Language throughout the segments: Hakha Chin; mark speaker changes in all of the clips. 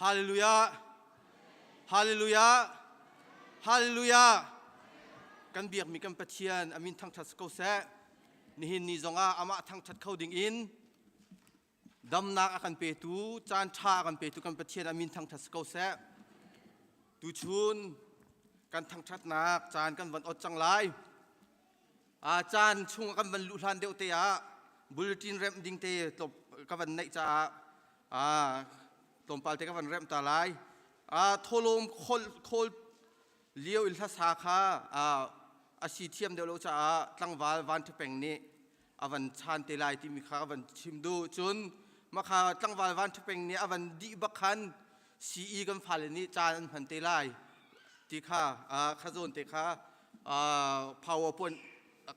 Speaker 1: Hallelujah! Hallelujah! Hallelujah! Kan biakmi kan Pathian a min thangṭhat si ko seh. Nihin ni zongah amah thangṭhat kho ding in damnak a kan petu, caan ṭha a kan petu kan Pathian a min thangṭhat si ko seh. Tuchun kan thangṭhatnak caan kan van ot cang lai. Caan chung kan van luh hlan deuh te ah bulletin remh ding te ka van neih caah tlawmpal te ka van remh ta lai. Tholawm khol khawl lio in hlasa kha a si thiam deuh lo caah tlangval Van Ṭha nih a van chan te lai timi kha ka van chim duh. Cun makha tlangval Van Ṭha nih a van dih bak khan CE kan fale nih caan an hman te lai ti kha kha zawn te kha PowerPoint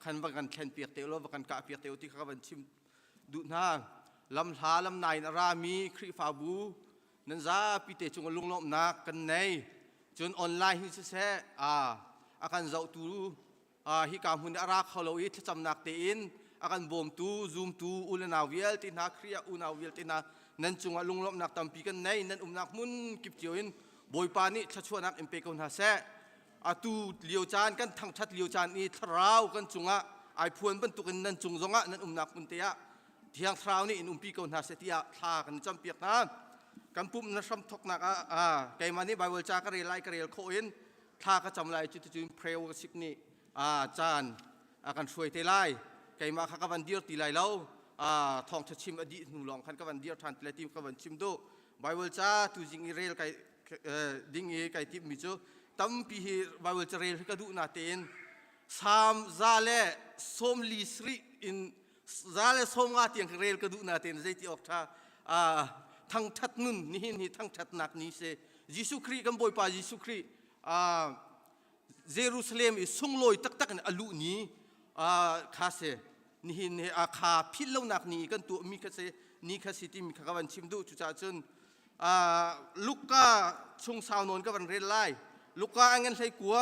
Speaker 1: khan va kan thlen piak te law va kan kah piak te ti kha ka van chim duh hna. Lam hla lam nai in a rami Khrihfabu nan zapi te cung lunglawmhnak kan nei. Cun online hi siseh a kan zohtu, hika hmun i a ra kho lo i thlacamnak tein a kan bawmtu zumtu u le nau vialte hna, Khrih ah unau vialte hna, nan cungah lunglawmhnak tampi kan nei. Nan umnak hmun kip cio in Bawipa nih thluachuahnak in pe ko hna seh. Atu lio caan kan thangṭhat lio caan i thlarau kan cungah ai phuan bantukin nan cung zongah nan umnak hmun te ah Thiang Thlarau nih in umpi ko hna seh tiah thla kan campiak hna. Kan pumh na hram thawknak ah keimah nih Bible ca ka rel lai, ka rel khawh in thla ka cam lai. Cuticun prayer worship nih caan a kan hruai te lai. Keimah kha ka van dir ti lai lo. Thawngṭha chim a dih hnu lawng khan ka van dir ṭhan ti lai ti ka van chim duh. Bible ca tuzing i rel kai ding i kai timhmi cu tampi hi Bible ca rel hi ka duh na tein Salm 147 in 150 tiang rel ka duh na tein zeiti awk ṭha. Thangṭhat nun, nihin hi thangṭhatnak ni si. Jesuh Khrih, kan Bawipa Jesuh Khrih Jerusalem i sunglawi taktak in a luh ni kha si. Nihin hi kha philh lonak ni kan tuahmi kha si, ni kha si timi kha ka van chim duh. Cucaah cun Luka chung sau nawn ka van rel lai. Luka a ngan 19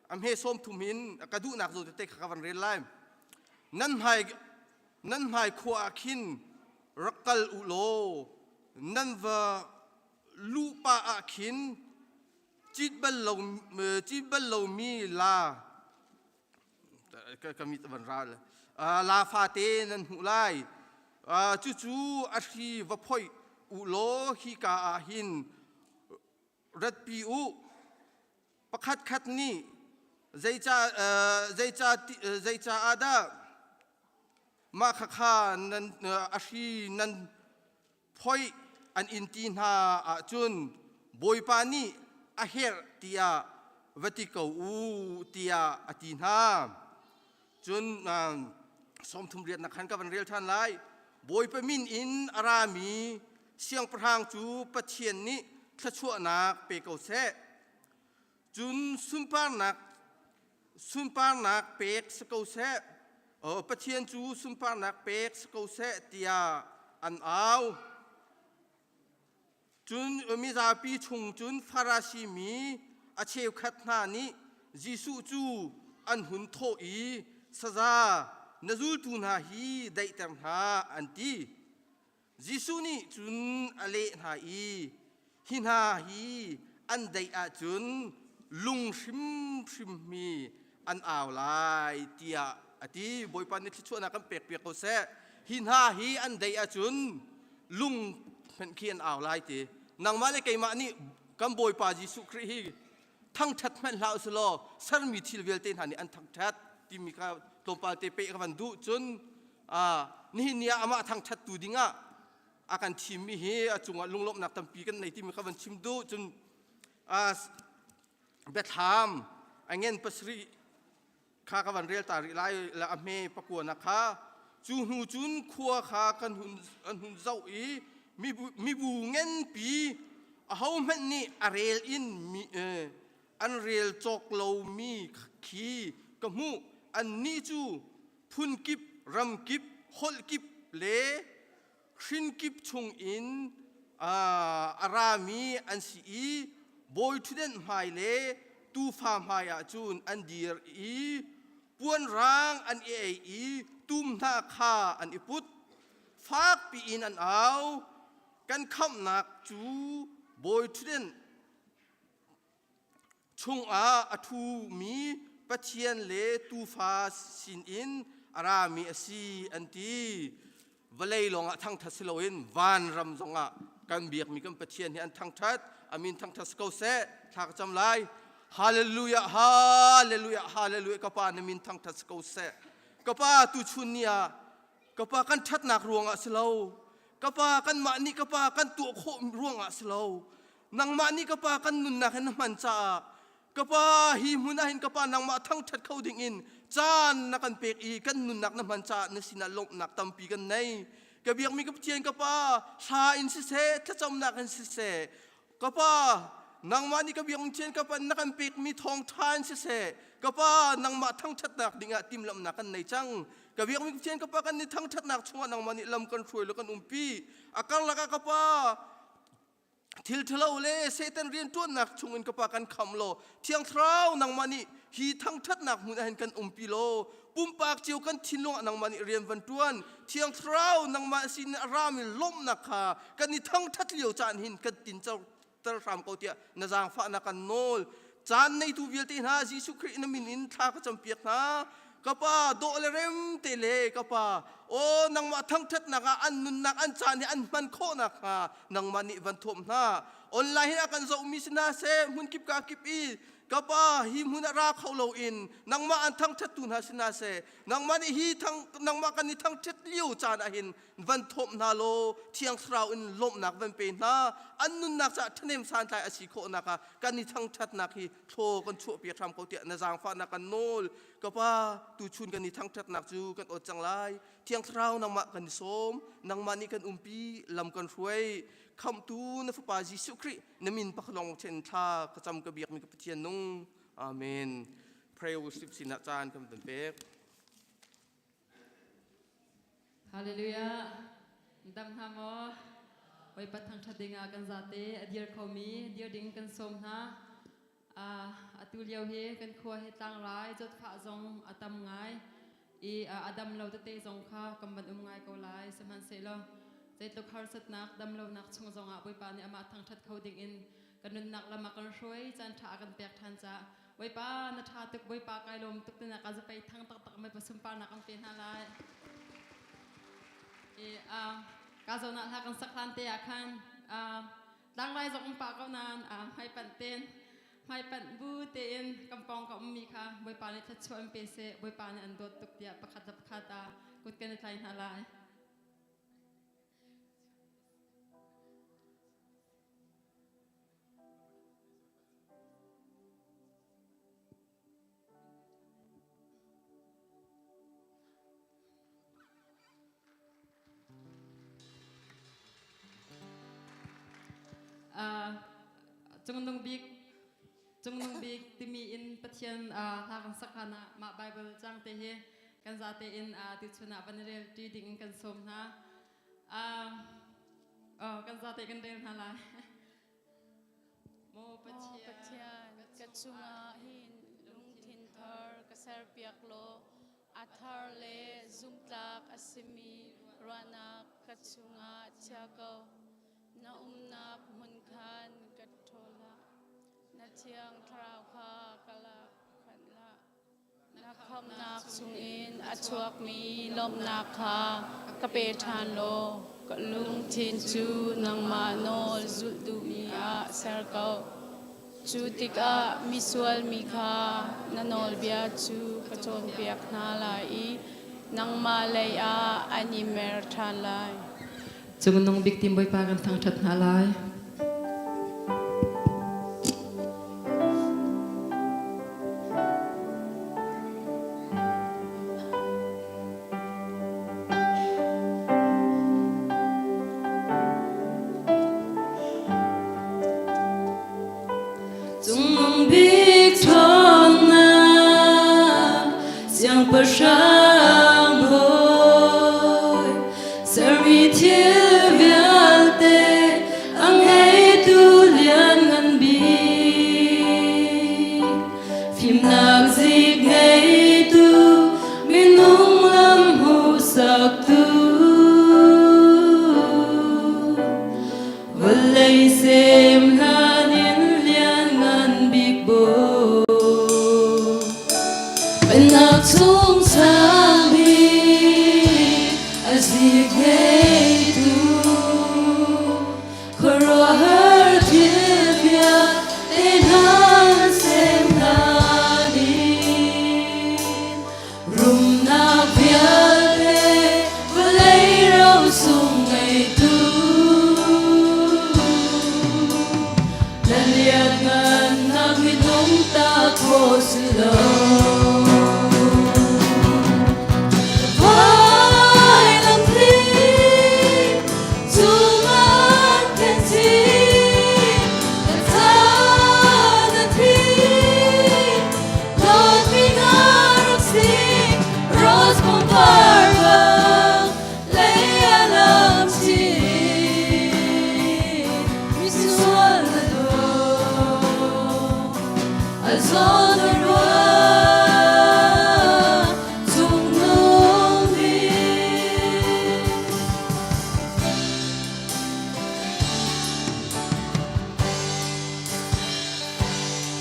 Speaker 1: a hme 30 in ka duhnak zawn tete kha ka van rel lai. Nan hmai, nan hmai khua ah khin rak kal u law nan va luh pah ah khin cit bal lo cit bal lomi la ka mit van ral la fate nan hmuh lai. Cucu a hri va phoih u law hika ah hin ratpi u. Pakhat khat nih zeicah zeicah zeicah ah dah mah khakha nan a hri nan phoih an in ti hna ahcun, Bawipa nih a herh tiah va ti ko u, tiah a ti hna. Cun 38 nak khan ka van rel ṭhan lai. Bawipa min in a rami siangpahrang cu Pathian nih thluachuahnak pe ko seh. Cun sunparnak sunparnak pek si ko seh. Pathian cu sunparnak pek si ko seh, tiah an au. Cun mizapi chung cun Farasi mi a cheukhat hna nih Jesuh cu an hun thawh i, "Saza, na zultu hna hi daihter hna," an ti. Jesuh nih cun a leh hna i, "Hi hna hi an daih ahcun lung hrimhrim hi an au lai," tiah a ti. Bawipa nih thluachuahnak kan pekpiak ko seh. Hi hna hi an daih ahcun lung hmanh khi an au lai ti. Nangmah le keimah nih kan Bawipa Jesuh Khrih hi thangṭhat hmanh hlah usih law sermi thil vialte hna nih an thangṭhat timi kha tlawmpal te peh ka van duh. Cun nihin ni ah amah thangṭhattu dingah a kan thimmi hi a cungah lunglawmhnak tampi kan nei timi kha van chim duh. Cun Biathlam a ngen 7 kha ka van rel ta rih lai la, a hme 9 na kha. Cu hnu cun khua kha kan hun an hun zoh i mibu ngenpi, ahohmanh nih a rel in an rel cawk lomi khi ka hmuh. Annih cu phun kip, ram kip, holh kip le hrin kip chungin a rami an si i bawi ṭhutdenh hmai le tuufa hmaiah cun an dir i puan rang an i ei i tum hna kha an i put. Fak piin an au, "Kan khamhnak cu Bawi ṭhutdenh chungah a ṭhumi Pathian le Tuufa sinin a rami a si an ti. Vawlei lawngah thangṭhat si loin vanram zongah kan biakmi kan Pathian hi an thangṭhat. A min thangṭhat si ko seh. Thla ka cam lai. Hallelujah, hallelujah, hallelujah. Ka Pa na min thangṭhat si ko seh. Ka Pa tuchun ni ah ka Pa kan ṭhatnak ruangah si lo. Ka Pa kanmah nih ka Pa kan tuah khawh ruangah si lo. Nangmah nih ka Pa kan nunnak hin na hman caah ka Pa hi hmun ah hin ka Pa nangmah thangṭhat kho ding in caan na kan pek i kan nunnak na hman caah na sinah lawmhnak tampi kan nei. Ka biakmi ka Pathian ka Pa hla in siseh thlacamnak in siseh ka Pa nangmah nih ka biakmi Pathian ka Pa na kan pekmi thawngṭha in siseh ka Pa nangmah thangṭhatnak dingah timhlamhnak kan nei cang. Ka biakmi Pathian ka Pa kan ni thangṭhatnak chungah nangmah nih lam kan hruai le kan umpi. A karlak ah ka Pa thil ṭhalo le Satan rianṭuannak chungin ka pa kan kham law Thiang Thlarau nangmah nih hi thangṭhatnak hmun ah hin kan umpi law pumpak cio kan thinlung ah nangmah nih rian van ṭuan Thiang Thlarau nangmah sin a rami lawmhnak kha kan i thangṭhat lio caan hin kan tinco ter hram ko tiah na zaangfahnak kan nawl caan neitu vialte hna Jesuh Khrih na min in thla ka campiak hna ka pa dawh le rem te le ka pa aw nangmah thangṭhatnak ah an nunnak an caan hi an hman khawh nakhnga nangmah nih van thuam hna online hin a kan zohmi si hna seh hmunkip ka kip i ka pa hi hmun ah ra kho loin nangmah an thangṭhattu hna si hna seh nangmah nih hi thang nangmah kan i thangṭhat lio caan ah hin van thawm hna law thiang thlarau in lawmhnak van pe hna an nunnak caah ṭhahnem santlai a si khawhnak ah kan i thangṭhatnak hi thlaw kan chuahpiak hram ko tiah na zaangfahnak kan nawl ka pa tuchun kan i thangṭhatnak cu kan awt cang lai thiang thlarau nangmah kan i sawm nangmah nih kan umpi lam kan hruai khamhtu na fapa Jesuh Khrih na min pakhalong chen thla ka cam ka biakmi ka Pathian nung amen pray worship sinah caan kan van pek
Speaker 2: Hallelujah. Dam hna maw? Bawipa thangṭhat dingah kan zate a dir khomi dir ding kan sawm hna. Atu lio hi kan khua hi tlangrai zawtfah zong a tam ngai i a dam lo tete zong kha kan van um ngai ko lai. Sihmanhsehlaw zeitluk harsatnak dam lonak chung zongah Bawipa nih amah thangṭhat kho ding in kan nunnak lam a kan hruai caan ṭha a kan pek ṭhan caah Bawipa na ṭha tuk Bawipa kai lawm tuk tinak a zapei thang taktak mai pa sunparnak kan pe hna lai. I ka zawn ah hla kan sak hlan te ah khan tlangrai zong um pah ko nain hmai panh ten hmai panh bu tein kan pawng ka ummi kha Bawipa nih thluachuah in pe seh Bawipa nih an dawt tuk tiah pakhat le pakhat kut kan i tlai hna lai. Cungnung bik Cungnung bik timi in Pathian hla kan sak hlan ah mah Bible cang te hi kan zate in tuchun ah van i rel ṭi ding in kan sawm hna. Kan zate kan rel hna lai. Maw
Speaker 3: Pathian, ka chungah hin lungthin thar ka serpiak law a thar le zumhtlak a simi ruahnak ka chungah chia ko. Na umnak hmun khan ka ṭhawl hlah. Na thiang thlarau kha ka lak khanh hlah. Na khamhnak chungin a chuakmi lawmhnak kha ka pe ṭhan law ka lungthin cu nangmah nawl zulh duhmi ah ser ko. Cu tikah misual mi kha na nawlbia cu ka cawnpiak hna lai i nangmah lei ah an i mer ṭhan lai.
Speaker 2: Cungnung bik tim Bawipa kan thangṭhat hna lai. Cungnung bik ṭhawnnak siangpahrang bawi sermi thil vialte a ngeitu lianngan bik fimnak zik ngeitu minung lam hmuhsaktu vawlei sem.
Speaker 3: khawh si lo. Vailam thing cungan khen chin ka caan a thi dawtmi na rak si rose pangpar bang lei a lam chin misual na daw a zawn a rua cungnung bik.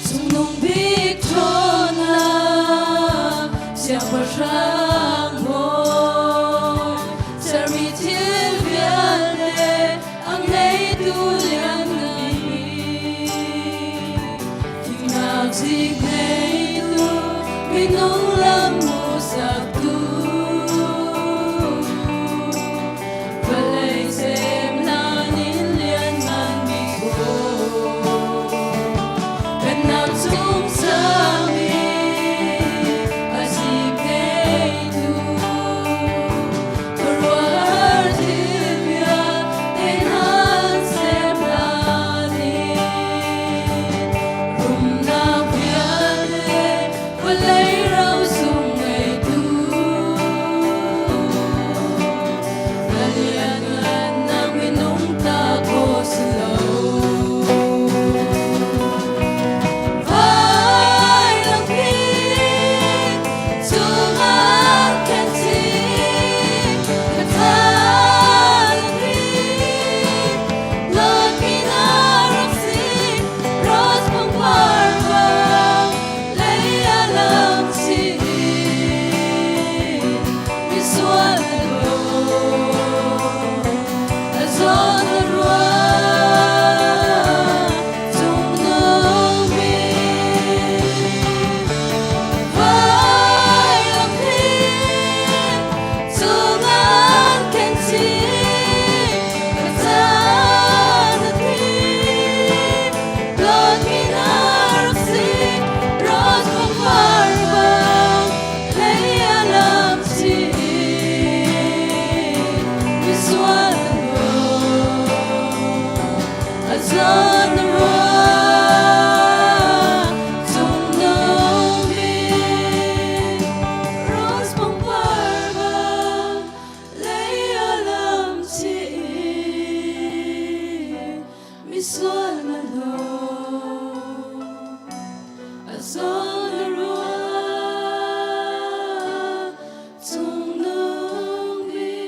Speaker 3: Cungnung bik ṭhawnnak siangpahrang bawi sermi thil vialte a ngeitu lianngan bik thihnak zik ngeitu minung lam hmuhsaktu vawlei semnak in lianngan bik bawi Pennak cung sami a zik ngeitu khuaruahhar thil vialte nan sem hlan in rumnak vialte vawlei ro sung ngeitu na lianngannak minung ta khawh si lo. Vailam bik cungah khan chin ka caan bik dawtmi na rak si rose pangpar bang lei a lam chin misual a zawn a rua cungnung bik vailam bik cungah khen chin ka caan a thi dawtmi na rak si rose pangpar bang lei a lam chin misual a zawn a rua cungnung bik rose pangpar bang lei a lam chin misual na lo a zawn a rua cungnung bik.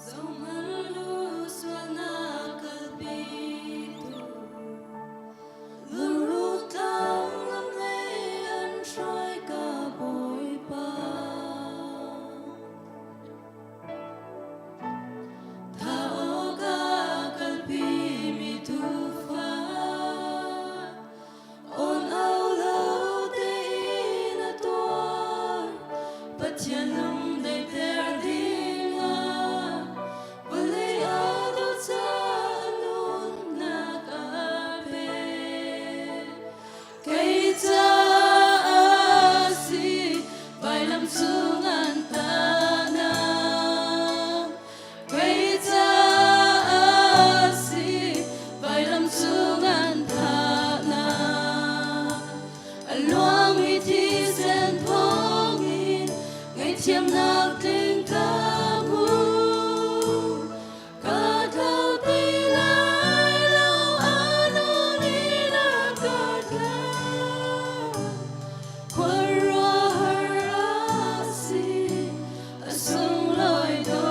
Speaker 3: Zohhmanh u sualnak kalpitu lungruh tlang lam lei an hruai ka Bawipa. Tha awkah kalpi mi tuufa awn au lo tein a tuar Pathian lung daihter dingah vawlei a dawt caah nunnak a pek. Kei caah si vailam cung an tahnak. Kei caah si vailam cung an thahnak. A luangmi thisen thawngin ngaihthiamnak tling ka hmu. Ka tlau ti lai lo anu nih na ka tlau. Khuaruahhar a si, a sunglawi dawtnak.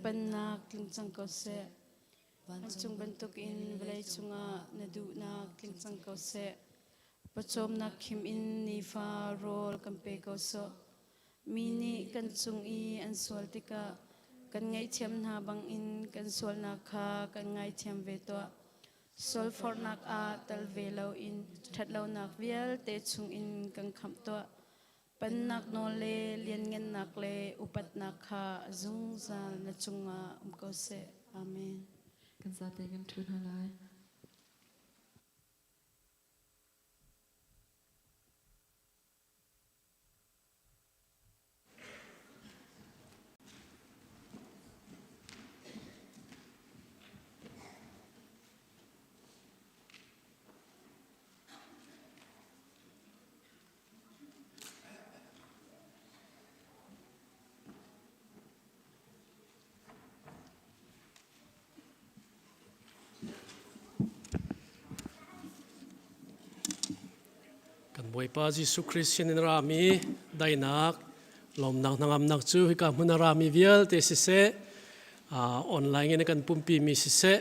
Speaker 3: Pennak tling cang ko seh. Vancung bantukin vawlei cungah na duhnak tling cang ko seh. Pawcawmnak khim in nifa rawl kan pe ko sawh. Mi nih kan cung i an sual tikah kan ngaihthiam hna bangin kan sualnak kha kan ngaithiam ve tuah. Sualforhnak ah tal ve loin ṭhatlonak vialte chungin kan khamh tuah. Pennak nawl le lianngannak le upatnak kha zungzal na cungah um ko seh. Amen.
Speaker 2: Kan zate kan ṭhu hna lai.
Speaker 4: Kan Bawipa Jesuh Khrist sinin rami daihnak, lawmnak hnangamnak cu hika hmun a rami vialte siseh, online in kan pumpi mi siseh,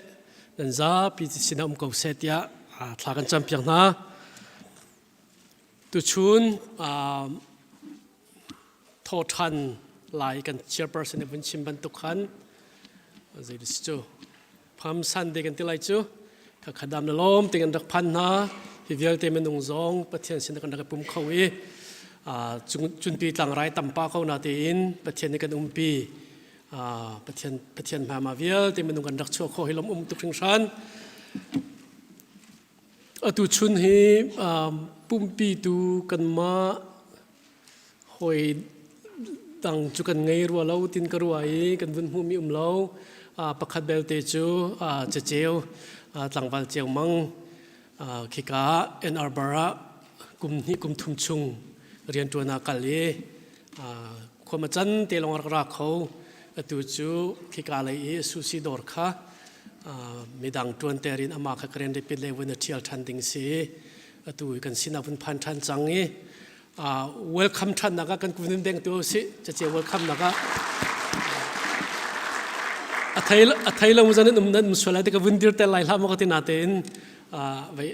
Speaker 4: nan zapi sinah um ko seh tiah thla kan campiak hna. Tuchun thawṭhan lai kan chairperson nih vun chim bantuk khan zei si cu Palm Sunday kan ti lai cu khadam na lawm te kan rak phan hna hi vialte minung zong Pathian sin kan rak pum kho i cunpi tlangrai tampa ko na tein Pathian nih kan umpi Pathian Pathian hma vialte minung kan rak chuah kho hi lom um tuk hringhran atu chun hi pumpi tu kanmah Hawi dang cu kan ngei rua lo tin ka ruah i kan vun hmuhmi um lo. Pakhat belte cu caceu tlangval ceumang khika Ann Arbor ah kum hnih kum thum chung rianṭuan ah kal i khua can te lawng rak ra kho. Atu cu khika lei i sushi dawr kha midang ṭuan ter in amah kha Grand Rapids lei vun a ṭhial ṭhan ding si. Atu kan sinah vun phan ṭhan cang i welcome ṭhan nak ah kan kun in deng tu si cace welcome nak ah a thei a thei lo zan in um nan um sual lai te ka vun dir ter lai hlah maw ka ti na tein vai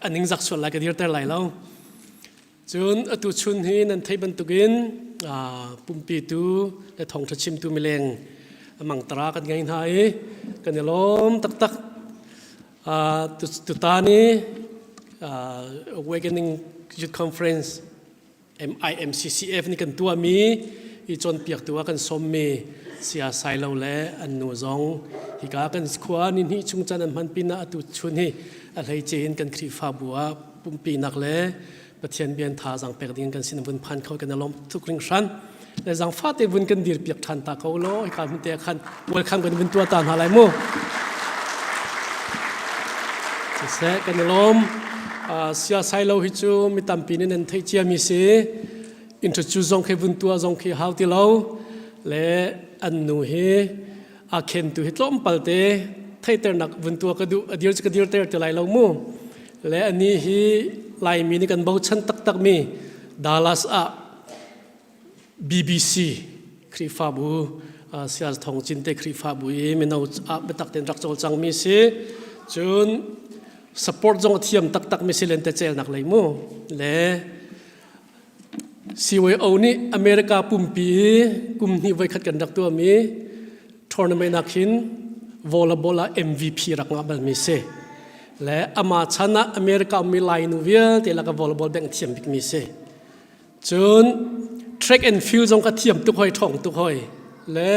Speaker 4: aning zak sual lai ka dir ter lai lo cun atu chun hi nan thei bantukin pumpi tu le thawngṭha chimtu mileng mangtara kan ngei hna i kan i lawm taktak. Tutan i Awakening Youth Conference MIMCCF nih kan tuahmi i cawnpiaktu ah kan sawmmi Saya Sailo le an nu zong hika kan khua ni hnih chung caan an hman pinah atu chun hi a hleice in kan Khrihfabu ah pumpinak le Pathian bian thazaang pek ding kan sin vun phan kho kan i lawm tuk hringhran. Le zangfa te vun kan dir piak ṭhan ta ko law hika hmun te khan welcome kan vun tuah ta hna lai mu. Siseh kan i lawm. Sia sai lo hi cu mi tampi nih nan theih cia mi si. Introduce zong khi vun tuah zong khi hau ti lo. Le an nu hi a khen tu hi tlawmpal te theiternak vun tua ka duh a dir cu ka dir ter ti lai lo mu le ani hi Laimi nih kan bochan taktak mi Dallas ah BBC Khrihfabu Sial Thong Cin te Khrihfabu i mino ah biatak ten rak cawlcang mi si cun support zong a thiam taktak mi si len te cel nak lei mu le CYO nih America pumpi kum hnih voikhat kan rak tuahmi tournament ah khin volleyball ah MVP rak ngah balmi si. Le amah chan ah America ummi Lainu vialte laka volleyball bengh thiam bikmi si. Cun track and field zong ka thiam tuk hoi, ṭhawng tuk hoi. Le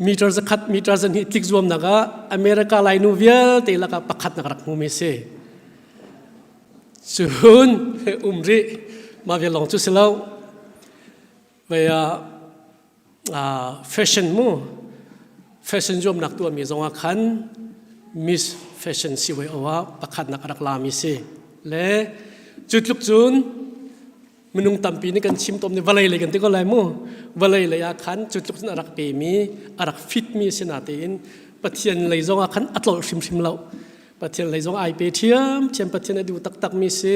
Speaker 4: meter zakhat meter zahnih tlik zuamnak ah America Lainu vialte lakah pakhat nak rak hmumi si. Cun um rih mah vial lawng cu si lo. Vei ah fashion mu fashion zuamnak tuahmi zong ah khan Miss Fashion CYO ah pakhat nak rak lami si. Le cu tluk cun minung tampi nih kan chim tom nih vawlei lei kan ti ko lai mu vawlei lei ah khan cu tluk cun a rak pemi a rak fitmi si na tein Pathian lei zong ah khan a tlolh hrimhrim lo Pathian lei zong ai pe ṭhiam ṭhiam Pathian a duh taktak mi si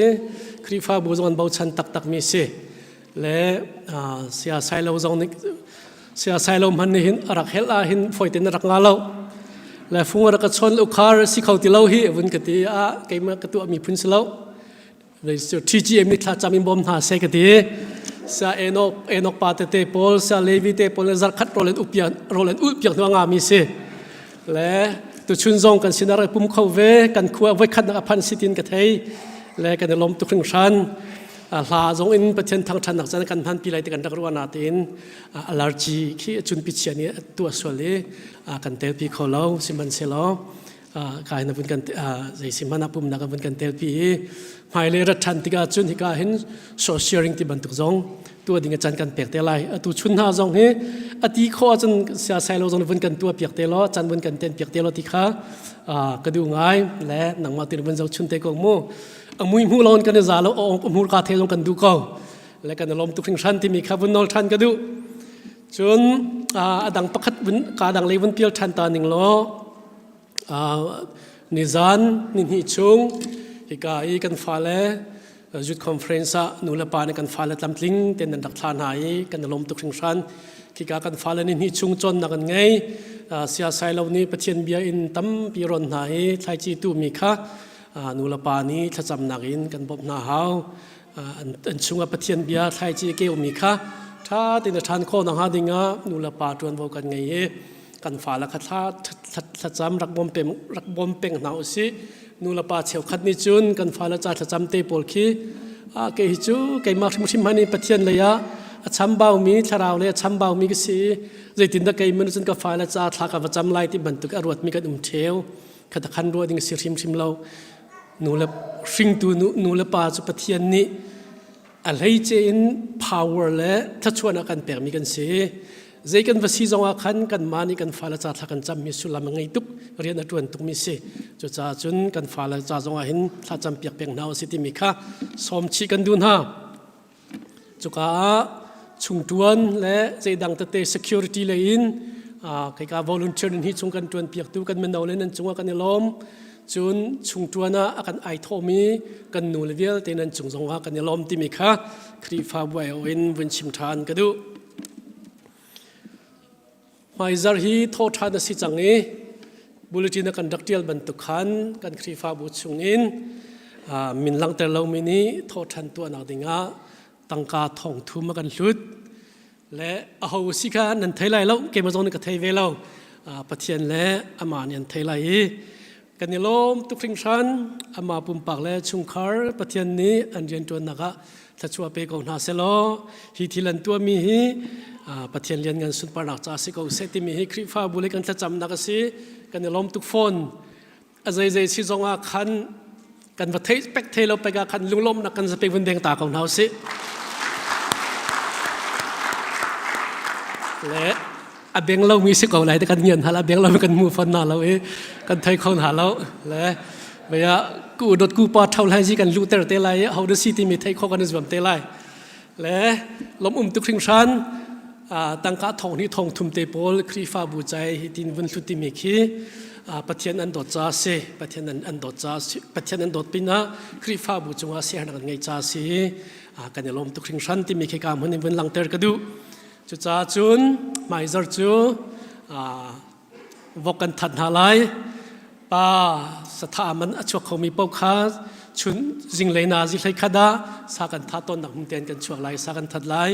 Speaker 4: Khrihfabu zong an bochan taktak mi si le sia sailo zong nih. Sia sai lo hman nih hin a rak helh ah hin foi ten a rak nga lo. Le fung a rak ka chon ukhar si kho ti lo hi vun ka ti a keimah ka tuah mi phun si lo. TGM nih thla cam in bawm hna seh ka ti. Sia Enoch Enoch pa tete pawl sia Levi te pawl le zarkhat rawl an upiak rawl an ulh piak hnu a nga mi si. Le tuchun zong kan sin a pum kho ve kan khua voikhat nak a phan si tin ka thei le kan i lawm tuk hringhran. Hla zong in Pathian thangṭhatnak nak caan kan hman pi lai ti kan rak ruah na tiin allergy khi chun pi chia nih tuah sual i kan tel pi kho lo sihmanhsehlaw kai na vun kan zei si hmanh ah pumnak vun kan tel pi i hmailei rat ṭhan tikah cun hika hin short sharing ti bantuk zong tua ding a chan kan pek te lai atu chun hna zong hi ati kho ahcun sia sai lo zong vun kan tua piak te lo chan vun kan ten piak te lo ti kha ka duh ngai le nangmah tin vun zo chun te ko mu amui hmu lon kan i za lo ong hmur ka the zong kan duh ko le kan lom tuk hringhran timi kha vun nol ṭhan ka duh cun adang pakhat vun ka dang lei vun pial ṭhan ta ning law Nizan nihnih chung hika i kan fale youth conference ah nu le pa nih kan fale tlamtling tein nan rak thlah hna i kan i lawm tuk hringhran. Khika kan fale nihnih chung cawnnak an ngei. Siasai lo nih Pathian bia in tampi ron hna i thlaici tuhmi kha nu le pa nih thlacamnak in kan bawmh hna hau. An chungah Pathian bia thlaici keumi kha ṭha tein a ṭhan khawh nakhnga dingah nu le pa ṭuanvo kan ngei i kan fale kha thla thlacam rak bawm peng rak bawm peng hna usih nu le pa cheukhat nih cun kan fale ca thlacam te pawl khi a kei hi cu keimah hrimhrim han i Pathian lei ah a chambau mi thlarau lei a chambau mi ka si zeitindah kei mun cun ka fale ca thla ka va cam lai ti bantuk a ruat mi kan um theo kha khan ruah ding si hrimhrim lo nu le hringtu nu le pa cu Pathian nih a hleice in power le thluachuahnak kan pekmi kan si. Zei kan va si zongah khan kanmah nih kan fale ca thla kan cammi sullam a ngei tuk, rian a ṭuan tukmi si. Cucaah cun kan fale ca zongah hin thla campiak peng hna usih timi kha sawm chih kan duh hna. Cuka ah chungṭuan le zeidang tete security lei in keika volunteer in hi chung kan ṭuan piaktu kan mino le nan cungah kan i lawm. Cun chungṭuan ah a kan ai thawhmi kan nu le vialte nan cung zongah kan i lawm timi kha Khrihfabu aiawh in vun chim ṭhan ka duh. Hmaizarh hi thawhṭhan a si cang i bulletin a kan rak ṭial bantuk khan kan Khrihfabu chungin min langhter lomi nih thawhṭhan tuahnak dingah tangka thong thum a kan hlut. Le aho si kha nan thei lai lo, keimah zong nih ka thei ve lo. Pathian le amah nih an thei lai i kan i lawm tuk hringhran. Amah pumpak le chungkhar Pathian nih an rianṭuannak ah thluachuah pe ko hna selaw hi thil an tuahmi hi Pathian lianngan sunparnak ca si ko seh timi hi Khrihfabu le kan thlacamnak a si. Kan i lawm tuk fawn. A zeizei si zongah khan kan va thei pek thei lo pek ah khan lunglawmhnak kan zapek vun deng ta ko hna usih. Le a beng lomi si ko lai te kan ngian hna la beng lomi kan hmu fon hna lo i kan thei kho hna lo le vaya ku dot ku pa thau lai ji kan lu ter te lai ho da si ti mi thei kho kan zuam te lai le lom um tuk hringhran tangka thong ni thong thum te pawl Khrihfabu chai hi tin vun hlut timi khi Pathian an dawt ca si Pathian an dawt ca si Pathian an dawt pinah Khrihfabu cungah siaherhnak an ngei ca si kan i lawm tuk hringhran timi khi ka hmun in vun langter ka duh Cucaah cun hmaizar cu vok kan that hna lai. Pa satha man a chuak khomi paoh kha chun zinglei na zi hlei khat ah sa kan tha tawnnak hmun ten kan chuak lai sa kan that lai.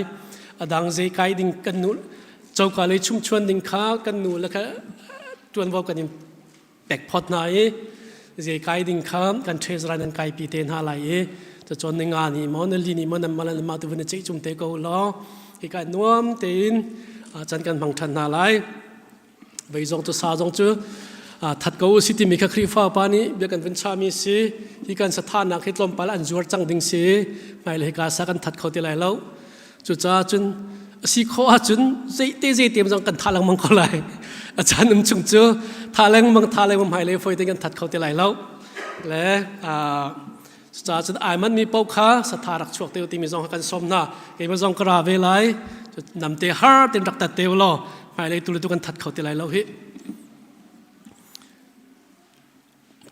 Speaker 4: A dang zei kai ding kan nu coka lei chumchuan ding kha kan nu le kha tuanvo kan in pek phot hna i zei kai ding kha kan treasurer nan kai pi te hna lai i cacon ni nga ni maw na li ni maw nan mal ma tu vun ceih chung te ko law hi ka nuam tein chan kan hmang than hna lai vei zong cu sa zong cu that ko si timi kha Khrihfa pa nih bia kan vun chami si hi kan sathanak hi tlawmpal an zuar cang ding si hmailei hi ka sa kan that kho ti lai lo Cucaah cun a si khawh ahcun zeite zeite zong kan thah lengmang ko lai. A caan um chung cu thah lengmang thah lengmang hmailei fawi te kan that kho ti lai lo. Le cucaah cun ai manmi paoh kha satha rak chuak te timi zong kan sawm hna. Keimah zong ka ra ve lai. Namte har ten rak tat te law hmailei tu le tu kan that kho ti lai lo hi.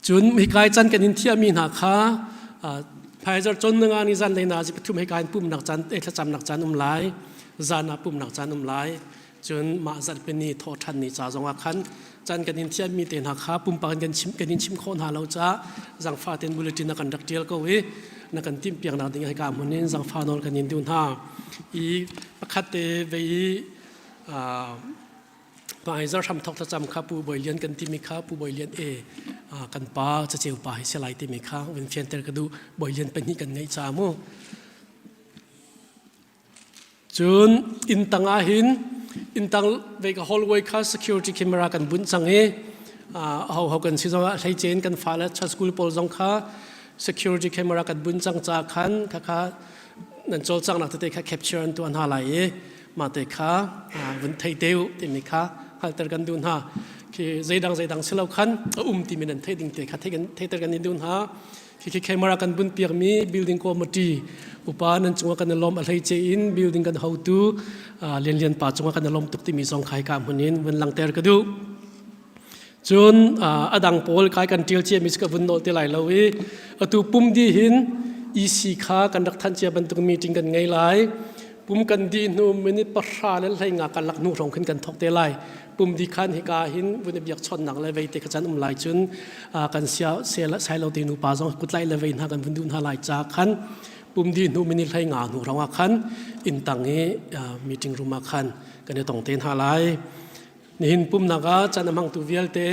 Speaker 4: Cun hika i can kan in thiahmi hna kha Pfizer con na nga ni zan lei na zi pathum hika in pumnak caan thlacamnak caan um lai zan ah pumnak caan um lai. Cun mah zarhpini thawhṭhan ni ca zongah khan caan kan in thiammi te hna kha pumpak in kan chim kan in chim khawh hna lo caah zangfa ten bulletin na kan rak ṭial ko i na kan timhpiaknak ding hika hmun in zangfa nawl kan in duh hna. I pakhat te vei i Hmaizar hramthok thlacam kha Pu Bawi Lian kan timi kha Pu Bawi Lian e kan pa caceu pa hi si lai timi kha vun fianter ka duh Bawi Lian pahnih kan ngeih ca mu. Cun inn tang ah hin inn tang ve ka hallway kha security camera kan bunh cang i ho ho kan si zong ah hleice in kan fale school pawl zong kha security camera kan bunh cang ca khan kha kha nan cawlcanghnak tete kha capture an tuah hna lai i mah te kha vun thei te u timi kha hngalhter kan duh hna. Khi zeidang zeidang si lo khan a um timi nan theih ding te kha theihter kan in duh hna. Khi khi camera kan bun piakmi building committee upa nan cungah kan i lawm a hleice in building kan hotu Lian Lian pa cungah kan i lawm tuk timi zong kha hika hmun in vun langhter ka duh. Cun a dang pawl kai kan ṭial ciami cu ka vun nolh te lai lo i atu pum dih hin EC kha kan rak thanh cia bantuk meeting kan ngei lai. Pum kan dih hnu minute pahra le hleinga kan lak hnu hrawng khin kan thawk te lai. Pum dih khan hika hin vun i biakchawnhnak le vei te kha can um lai cun kan sia sai lo te nupa zong kutlaih le vei hna kan vun duh hna lai ca khan pum dih hnu minute hleinga hnu hrawng ah khan inn tang i meeting room ah khan kan i tong te hna lai. Nihin pumnak ah caan a hmangtu vialte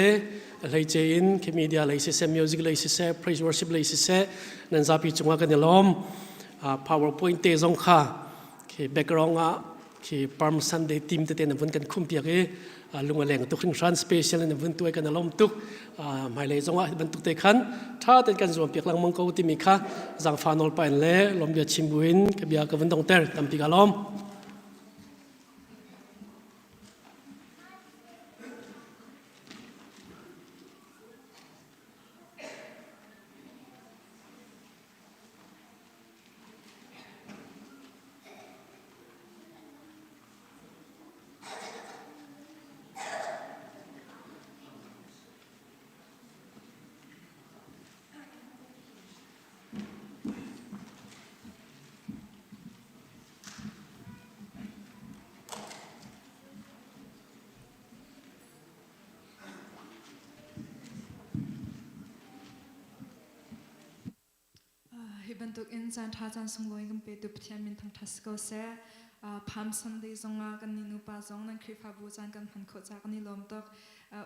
Speaker 4: a hleice in khi media lei siseh, music lei siseh, praise worship lei siseh nan zapi cungah kan i lawm. PowerPoint te zong kha khi background ah khi Palm Sunday team tete na vun kan khum piak i lung a leng tuk hringhran special in vun tuai kan i lawm tuk. Hmailei zongah hi bantuk te khan tha ten kan zuam piak lengmang ko timi kha zangfa nawl pa in le lawm bia chim buin ka bia ka vun dongter tampi ka lawm.
Speaker 5: Hi bantuk in caan ṭha caan sunglawi kan petu Pathian min thangṭhat si ko seh. Palm Sunday zongah kan nih nupa zong nan Khrihfabu caan kan hman khawh caah kan i lawm tuk.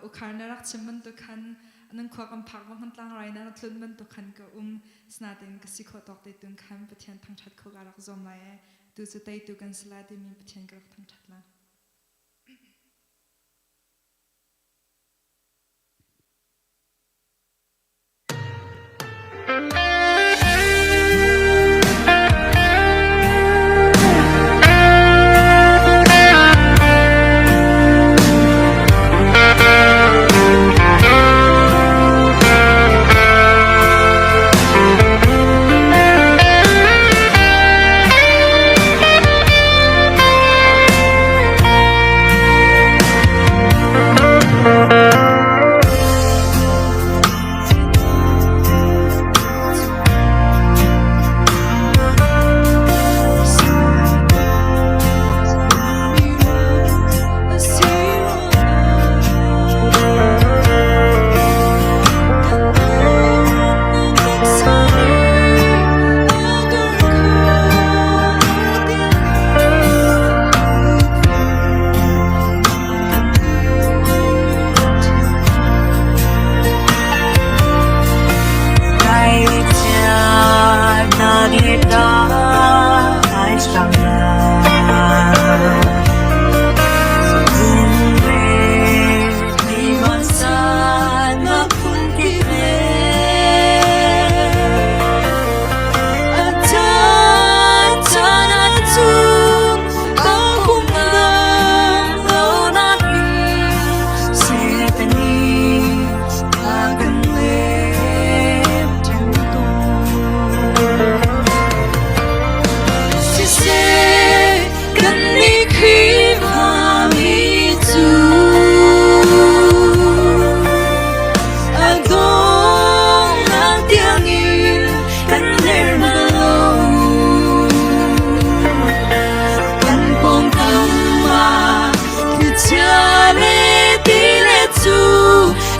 Speaker 5: Ukhar na rak chim bantuk khan nan khua kan phak bang khan tlangrai na rak tlun bantuk khan ka um. Sinain ka si khawh tawk te tun khan Pathian thangṭhat khawh ka rak zuam lai ee. Tu cu teitu kan si lai timi Pathian ka rak thangṭhat lai.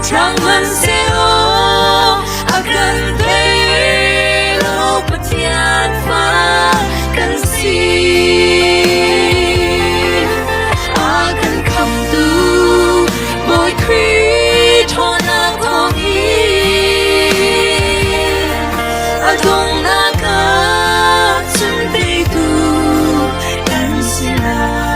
Speaker 6: Hrang hmanhsehlaw a kan tei lo Pathian fa kan si. A kan khamtu Bawi Khrih ṭhawnnak thawngin a donghnak ah cun teitu kan si lai.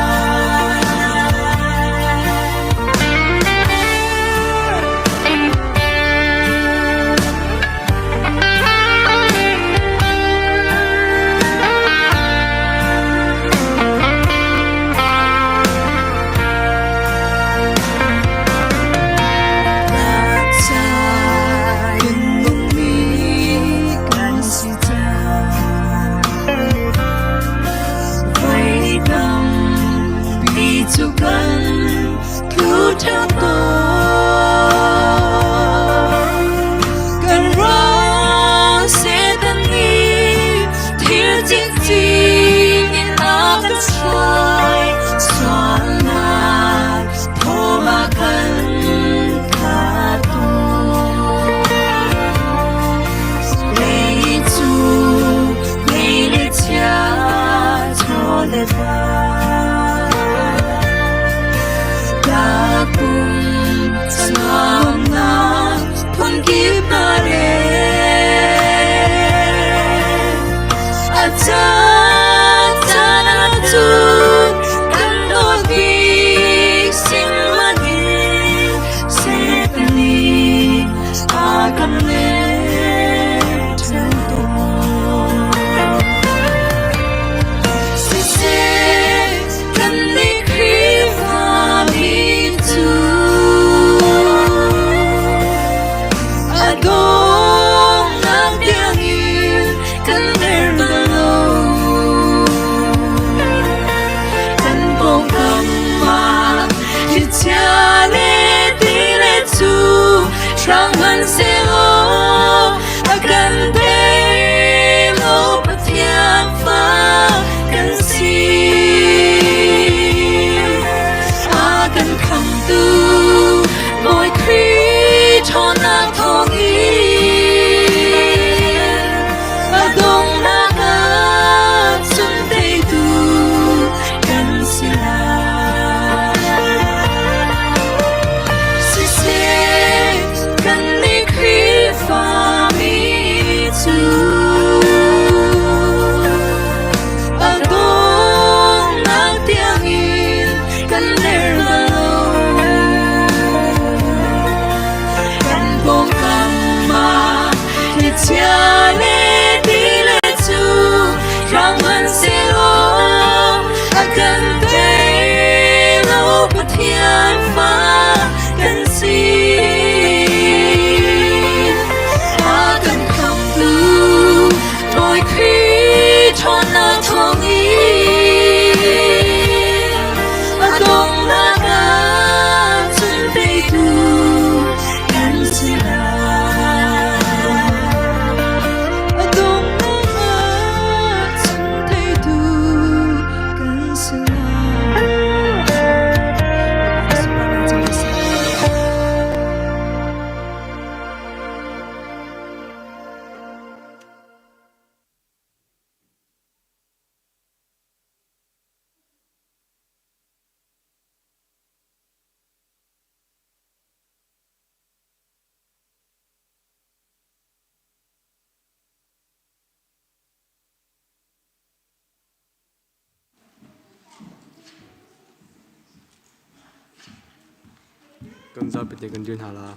Speaker 7: Kan zapi te kan dir hna la.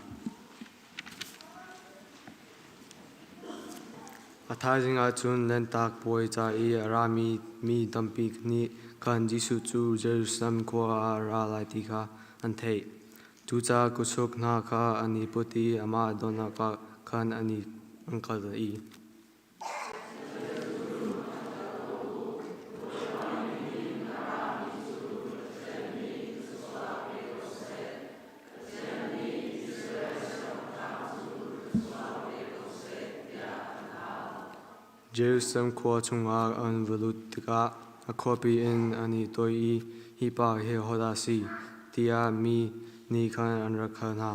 Speaker 7: A thaizing ah cun Lanhtak Puai ca i a rami mi tampi nih khan Jesuh cu Jerusalem khua ah a ra lai ti kha an theih. Cucaah kutsuk hna kha an i put i amah donnak ah khan an kal i. Jerusalem khua chungah an va lut tikah a khuapi in an i toi i, “Hi pa hi ahodah a si?” tiah mi nih khan an rak hal hna.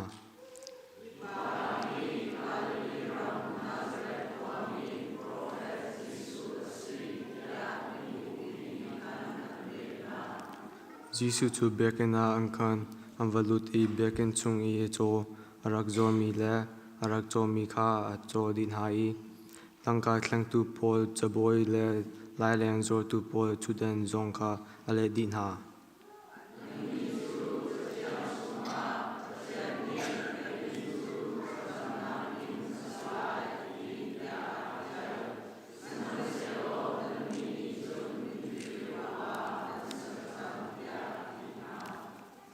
Speaker 7: Jesuh cu biakinn ah an khan an va lut i biakinn chung i caw a rak zuarmi le a rak cawmi kha a caw dih hna i tangka thlengtu pawl cabawi le laileng zuartu pawl ṭhutdan zong kha a leh dih hna.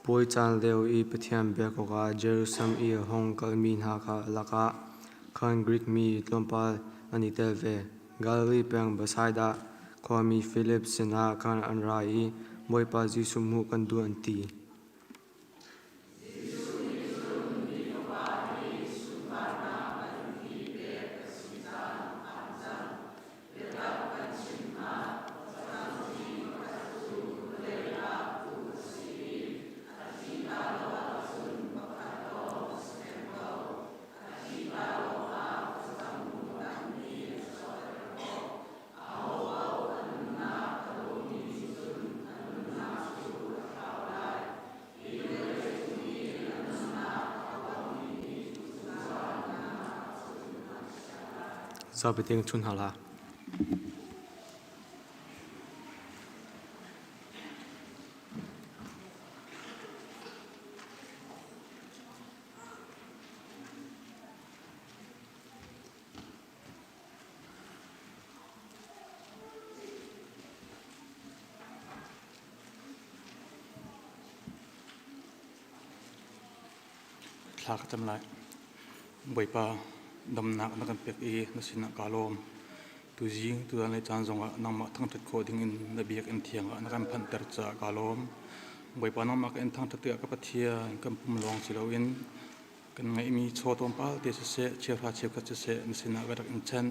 Speaker 7: Puai caan lio i Pathian biak awkah Jerusalem i a hung kalmi hna lakah khan Grik mi tlawmpal an i tel ve. Galilee peng Bethsaida khuami Filip sinah khan an ra i Bawipa Jesuh hmuh kan duh an ti. Zapi tiang chun hna hlah.
Speaker 8: Thla ka cam lai. Bawipa, damnak na kan pek i na sinah kaa lawm. Tuzing tutan le caan zongah nangmah thangṭhat khawh dingin na biakinn thiang ah na kan phanhter caah kaa lawm. Bawipa nangmah ka in thangṭhat tikah ka Pathian kan pum lawng si loin kan ngeihmi chaw tlawmpal te siseh, chiahra cheukhat siseh na sinah ka rak in chanh.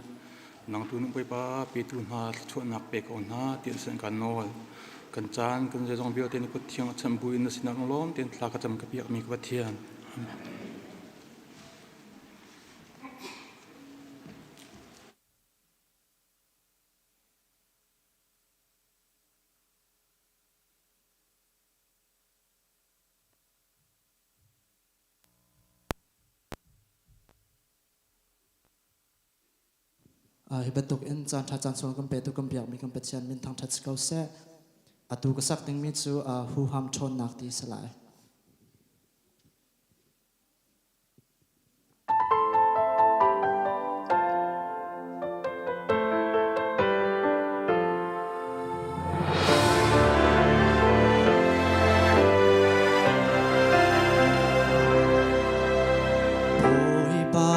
Speaker 8: Nang tu nih Bawipa petu hna thluachuahnak pe ko hna ti an sin kan nawl. Kan caan kan zeizong vialte na kut thiang a chanh buin na sinah lunglawm tein thla ka cam ka piakmi ka Pathian. Amen.
Speaker 9: Hi bantuk in caan ṭha caan sung kan petu kan biakmi kan Pathian min thangṭhat si ko seh. Atu ka sak dingmi cu huham ṭhawnnak ti si lai. Bawipa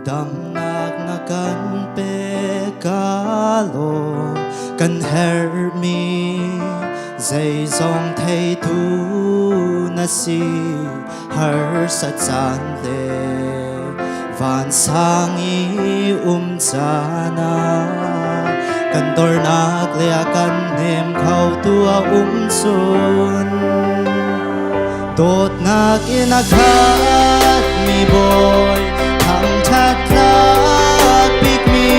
Speaker 9: damnak na kan pek ka lawm kan herhmi zeizong theitu na si harsa caan le vansang i um caan ah kan dornak le a kan hnem khotu a um cun dawtnak in a khat mi bawi thangṭhat tlak bikmi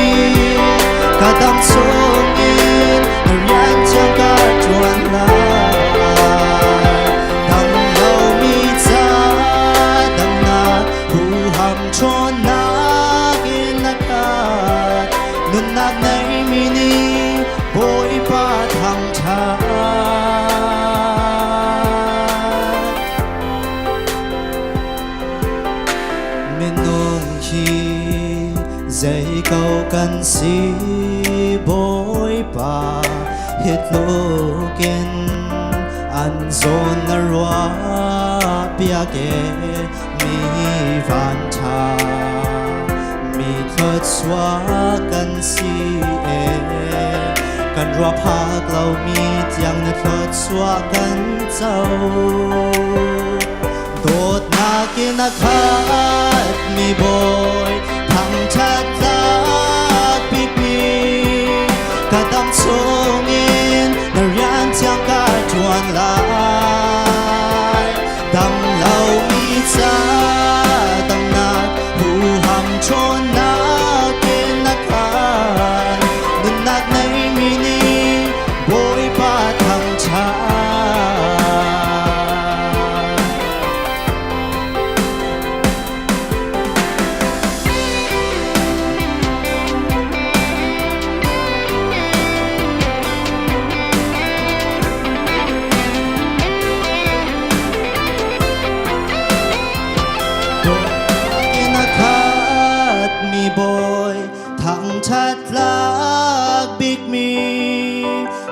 Speaker 9: ka dam chungin na rian tiang ka ṭuan lai dam lomi ca damnak huham ṭhawnnak in na khat nunnak neimi nih Bawipa thangṭhat Minung hi zei ko kan si Bawipa hi tlukin an zawn na ruah piak e mi vanṭha mi thluachuah kan si e kan ruah phak lomi tiang na thluachuah kan co dawtnak in a khat mi bawi thangṭhat tlak bikmi ka dam chungin na rian thiang ka ṭuan lai dam lomi ca damnak huham ṭhawnnak in na khan nunnak neimi nih Bawipa thangṭhat. Thangṭhat tlak bikmi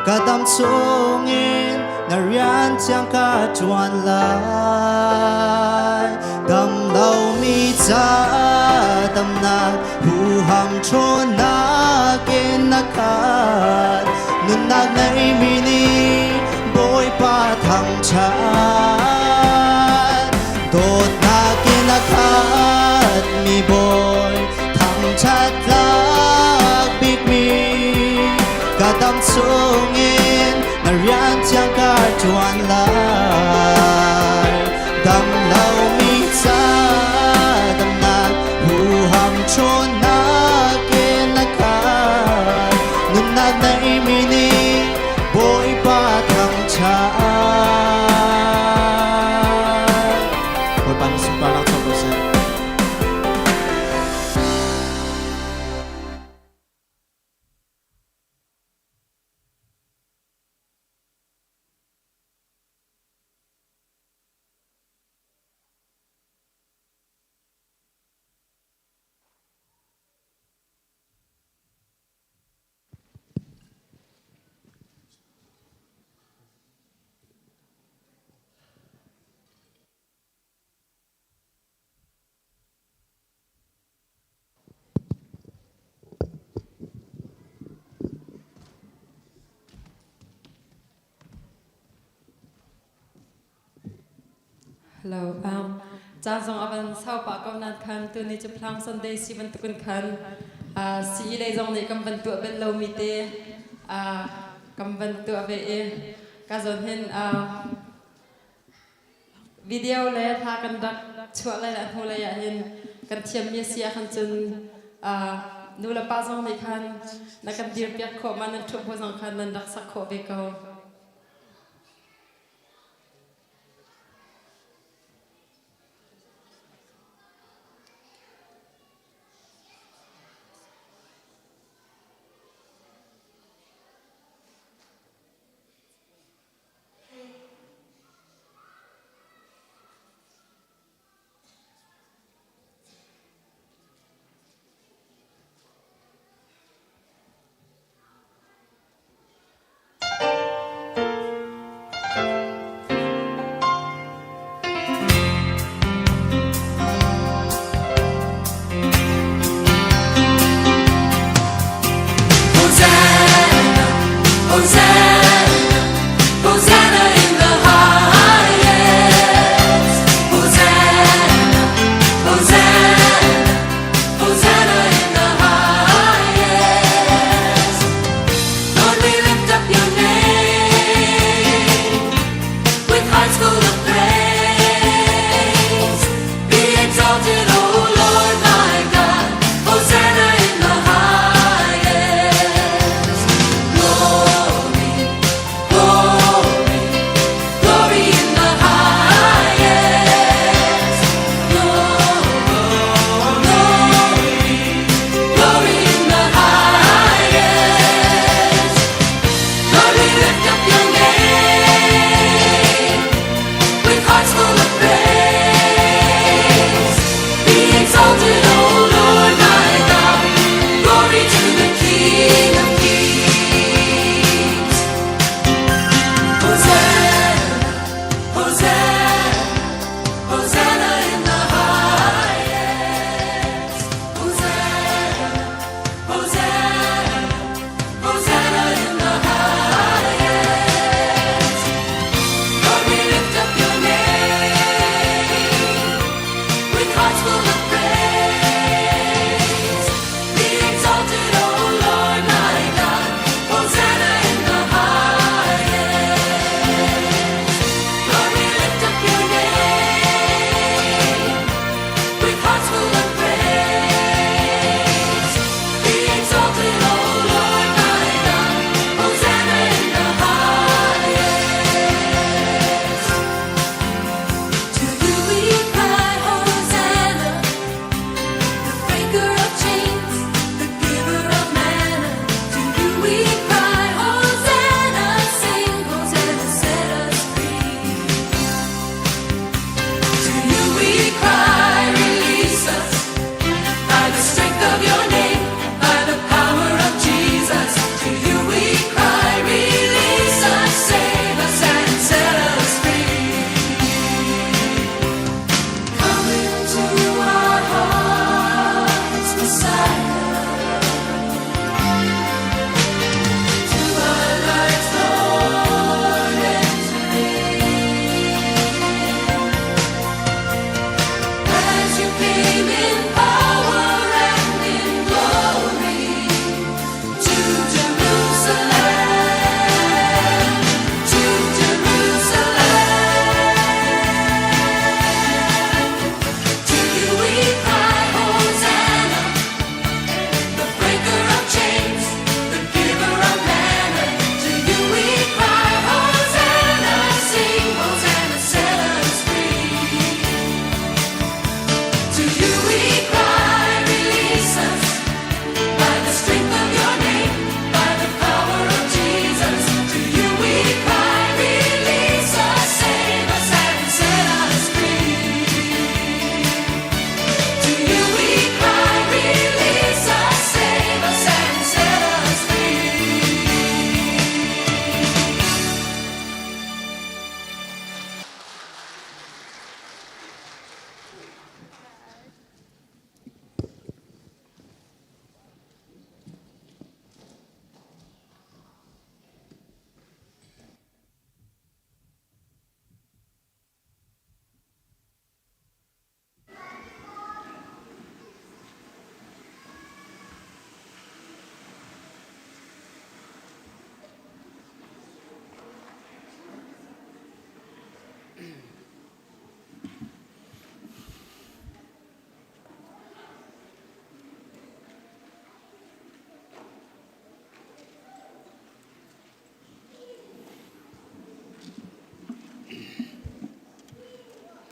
Speaker 9: ka dam chungin na rian thiang ka ṭuan lai. Dam lomi ca damnak huham ṭhawnnak in na khat. Nunnak neimi nih Bawipa thangṭhat. Dawtnak in a khatmi Bawi thangṭhat tlak bikmi ka dam chungin na rian thiang ka ṭuan lai. Dam lomi ca damnak huham ṭhawnnak in na khat. Nunnak neimi nih Bawipa thangṭhat. Bawipa nih sunparnak co ko seh.
Speaker 2: Hello. Ca zong a van sau pah ko nan khan tuni cu Palm Sunday si bantukin khan CE lei zong nih kan van tuah bel lomi te kan van tuah ve i ka zawn hin video le hla kan rak chuah lai le hnu lei ah hin kan thiammi a si ahkhan cun nu le pa zong nih khan na kan dirpiak khawh ma nan ṭhup zong khan nan rak sak khawh ve ko.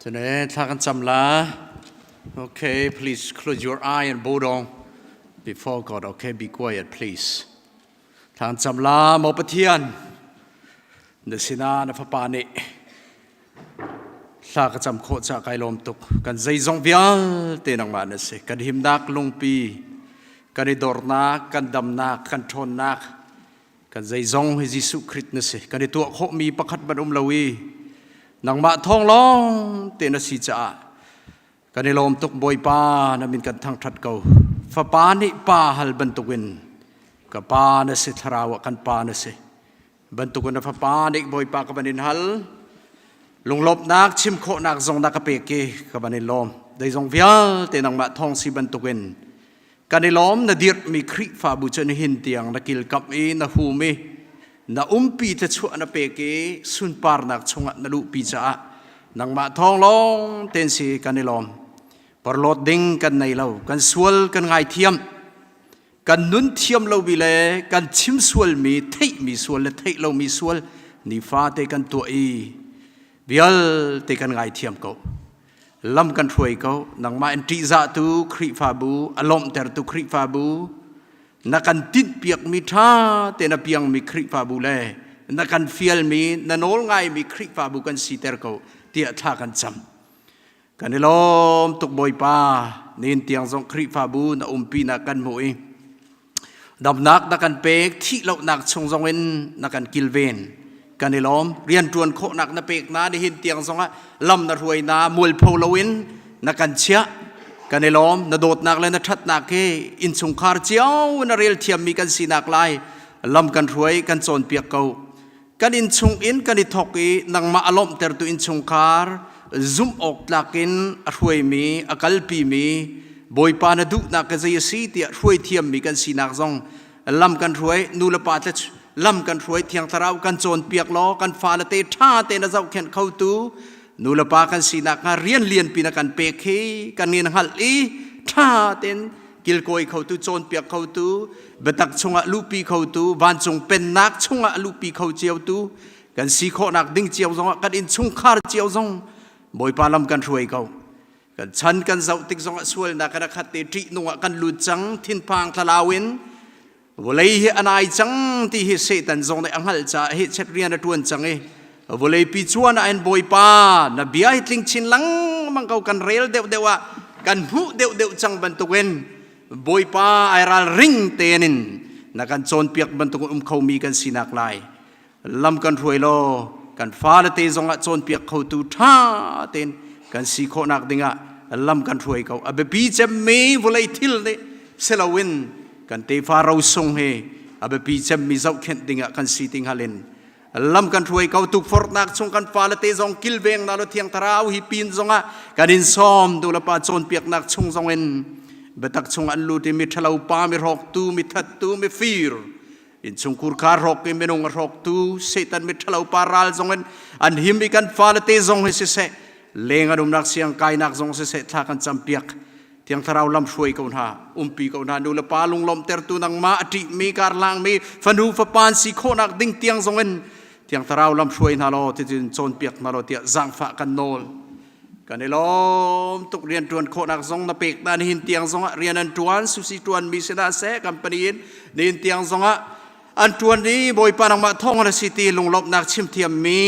Speaker 10: Cune thla kan cam la. Okay, please close your eye and bow down before God. Okay, be quiet, please. Thla kan cam la, maw Pathian. Na sinah na fapa nih thla ka cam khawh ca kai lawm tuk. Kan zeizong vialte nangmah na si. Kan himnak lungpi, kan i dornak, kan damnak, kan ṭhawnnak, kan zeizong hi Jesuh Khrist na si. Kan i tuah khawhmi pakhat ban um lo i nangmah thawng lawng te na si caah kan i lawm tuk Bawipa na min kan thangṭhat ko. Fapa nih pa hal bantukin ka pa na si thlarau ah kan pa na si. Bantukin na fapa nih Bawipa ka van in hal. Lunglawmhnak chim khawhnak zong na ka pek i ka van in lawm. Zeizong vialte nangmah thawng si bantukin kan i lawm na dirhmi Khrihfabu cu nihin tiang na kilkamh i na hum i na umpi thluachuah na pek i sunparnak chungah na luhpi caah nangmah thawng lawng ten si kan i lawm. Porhlawt ding kan nei lo, kan sual kan ngaithiam. Kan nun thiam lomi le kan chim sualmi, theihmi sual le theih lomi sual nifate kan tuah i vialte kan ngaithiam ko. Lam kan hruai ko. Nangmah in ṭihzahtu Khrihfabu, a lawmhtertu Khrihfabu, na kan tinhpiakmi ṭha tein a piangmi Khrihfabu le na kan fialmi, na nawl ngaimi Khrihfabu kan siter ko tiah thla kan cam. Kan i lawm tuk Bawipa, nin tiang zong Khrihfabu na umpinak kan hmuh i damnak na kan pek, thih lonak chung zong in na kan kilven. Kan i lawm, rianṭuan khawhnak na pek na nihin tiang zongah lam na hruai na mualpho loin na kan chiah. Kan i lawm, na dawtnak le na ṭhatnak hi innchungkhar cio na rel thiammi kan sinak lai lam kan hruai, kan cawnpiak ko. Kan innchung in kan i thawk i nangmah a lawmhtertu innchungkhar zumh awk tlak in a hruaimi, a kalpimi, Bawipa na duhnak ka zei a si tiah hruai thiammi kan sinak zong lam kan hruai, nu le pa lam kan hruai, Thiang Thlarau kan cawnpiak law kan fale te ṭha tein a zohkhenh khotu nu le pa kan sinak hnga rian lianpi na kan pek hi kan in hngalh i ṭha tein kilkawi khotu cawnpiak khotu biatak chungah luhpi khotu vancung pennak chungah luhpi kho ciotu kan si khawhnak ding cio zongah kan innchungkhar cio zong Bawipa lam kan hruai ko kan chan kan zoh tik zongah sualnak kan khat te ṭih nung ah kan lut cang thinphang thlalau in vawlei hi a nai cang ti hi Satan zong nih a hngalh caah hi chet rian a ṭuan cang i vawlei pi chuan ah hin Bawipa na bia hi tling chin lengmang ko kan rel deuhdeuh ah kan hmuh deuhdeuh cang bantukin Bawipa ai ralring tein in na kan cawnpiak bantuk um khomi kan sinak lai lam kan hruai law kan fale te zongah cawnpiak khotu ṭha tein kan si khawhnak dingah lam kan hruai ko a biapi cemmi vawlei thil nih siloin kan tefa rosung hi a biapi cemmi zohkhenh dingah kan si ti hngal in lam kan hruai ko tukforhnak chung kan fale te zong kilveng na lo thiang thlarau hi pin zongah kan in sawm du le pa cawnpiaknak chung zong in biatak chung an lut i mi ṭhalo pa mi hrawktu mi thattu mi fir Innchungkhur kha hrawk i minung a hrawktu Satan miṭhalo pa ral zong in an him i kan fale te zong hi siseh leng an umnak siang kainak zong siseh thla kan campiak Thiang Thlarau lam hruai ko hna umpi ko hna nu le pa lunglawmhtertu nangmah a ṭihmi karhlangmi fanu fapa an si khawhnak ding tiang zong in Thiang Thlarau lam hruai hna law ticun cawnpiak hna law tiah zaangfah kan nawl Kan i lawm tuk rianṭuan khawhnak zong na pek na nihin tiang zongah rian an ṭuan susi ṭuanmi si hna seh company in nihin tiang zongah an ṭuan i Bawipa nangmah thawng an si ti lunglawmhnak chim thiammi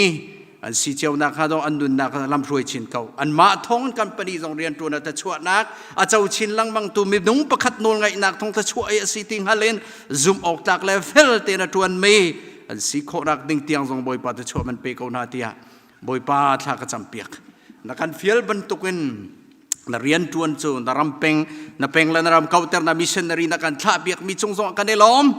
Speaker 10: an si cionak hnga dong an nunnak lamhruai chin ko anmah thawng company zong rianṭuan a chuahnak a co chin lengmang tu minung pakhat nawlngaihnak thong thlachuah i a si ti hngal in zumh awk tlak le fel tein a ṭuanmi an si khawhnak ding tiang zong Bawipa thlachuah man pe ko hna tiah Bawipa thla ka campiak. Na kan fial bantukin na rian ṭuan cu na ram peng na peng le na ram kauhter na missionary na kan thlah piakmi cung zongah kan i lawm.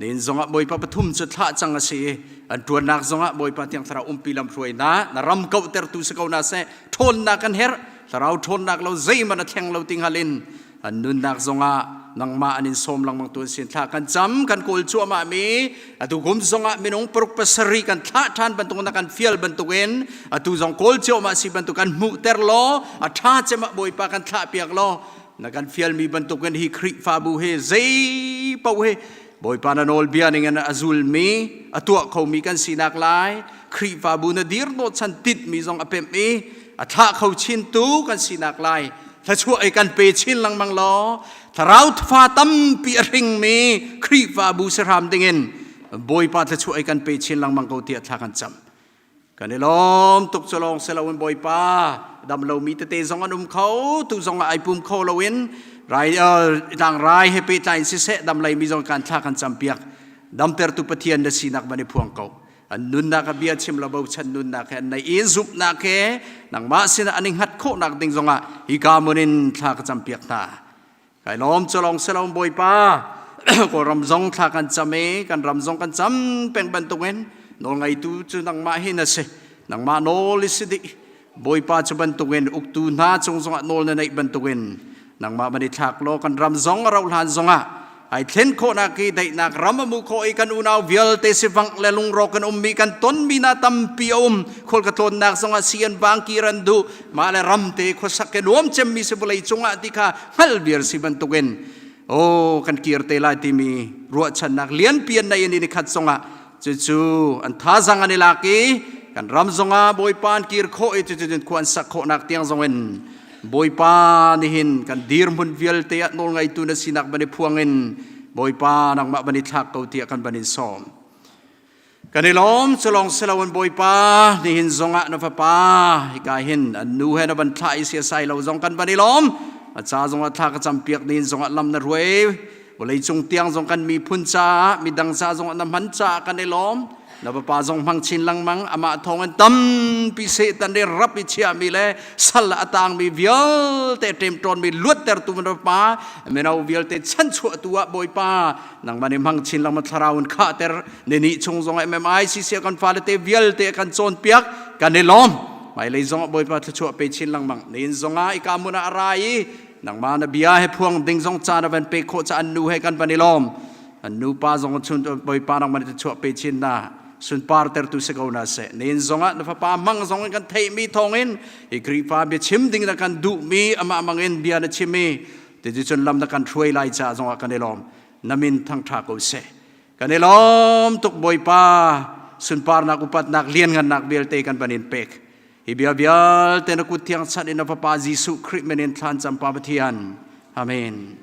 Speaker 10: Nin zongah Bawipa pathum cu thlah cang a si i an ṭuannak zongah Bawipa Thiang Thlarau umpi lam hruai na na ram kauhtertu si ko na seh ṭhawnnak kan herh thlarau ṭhawnnak lo zeihmanh a thleng lo ti hngal in an nunnak zongah nangmah an in sawm lengmang tu an sin thla kan cam kan kawl cuahmah mi atu kum zongah minung paruk pasarih kan thlah ṭhan bantuk na kan fial bantukin atu zong kawl cuahmah si bantuk kan hmuhter law a ṭha cem ah Bawipa kan thlah piak law na kan fialmi bantukin hi Khrihfabu hi zei paoh hi Bawipa na nawlbia ning in a zulmi a tuah khomi kan sinak lai Khrihfabu na dir hnawhchan titmi zong a pemh i. A thlah kho chin tu kan sinak lai thluachuah i kan pe chin lengmang law thlarau fa tampi a hringmi Khrihfabu si hram dingin Bawipa thluachuah i kan pe chin lengmang ko tiah thla kan cam. Kan i lawm tuk cu lawng si loin Bawipa dam lomi tete zong an um kho tu zong ah ai pum kho loin rai tlangrai he pehtlai in siseh dam leimi zong kan thla kan campiak damtertu Pathian na sinak van i phuang ko. An nunnak a bia chim lo bochan nunnak he an nei i zumhnak he nangmah sinah an i hngat khawhnak ding zongah hika mun in thla ka campiak hna. Kai lawm cu lawng si lo Bawipa Kawlram zong thla kan cam i kan ram zong kan cam peng bantukin nawlngeitu cu nangmah hi na si. Nangmah nawl i si dih. Bawipa cu bantukin uktu hna cung zongah nawl na neih bantukin nangmah van i thlak law kan ram zong a rauh hlan zongah ai thlen khawhnak i daihnak ram a mu khawh i kan unau vialte sivangh le lungrawk kan ummi kan tonmi na tampi a um khual ka tlawnnak zongah si an vang kir an duh mah le ram te khuasak ke nuam cemmi si vawlei cungah ti kha hngal viar si bantukin o kan kir te lai timi ruahchannak lianpi an nei ni khat zongah cucu an thazang an i lak i kan ram zongah Bawipa an kir khawh i cucu khua an sak khawhnak tiang zongin Bawipa nihin kan dirhmun vialte ah nawlngeitu na sinak van i phuang in Bawipa nangmah van i thlak ko tiah kan van in sawm. Kan i lawm cu lawng si loin Bawipa nihin zongah na fapa hika hin an nu he na van thlah i siasai lo zong kan van i lawm. A ca zongah thla ka campiak nihin zongah lam na hruai Vawleicung tiang zong kan miphun caah midang ca zong na hman caah kan i lawm. Na vapa zong hmang chin lengmang amah thawng in tampi Satan nih rap i chiahmi le sal a tangmi vialte ṭemṭawnmi luattertu na vapa mino vialte chanchuahtu ah Bawipa nangmah nih hmang chin lengmang thlarau in khahter ni ni chung zong MMICC kan fale te vialte kan cawnpiak kan i lawm. Hmailei zong ah Bawipa thluachuah pe chin lengmang. Nihin zong ah ika hmun ah a ra i Nangmah na bia he phuang ding zong caan a van pek khawh ca an nu he kan van i lawm. An nu pa zong chun Bawipa nangmah nih chuah pe chin na sunpar tertu si ko na seh. Nin zongah na fapa mang zong in kan theihmi thawngin hi Khrihfa bia chim ding na kan duhmi amah mangin bia na chim i ti cun lam na kan hruai lai ca zongah kan i lawm. Na min thangṭha ko seh. Kan i lawm tuk Bawipa sunparnak upatnak lianngannak vialte kan van in pek. Hi bia vialte na kut thiang chanh in na Fapa Jesuh Khrih min in thlan cam Pa Pathian. Amen.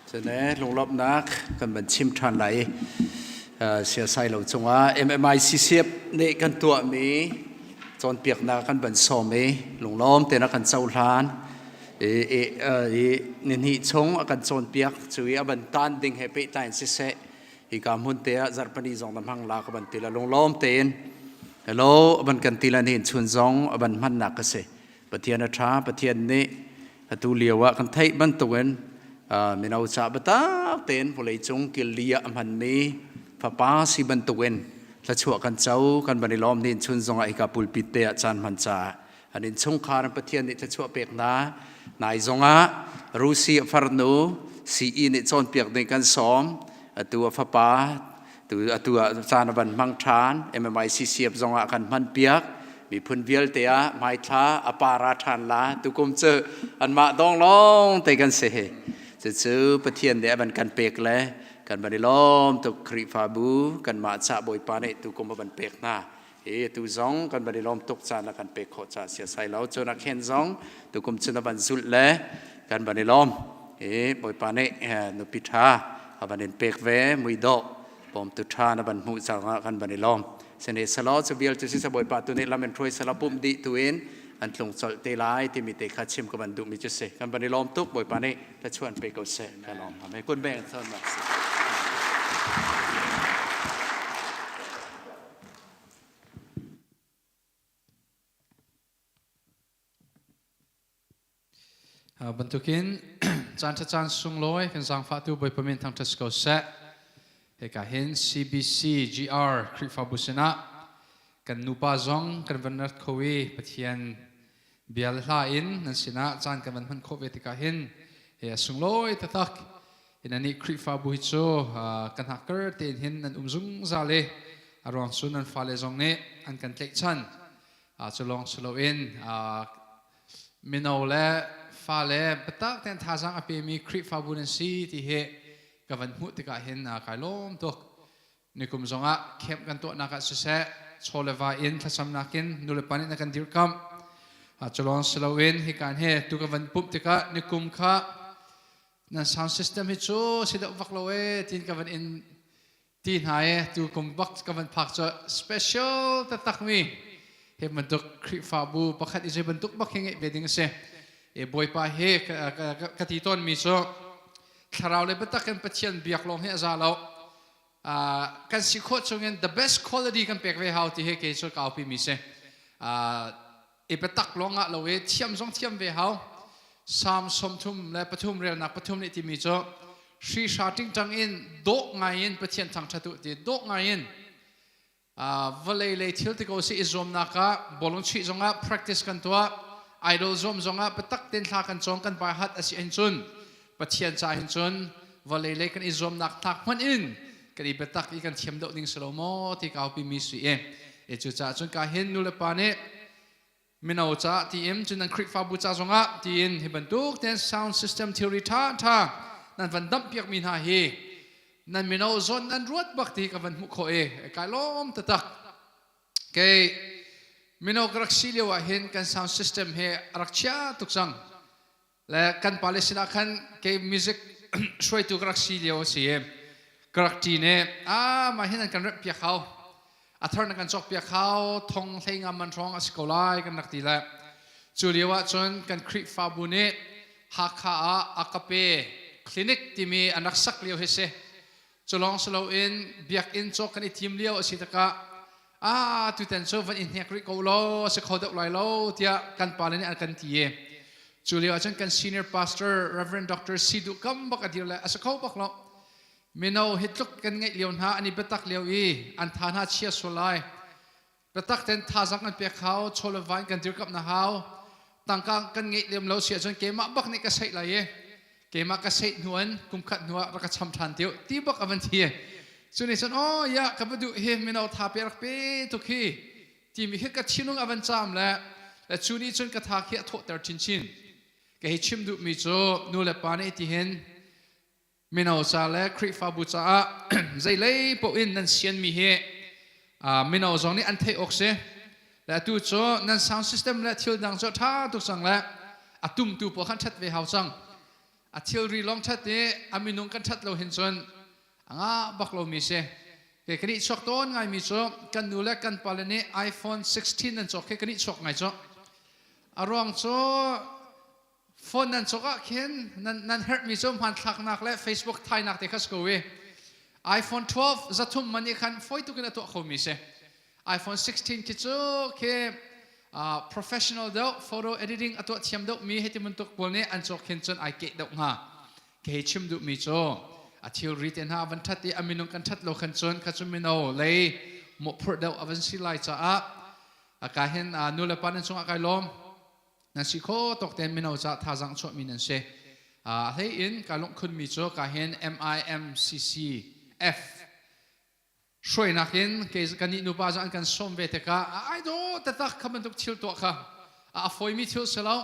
Speaker 10: Cune lunglawmhnak kan van chim ṭhan lai. Siasai lo cungah MMICCF nih kan tuahmi cawnpiaknak kan van sawm i lunglawm tein a kan cohlan. I nihnih chung a kan cawnpiak cu i a van tan ding he pehtlai in siseh hika hmun te ah zarhpani zong na hmang la ka van ti la lunglawm tein hello a van kan ti la nihin chun zong a van hmannak ka si. Pathian a ṭha, Pathian nih atu lio ah kan theih bantukin mino ca biatak tein vawleicung killi ah a hmanmi fapa si bantukin thluachuah kan co kan van i lawm ni chun zongah hika pulpit te ah caan hman caah an innchungkhar Pathian nih thluachuah pek hna nai zongah Rusi a farnu CE nih cawnpiak ding kan sawm atu a fapa tu atu ah caan a van hmang ṭhan MMICCF zongah kan hman piak miphun vialte ah hmaithla a para ṭhan la tukum cu anmah dong lawng te kan si hi cucu Pathian nih a van kan pek le kan van i lawm tuk Khrihfabu kanmah ca Bawipa nih tukum a van pek hna hi tu zong kan van i lawm tuk caan a kan pek khawh ca siasai lo cun a khen zong tukum cun a van zulh le kan van i lawm i Bawipa nih nupi ṭha a van in pek ve muidawh bawmtu ṭha na van hmuh caah kan van i lawm sene salo cu vial cu sisa Bawipa tu nih lam in hruai sala pumh dih tu in an tlung colh te lai timi te kha chim ka van duh mi cu si kan van i lawm tuk Bawipa nih thlachuan pe ko seh ka lawm amen kun beng son mak si
Speaker 11: Bantukin caan ṭha caan sunglawi kan zaangfahtu Bawipa min thangṭhat si ko seh. Hika hin CBC GR Khrihfabu sinah kan nupa zong kan van rat kho i Pathian bia le hla in nan sinah caan kan van hman khawh ve tikah hin he a sunglawi taktak. In anih Khrihfabu hi cu kan hakker tein hin nan um zungzal i a ruang cu nan fale zong nih an kan tlaihchan. Cu lawng si loin mino le fale biatak tein thazaang a pemi Khrihfabu nan si ti hi ka van hmuh tikah hin kai lawm tuk. Nikum zongah camp kan tuahnak ah siseh chaw le va in thlacamnak in nulepa nih na kan dirkamh. Cu lawng si loin hikan he tu ka van pumh tikah nikum kha nan sound system hi cu si deuh vak lo e tin ka van in ti hna e tu kum bak ka van phak cu special taktak mi he bantuk Khrihfabu pakhat i zei bantuk bak hi ngeih ve ding a si e Bawipa he ka ti tawn mi cu thlarau le biatak in Pathian biak lawng hi a za lo kan si khawh chungin the best quality kan pek ve hau ti he kei cu ka aupi mi si i biatak lawng ah lo i thiam zong thiam ve hau Psalm 33 relnak pathum nih timi cu hrihra tingtang in dawh ngai in Pathian thangṭhat u ti dawh ngai in vawlei lei thil ti ko si i zuamnak ah bawlung chuih zongah practice kan tuah idol zuam zongah biatak ten thla kan cawng kan bai hat a si hin cun Pathian ca hin cun vawlei lei kan i zuamnak tlak hmanh in kan i biatak i kan thiam deuh ding si lo maw ti kaupi mi si i e cucaah cun ka hin nu le pa nih mino ca tiin cun nan Khrihfabu ca zongah tiin hi bantuk ten sound system theory tha tha nan van damh piak mi hna hi nan mino zawn nan ruat bak ti ka van hmuh khawh i kai lawm tatak kei mino ka rak si lio ah hin kan sound system he a rak chia tuk cang Le kan pale sinah khan kei music hruaitu ka rak si lio a si i ka rak ṭin i ah mah hin an kan remh piak hau a thar na kan cawk piak hau thong hlei ngam man hrawng a si ko lai kan rak ti le cu lio ah cun kan Khrihfabu nih Hakha ah Agape Clinic timi an rak sak lio hi si Cu lawng si loin biakinn cawk kan i thim lio a si tikah ah tutan cu van i hnek rih ko law a si kho deuh lai lo tiah kan pale nih an kan ti i cu lio ahcun kan senior pastor Reverend Dr. Si Duh Kam bak a dir le a si kho bak lo mino hi tluk kan ngeih lio hna an i biatak lio i an tha hna chia sual lai Biatak ten thazaang kan pek hau, chaw le va in kan dirkamh na hau. Tangka kan ngeih lem lo si ahcun keimah bak nih ka seih lai i keimah ka seih hnu in kum khat hnu ah rak ka cham ṭhan tiu ti bak a van thi. Cu nih cun oh ya ka va duh hi mino tha pe rak pe tuk hi timi khi ka thinlung a van caam le le cu nih cun ka tha khi a thawhter chinchin. Ka hi chim duhmi cu nu le pa nih tihin mino ca le Khrihfabu caah zeilei paoh in nan sianmi hi mino zong nih an theih awk si. Le atu cu nan sound system le thil dang cu ṭha tuk cang le a tumtu pawl khan ṭhat ve hau cang. A thilri lawng ṭhat i a minung kan ṭhat lo hin cun a ngah bak lomi si. Ke kan i chuak tawn ngaimi cu kan nu le kan pale nih iPhone 16 nan cawk khi kan i chuak ngai cu. A ruang cu phone nan cawk ah khin nan nan herhmi cu hmanthlaknak le Facebook thainak te kha si ko i iPhone 12 zathum man i khan fawi tuk in a tuah khomi si. iPhone 16 khi cu khi professional deuh photo editing a tuah thiam deuh mi heti bantuk pawl nih an cawk hin cun ai keh deuh hnga. Kei chim duhmi cu a thilri te hna van ṭhat i a minung kan ṭhat lo khan cun kha cu mino lei mawhphurh deuh a van si lai caah ka hin nu le pa nan cungah kai lawm. Nan si kho tawk tein mino ca thazaang chuahmi nan si. A hlei in kai lungkhunmi cu ka hin MIMCCF hruainak in kei kannih nupa cu an kan sawm ve tikah ai dawh taktak kha bantuk thil tuah kha a fawimi thil si lo.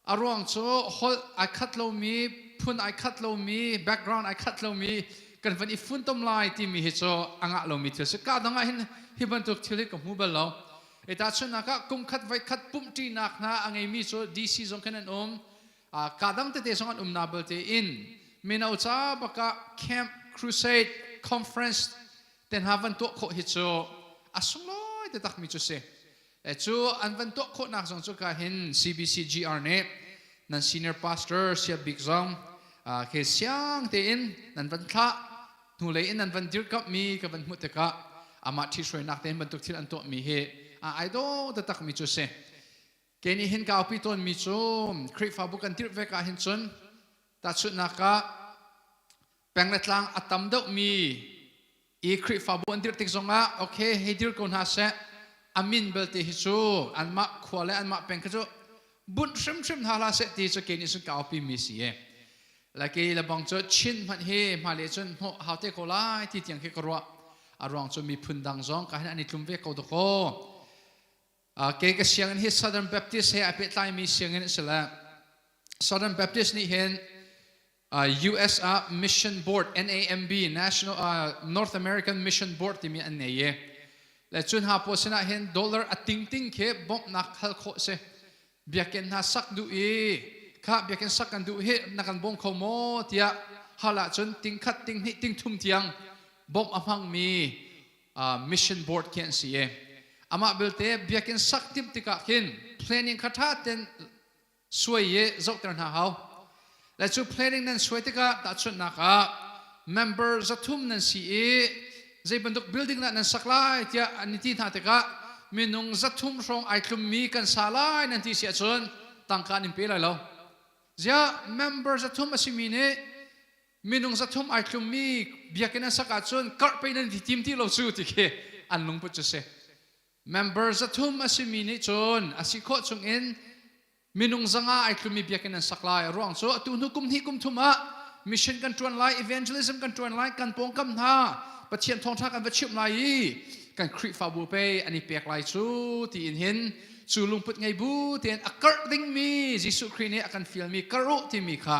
Speaker 11: A ruang cu holh ai khat lomi, phun ai khat lomi, background ai khat lomi kan van i funtom lai timi hi cu a ngah lomi thil si. Ka dang ah hin hi bantuk thil hi ka hmu bal lo. E tahchunhnak ah kum khat voi khat pumhṭinak hna a ngeimi cu DC zong khin an um. Ka dang tete zong an um na balte in mino ca bakah camp crusade conference te hna van tuah khawh hi cu a sunglawi taktakmi cu si. Cu an van tuah khawhnak zong cu ka hin CBCGR nih nan senior pastor Sia Bik zong ke siang tein nan van thlah hnulei in nan van dirkamhmi ka van hmuh tikah amah ṭhihruainak tein bantuk thil an tuahmi hi a ai daw taktakmi cu si. Ke nih hin ka aupi tawnmi cu Khrihfabu kan dirh ve ka hin cun tahchunhnak ah peng le tlang a tam deuhmi i Khrihfabu an dirh tik zongah okay hei dir ko hna seh a min belte hi cu anmah khua le anmah peng kha cu bunh hrimhrim hna hlah seh ti cu ke nih cun ka aupi mi si e la ke le bang cu Chin hmanh hi hmailei cun hnawh hau te ko lai ti tiang khi ka ruah a ruang cu miphun dang zong ka hin an i tlum ve ko dakaw Kei ka sianginn hi Southern Baptist he ai pehtlaimi sianginn a si le Southern Baptist nih hin US ah Mission Board NAMB National North American Mission Board timi an ngei i le cun ha pawl sinah hin dollar a tingting khi bawmhnak hal khawh si biakinn hna sak duh i kha biakinn sak kan duh hi na kan bawm kho maw tiah hal ahcun tingkhat tinghnih tingthum tiang bawmh a hmangmi mission board khi an si i amah belte biakinn sak timh tikah khin planning kha ṭha ten suai i zohter hna hau le cu planning nan suai tikah tahchunhnak ah member 300 nan si i zei bantuk building dah nan sak lai tiah an i ti hna tikah minung 300 hrawng ai tlummi kan sa lai nan ti si ahcun tangka an in pe lai lo ziah member 300 a simi nih Minung 300 ai tlummi biakinn an sak ahcun karh pei nan ti tim ti lo cu ti khi an lungput cu si. Member 300 a simi nih cun a si khawh chungin minung 500 ai tlummi biakinn an sak lai. Ruang cu atu hnu kum hnih kum thum ah mission kan ṭuan lai, evangelism kan ṭuan lai, kan pawngkam hna Pathian thawngṭha kan va chimh lai i kan Khrihfabu pei an i pek lai cu tiin hin cu lungput ngei bu tein a karh dingmi Jesuh Khrih nih a kan fialmi karh u timi kha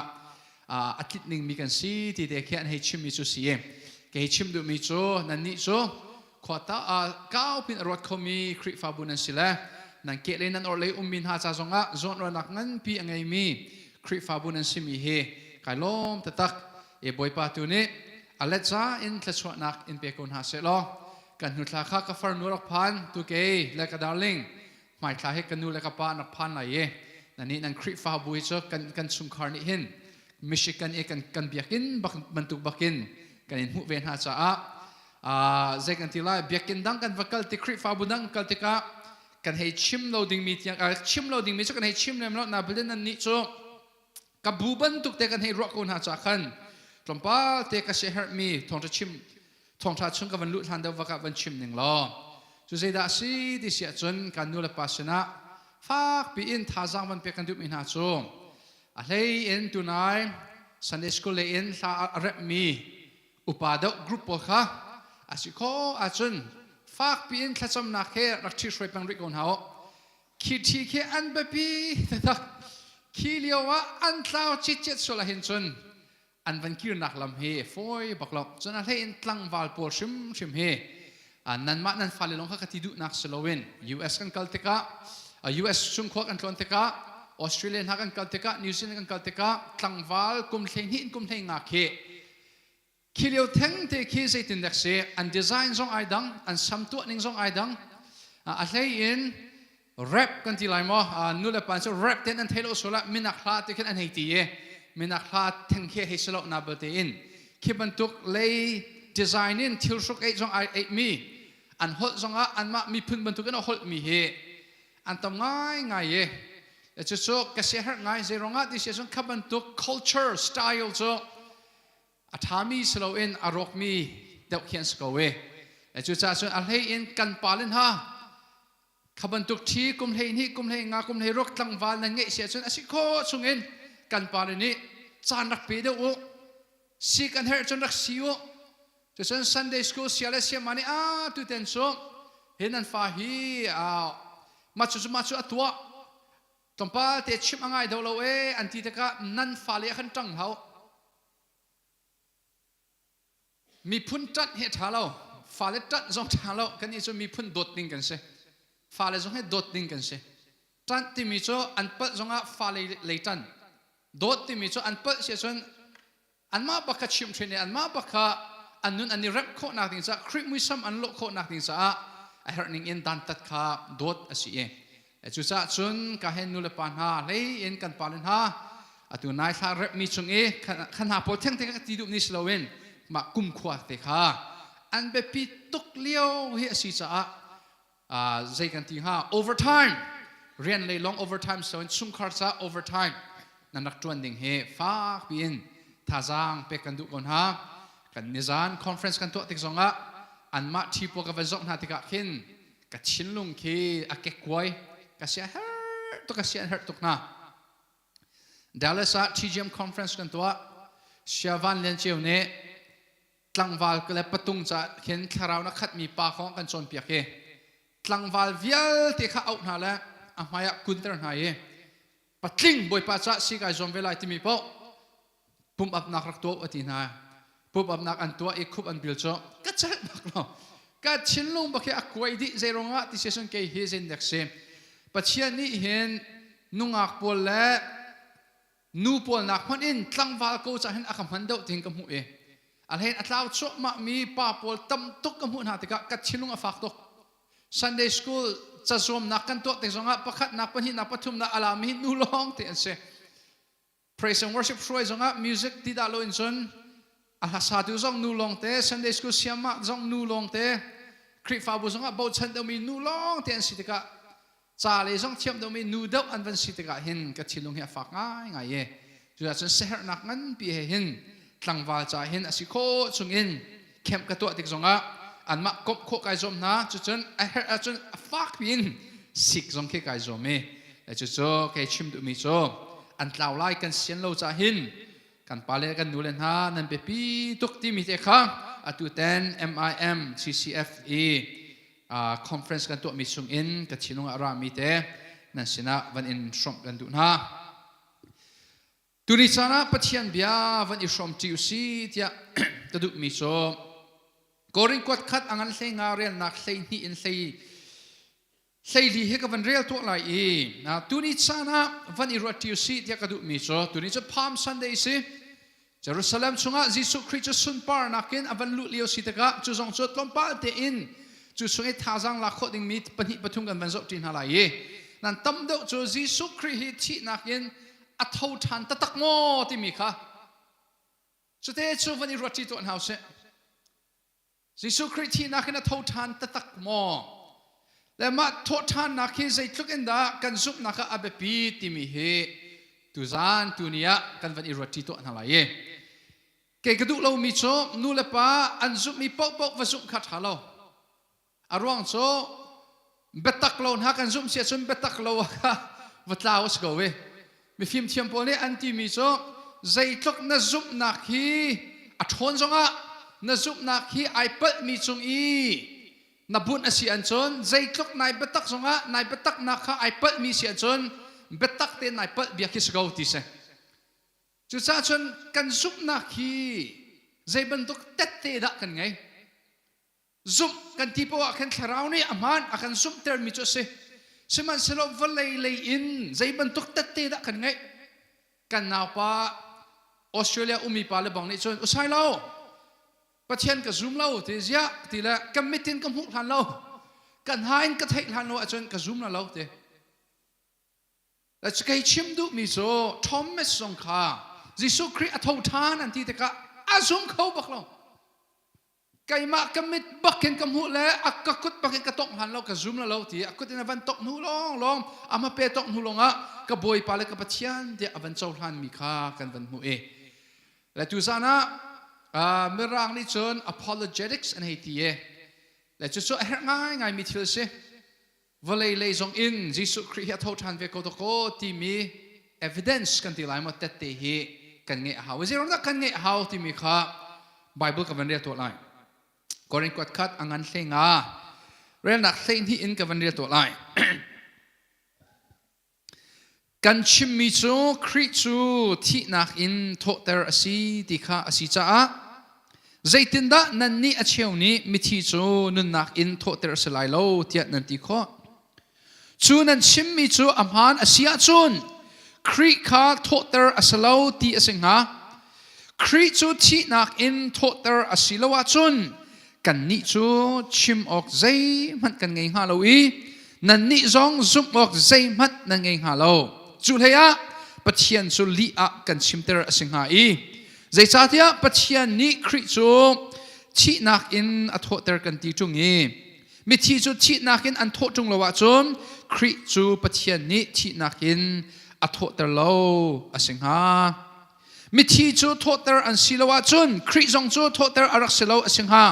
Speaker 11: a tlit ningmi kan si ti te khi an hei chimmi cu si kei chim duhmi cu nannih cu khua ta kau pin a ruat khomi Khrihfabu nan si le nan ke le nan orhlei ummi hna ca zongah zawnruahnak nganpi a ngeimi Khrihfabu nan simi hi kai lawm taktak e Bawipa tu nih a let za in thluachuahnak in pe ko hna seh law kan hnu thla kha ka farnu rak phan tu kei le ka darling hmaithla hi ka nu le ka pa an rak phan lai i nannih nan Khrihfabu hi cu kan kan chungkhar nih hin Michigan i kan kan biakinn bak bantuk bakin kan in hmuh ve hna caah zei kan ti lai biakinn dang kan va kal ti Khrihfabu dang kal tikah kan hei chim lo dingmi tiang chim lo dingmi cu kan hei chim lem lo na bilin nan nih cu ka bu bantuk te kan hei ruah ko hna caah khan tlawmpal te ka siaherhmi thawngṭha chim thawngṭha chung ka van luh hlan deuh vak ah van chim ning law cu zeidah a si ti si ahcun kan nu le pa sinah fakpi in thazaang van pek kan duhmi hna cu a hlei in tunai Sunday school lei in hla a remhmi upa deuh group pawl kha a si khawh ahcun fakpi in thlacamnak he rak ṭhihruai peng rih ko hna u Khi ṭhi khi an biapi taktak. Khi lio ah an tlau citcet sual ahhin cun an van kirnak lam hi fawi bak lo. Cun a hlei in tlangval pawl hrimhrim hi nanmah nan fale lawng kha ka ti duhnak si loin US kan kal tikah US chung khua kan tlawn tikah. Australia hna kan kal tikah New Zealand kan kal tikah tlangval kum 12 in kum 15 khi khi lio theng te khi zeitin dek si an design zong ai dang an sam tuah ning zong ai dang a hlei in rap kan ti lai maw nu le pa cu rap ten an thei lo sula minak hla te khin an hei ti i minak hla theng khi hei silo na balte in khi bantuk lei design in thil hruk ei zong ai ei mi an holh zongah anmah miphun bantuk in a holh mi hi an tam ngai ngai i cucu ka siaherh ngai zei ruangah ti si ahcun kha bantuk culture style cu a ṭhami si loin a rawkmi deuh khi an si ko i cucaah cun a hlei in kan pale hna kha bantuk ṭhi kum 12 kum 15 kum 16 tlangval nan ngeih si ahcun a si khawh chungin kan pale nih caan rak pe deuh u si kan herh cun rak si u cucun Sunday school sia le siama nih a tuten cu hi nan fa hi mah cu mah cu a tuah tlawmpal te chimh a ngai do lo e an ti tikah nan fale ah khan ṭang hau miphun ṭanh hi a ṭha lo fale ṭanh zong ṭha lo kan nih cu miphun dawt ding kan si fale zong hi dawt ding kan si ṭanh timi cu an palh zongah fale lei ṭan dawt timi cu an palh si ahcun anmah bak kha chimhhrin i anmah bak kha an nun an i remh khawhnak ding caah Khrih muisam an lawh khawhnak ding caah a herh ning in dantat kha dawt a si i cucaah cun ka hen nu le pa hna hlei in kan pale hna atu nai thla repmi chung i kha hna pawl theng te ka ti duh ni si loin mah kumkhua te kha an biapi tuk lio hi a si caah zei kan ti hnga overtime rian lei long overtime so in chungkhar ca overtime nan rak tuan ding hi fak piin thazaang pek kan duh ko hna kan nizan conference kan tuah tik zongah anmah thi pawl ka va zoh hna tikah khin ka thinlung khi a kekkuai ka sia herh tuk ka sia herh tuk hna Dallas ah TGM conference kan tuah Siavan Lian Ceu nih tlangval le patung ca khin thlarau na khatmi pa kong kan cawnpiak i tlangval vialte kha auh hna le a hmai ah kunter hna i patling bawipa ca si kai zuam ve lai timi paoh pump upnak rak tuah a ti hna pump upnak an tuah i khup an bil cu ka celh bak lo ka thinlung bak hi a kuai dih zei ruangah ti si kei hi zeindek si Pathian nih hin nungak pawl le nu pawl nak hmanh in tlangval ko cah hin a ka hman deuh tiin ka hmuh i a hlein a tlau cuahmah mi pa pawl tam tuk ka hmuh hna tikah ka thinlung a fak tuk Sunday school cazuamnak kan tuah tik zongah pakhatnak pahnihnak pathumnak a lami hi nu lawng te an si praise and worship hruai zongah music ti dah lo in cun a hlasatu zong nu lawng te Sunday school siamah zong nu lawng te Khrihfabu zongah bochan deuhmi nu lawng te an si tikah ca le zong thiam deuhmi nu deuh an van si tikah hin ka thinlung hi a fak ngaingai i cucaah cun siaherhnak nganpi he hin tlangval ca hin a si khawh chungin camp ka tuah tik zongah anmah komh khawh kai zuam hna cucun a herh ahcun a fak piin sik zong khi kai zuam i cucu kei chim duhmi cu an tlau lai kan sian lo ca hin kan pale kan nule hna nan biapi tuk timi te kha atu ten MIM CCF i conference kan tuahmi chung in ka thinlung ah rami te nan sinah van in hrawmh kan duh hna. Tuni caan ah Pathian bia van i hrawm ṭi usi tiah ka duhmi cu Korin kuat khat a ngan hlei nga relnak hlei hnih in hlei hleili hi ka van rel tuah lai i tuni caan ah van i ruat ṭi usi tiah ka duhmi cu tuni cu Palm Sunday si Jerusalem chungah Jesuh Khrih cu sunparnak in a van luh lio si tikah cu zong cu tlawmpal tein cu chung i thazaang lak khawh dingmi pahnih pathum kan van zoh ṭi hna lai i nan tam deuh cu Jesuh Khrih hi thihnak in a tho ṭhan taktak maw timi kha cute cu van i ruat ṭi tuah hna usih. Jesuh Khrih thihnak in a tho ṭhan taktak maw? Le mah thawhṭhannak hi zeitluk in dah kan zumhnak ah a biapi timi hi tuzaan tuni ah kan van i ruat ṭi tuah hna lai i kei ka duh lomi cu nu le pa an zumhmi paohpaoh va zumh kha ṭha lo. A ruang cu biatak lo hna kan zumh si ahcun biatak lo kha va tlau a si ko i mifim thiam pawl nih an timi cu zeitluk na zumhnak hi a ṭhawn zongah na zumhnak hi ai palhmi cung i na bunh a si ahcun zeitluk nai biatak zongah nai biataknak kha ai palhmi si ahcun biatak tein nai palh bia khi si ko ti si cucaah cun kan zumhnak hi zei bantuk tette dah kan ngei Zumh kan ti poah ah khin thlarau nih a hmaan a kan zumhtermi cu a si. Sihmanhsehlaw vawlei lei in zei bantuk tette dah kan ngeih? Kan naupa Australia ummi pa le bang nih cun usai lo Pathian ka zum lo ti ziah ti le kan mit in ka hmuh hlan lo kan ha in ka theih hlan lo ahcun ka zum la lo ti. Kei chim duhmi cu Thomas zong kha Jesuh Khrih a tho ṭhan an ti tikah a zum kho bak lo. Keimah ka mit bak in ka hmuh le a ka kut bak in ka tongh hlan lo ka zum la lo ti a kut in a van tongh hnu lawng lawng a hmape tongh hnu lawng ah ka Bawipa le ka Pathian tiah a van cohlan mi kha kan van hmuh i le tuzan ah Mirang nih cun apologetics an hei ti i le cucu a herh ngaingai mi thil a si. Vawlei lei zong in Jesuh Khrih hi a tho ṭhan ve ko dakaw timi evidence kan ti lai maw tette hi kan ngeih a hau. Zeiruang dah kan ngeih a hau timi kha Bible ka van rel tuah lai. Korin kuat khat a ngan hlei nga relnak 12 in ka van rel tuah lai. Kan chimmi cu Khrih cu thihnak in thawhter a si ti kha a si caah zeitindah nannih a cheu nih mithi cu nunnak in thawhter a si lai lo tiah nan ti khawh? Cu nan chimmi cu a hmaan a si ahcun Khrih kha thawhter a si lo ti a si hnga. Khrih cu thihnak in thawhter a si lo ahcun kannih cu chim awk zeihmanh kan ngei hnga lo i nannih zong zumh awk zeihmanh nan ngei hnga lo. Cu hleiah Pathian cu lih ah kan chimter a si hnga i zeicahtiah Pathian nih Khrih cu thihnak in a thawhter kan ti ṭung i mithi cu thihnak in an thawh ṭung lo ahcun Khrih cu Pathian nih thihnak in a thawhter lo a si hnga. Mithi cu thawhter an si lo ahcun Khrih zong cu thawhter a rak si lo a si hnga.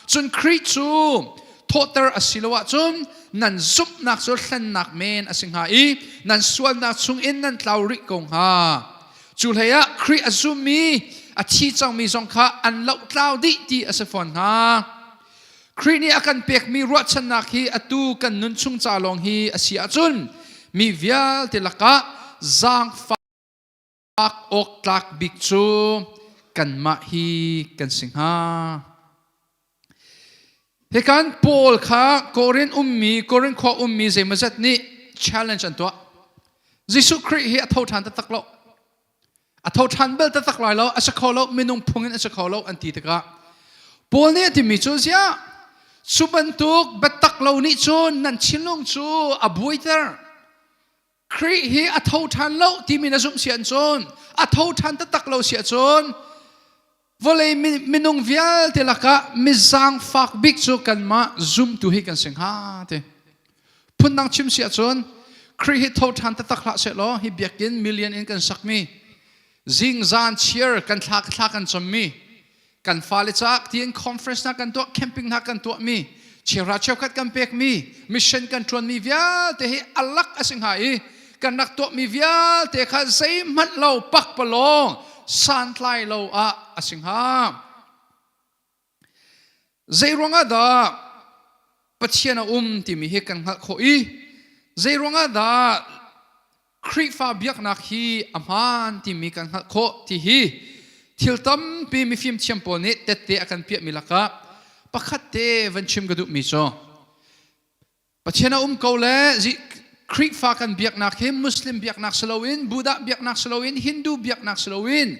Speaker 11: Cun Khrih cu thawhter a si lo ahcun nan zumhnak cu hlennak men a si hnga i nan sualnak chungin nan tlau rih ko hnga. Cu hleiah Khrih a zummi a thi cangmi zong kha an lohtlau dih ti a si fawn hnga. Khrih nih a kan pekmi ruahchannak hi atu kan nun chung ca lawng hi a si ahcun mi vialte lakah zaangfah awk tlak bik cu kanmah hi kan si hnga. Hikan Paul kha Korin ummi, Korin khua ummi zeimawzat nih challenge an tuah. Jesuh Khrih hi a tho ṭhan taktak lo. A tho ṭhan bal taktak lai lo, a si kho lo, minung phung in a si kho lo an ti tikah Paul nih a timi cu ziah cu bantuk biatak lo nih cun nan thinlung cu a buaiter. Khrih hi a tho ṭhan lo timi na zumh si ahcun a tho ṭhan taktak lo si ahcun vawlei minung vialte lakah mizaangfak bik cu kanmah zumtu hi kan si hnga ti. Phundang chim si ahcun Khrih hi tho ṭhan taktak hlah sehlaw hi biakinn million in kan sakmi zingzan cheer kan thla thla kan cammi kan fale caah tiin conference hna kan tuah camping hna kan tuahmi cheuhra cheukhat kan pekmi mission kan ṭuanmi vialte hi alak a si hnga i kan rak tuahmi vialte kha zeihmanh lo pakpalawng santlai lo ah a si hnga zei ruangah dah Pathian a um timi hi kan hngalh khawh i zei ruangah dah Khrihfa biaknak hi a hmaan timi kan hngalh khawh ti hi thil tampi mifim thiam pawl nih tette a kan piahmi lakah pakhat te van chim ka duhmi cu Pathian a um ko le Khrihfa kan biaknak hi Muslim biaknak si loin Buddha biaknak si loin Hindu biaknak si loin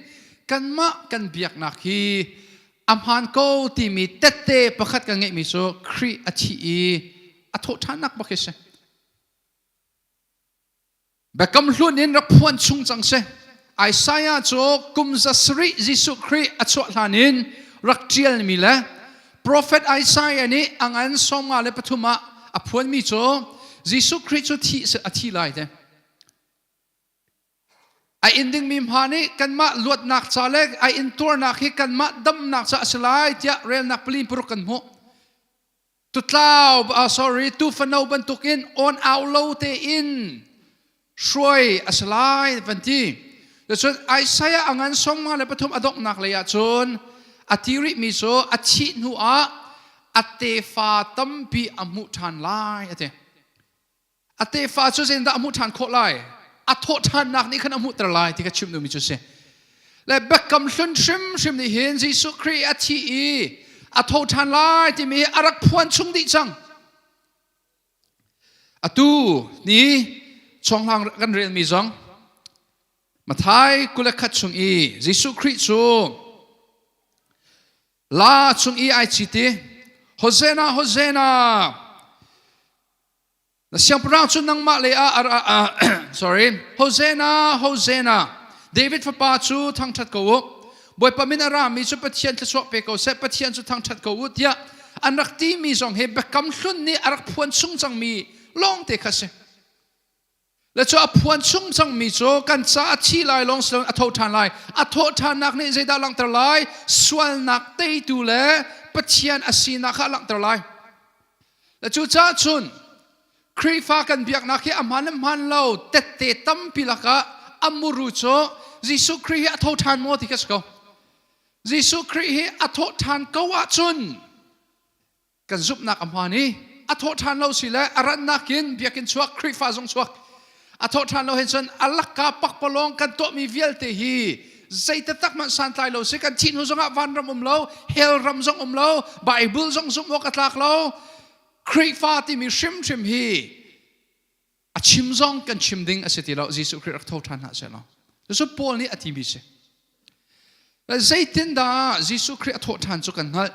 Speaker 11: kanmah kan biaknak hi a hmaan ko timi tette pakhat kan ngeihmi cu Khrih a thih i a thawhṭhannak bak hi si. Biakam hlun in rak phuan chung cang si. Isaiah cu kum 700 Jesuh Khrih a chuah hlan in rak ṭialmi le Prophet Isaiah nih a ngan 53 ah a phuanmi cu Jesuh Khrih cu thi a thi lai te. A in dingmi hma nih kanmah luatnak ca le a intuarnak hi kanmah damnak ca a si lai tiah relnak pali paruk kan hmuh. Tutlau, uh, sorry, tufano bantukin on au lo tein hruai a si lai van ti. Cun Isaiah a ngan 53 a donghnak lei ah cun a ti rihmi cu a thih hnu ah a tefa tampi a hmuh ṭhan lai a ti. A tefa cu zeitindah a hmuh ṭhan khawh lai? A thawh ṭhannak nih khan a hmuhter lai ti kha chim duhmi cu a si. Le biakam hlun hrimhrim nih hin Jesuh Khrih a thi i a tho ṭhan lai timi hi a rak phuan chung dih cang. Atu ni chonghlang kan relmi zong Mathai 21 chung i Jesuh Khrih cu la chung i ai citi Hosanna Hosanna Na siangpahrang cu nangmah lei ah a sorry Hosanna Hosanna David fapa cu thangṭhat ko u Bawipa min a rami cu Pathian thluachuah pe ko seh Pathian cu thangṭhat ko u tiah an rak timi zong hi biakam hlun nih a rak phuan chung cangmi lawngte kha si le cu a phuan chung cangmi cu kan ca a thi lai lawng si loin a tho ṭhan lai a thawh ṭhannak nih zeidah langhter lai sualnak teitu le Pathian a sinak kha a langhter lai Le cucaah cun Khrihfa kan biaknak hi a hmaan le hmaan lo tette tampi lakah a muru cu Jesuh Khrih hi a tho ṭhan maw ti kha si ko. Jesuh Khrih hi a thawh ṭhan ko ahcun kan zumhnak a hmaan i a thawh ṭhan lo si le a rannak in biakinn chuak Khrihfa zong chuak a thawh ṭhan lo hin cun a lakka pakpalawng kan tuahmi vialte hi zei taktak hmanh santlai lo si kan thih hnu zongah vanram um lo hell ram zong um lo Bible zong zumh awk a tlak lo Khrihfa timi hrimhrim hi a chim zong kan chim ding a si ti lo Jesuh Khrih rak tho ṭhan hlah seh law cucu Paul nih a timi si zeitindah Jesuh Khrih a thawh ṭhan cu kan hngalh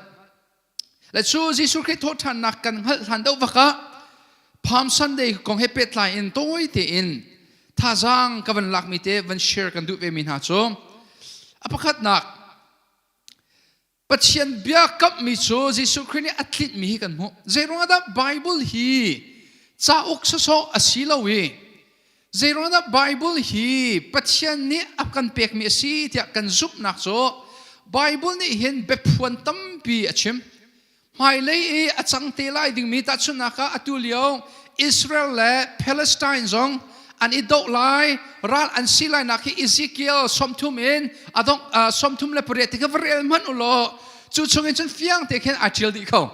Speaker 11: Le cu Jesuh Khrih thawhṭhannak kan hngalh hlan deuh vak ah Palm Sunday kong he pehtlai in tawi tein thazaang ka van lakmi te van share kan duh ve mi hna cu a pakhatnak Pathian bia kamhmi cu Jesuh Khrih nih a tlinhmi hi kan hmuh. Zeiruang ah dah Bible hi cauk sawsawh a si lo i zeiruang dah Bible hi Pathian nih a kan pekmi a si tiah kan zumhnak cu Bible nih hin biaphuan tampi a chim. Hmailei i a cang te lai dingmi tahchunhnak ah atu lio Israel le Palestine zong an i doh lai ral an si lai nak hi Ezekiel 30 in adong 38 ti kha va rel hmanh u law cu chungin cun fiang te khin ai ṭial dih kho.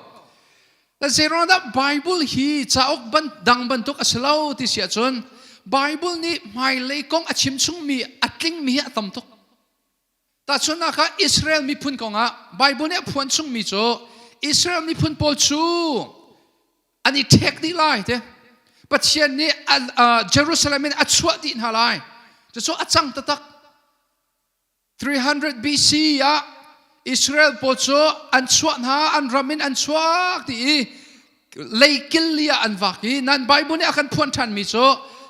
Speaker 11: Zeiruang dah Bible hi cauk ban, dang bantuk a si lo ti si ahcun Bible nih hmailei kong a chim chungmi a tlingmi hi a tam tuk. Tahchunhnak ah Israel miphun kongah Bible nih a phuan chungmi cu Israel miphun pawl cu an i ṭhek dih lai te. Pathian nih Jerusalem in a chuah dih hna lai. Cucu a cang taktak. 300 BC ah Israel pawl cu an chuah hna an ram in an chuak ti i leikil li ah an vak i nan Bible nih a kan phuan ṭhanmi cu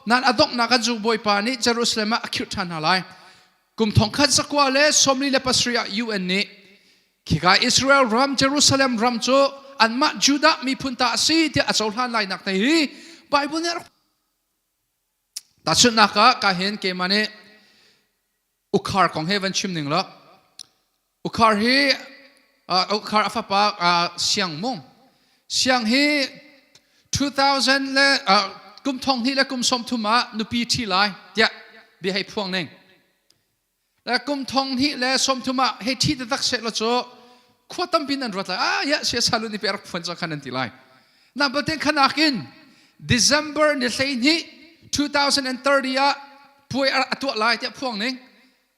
Speaker 11: nan a donghnak ah Jew bawipa nih Jerusalem ah a khirh ṭhan hna lai kum thongkhat zakua le 47 ah UN nih khika Israel ram Jerusalem ram cu anmah Judah miphun ta a si tiah a cohlan lai nak te hi Bible nih a rak tahchunhnak ah ka hin keimah nih Ukhar kong he van chim ning law Ukhar hi Ukhar a fapa Siang Mung Siang hi 2000 le kum thong hnih le kum 30 ah nupi ṭhi lai tiah bia hei phuang ning le kum thong hnih le 30 ah hei ṭhi taktak seh law cu khua tampi nan ruat lai ah ya sia salu ni pe rak phuan cang khan nan ti lai na baten khanak in December ni 12 2030 ah puai a tuah lai tiah phuang ning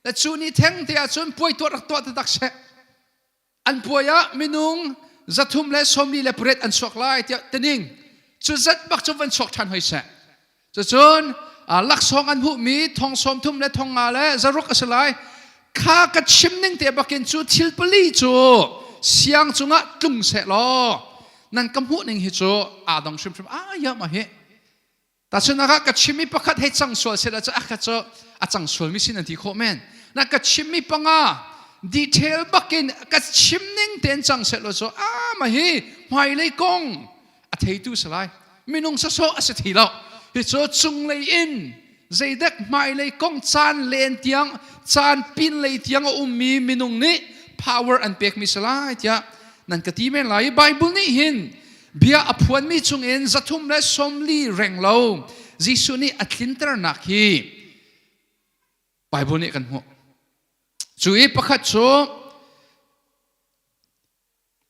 Speaker 11: le cu ni theng te ah cun puai tuah rak tuah taktak seh an puai ah minung 348 an chuak lai tiah tining cu zat bak cu van chuak ṭhan hoi seh cucun laksawng an hmuhmi thong 30 le thong nga le zaruk a si lai kha ka chim ning te bakin cu thil pali cu siang cungah tlung seh law nan ka hmuh ning hi cu aa dong hrimhrim ah ya ma hi Tahchunhnak ah ka chimmi pakhat hei cang sual seh cu a kha cu a cang sualmi sin an ti khawh men. Na ka chimmi panga detail bakin ka chim ning tein cang seh law cu a ma hi hmailei kong a theitu si lai. Minung sawsawh a si thi lo. Hi cu cunglei in zeidek hmailei kong caan len tiang caan pin lei tiang a ummi minung nih power an pekmi si lai tiah nan ka ti men lai. Bible nih hin Bia a phuanmi chungin 340 reng lo Jesuh nih a tlinternak hi Bible nih kan hmuh. Cu i pakhat cu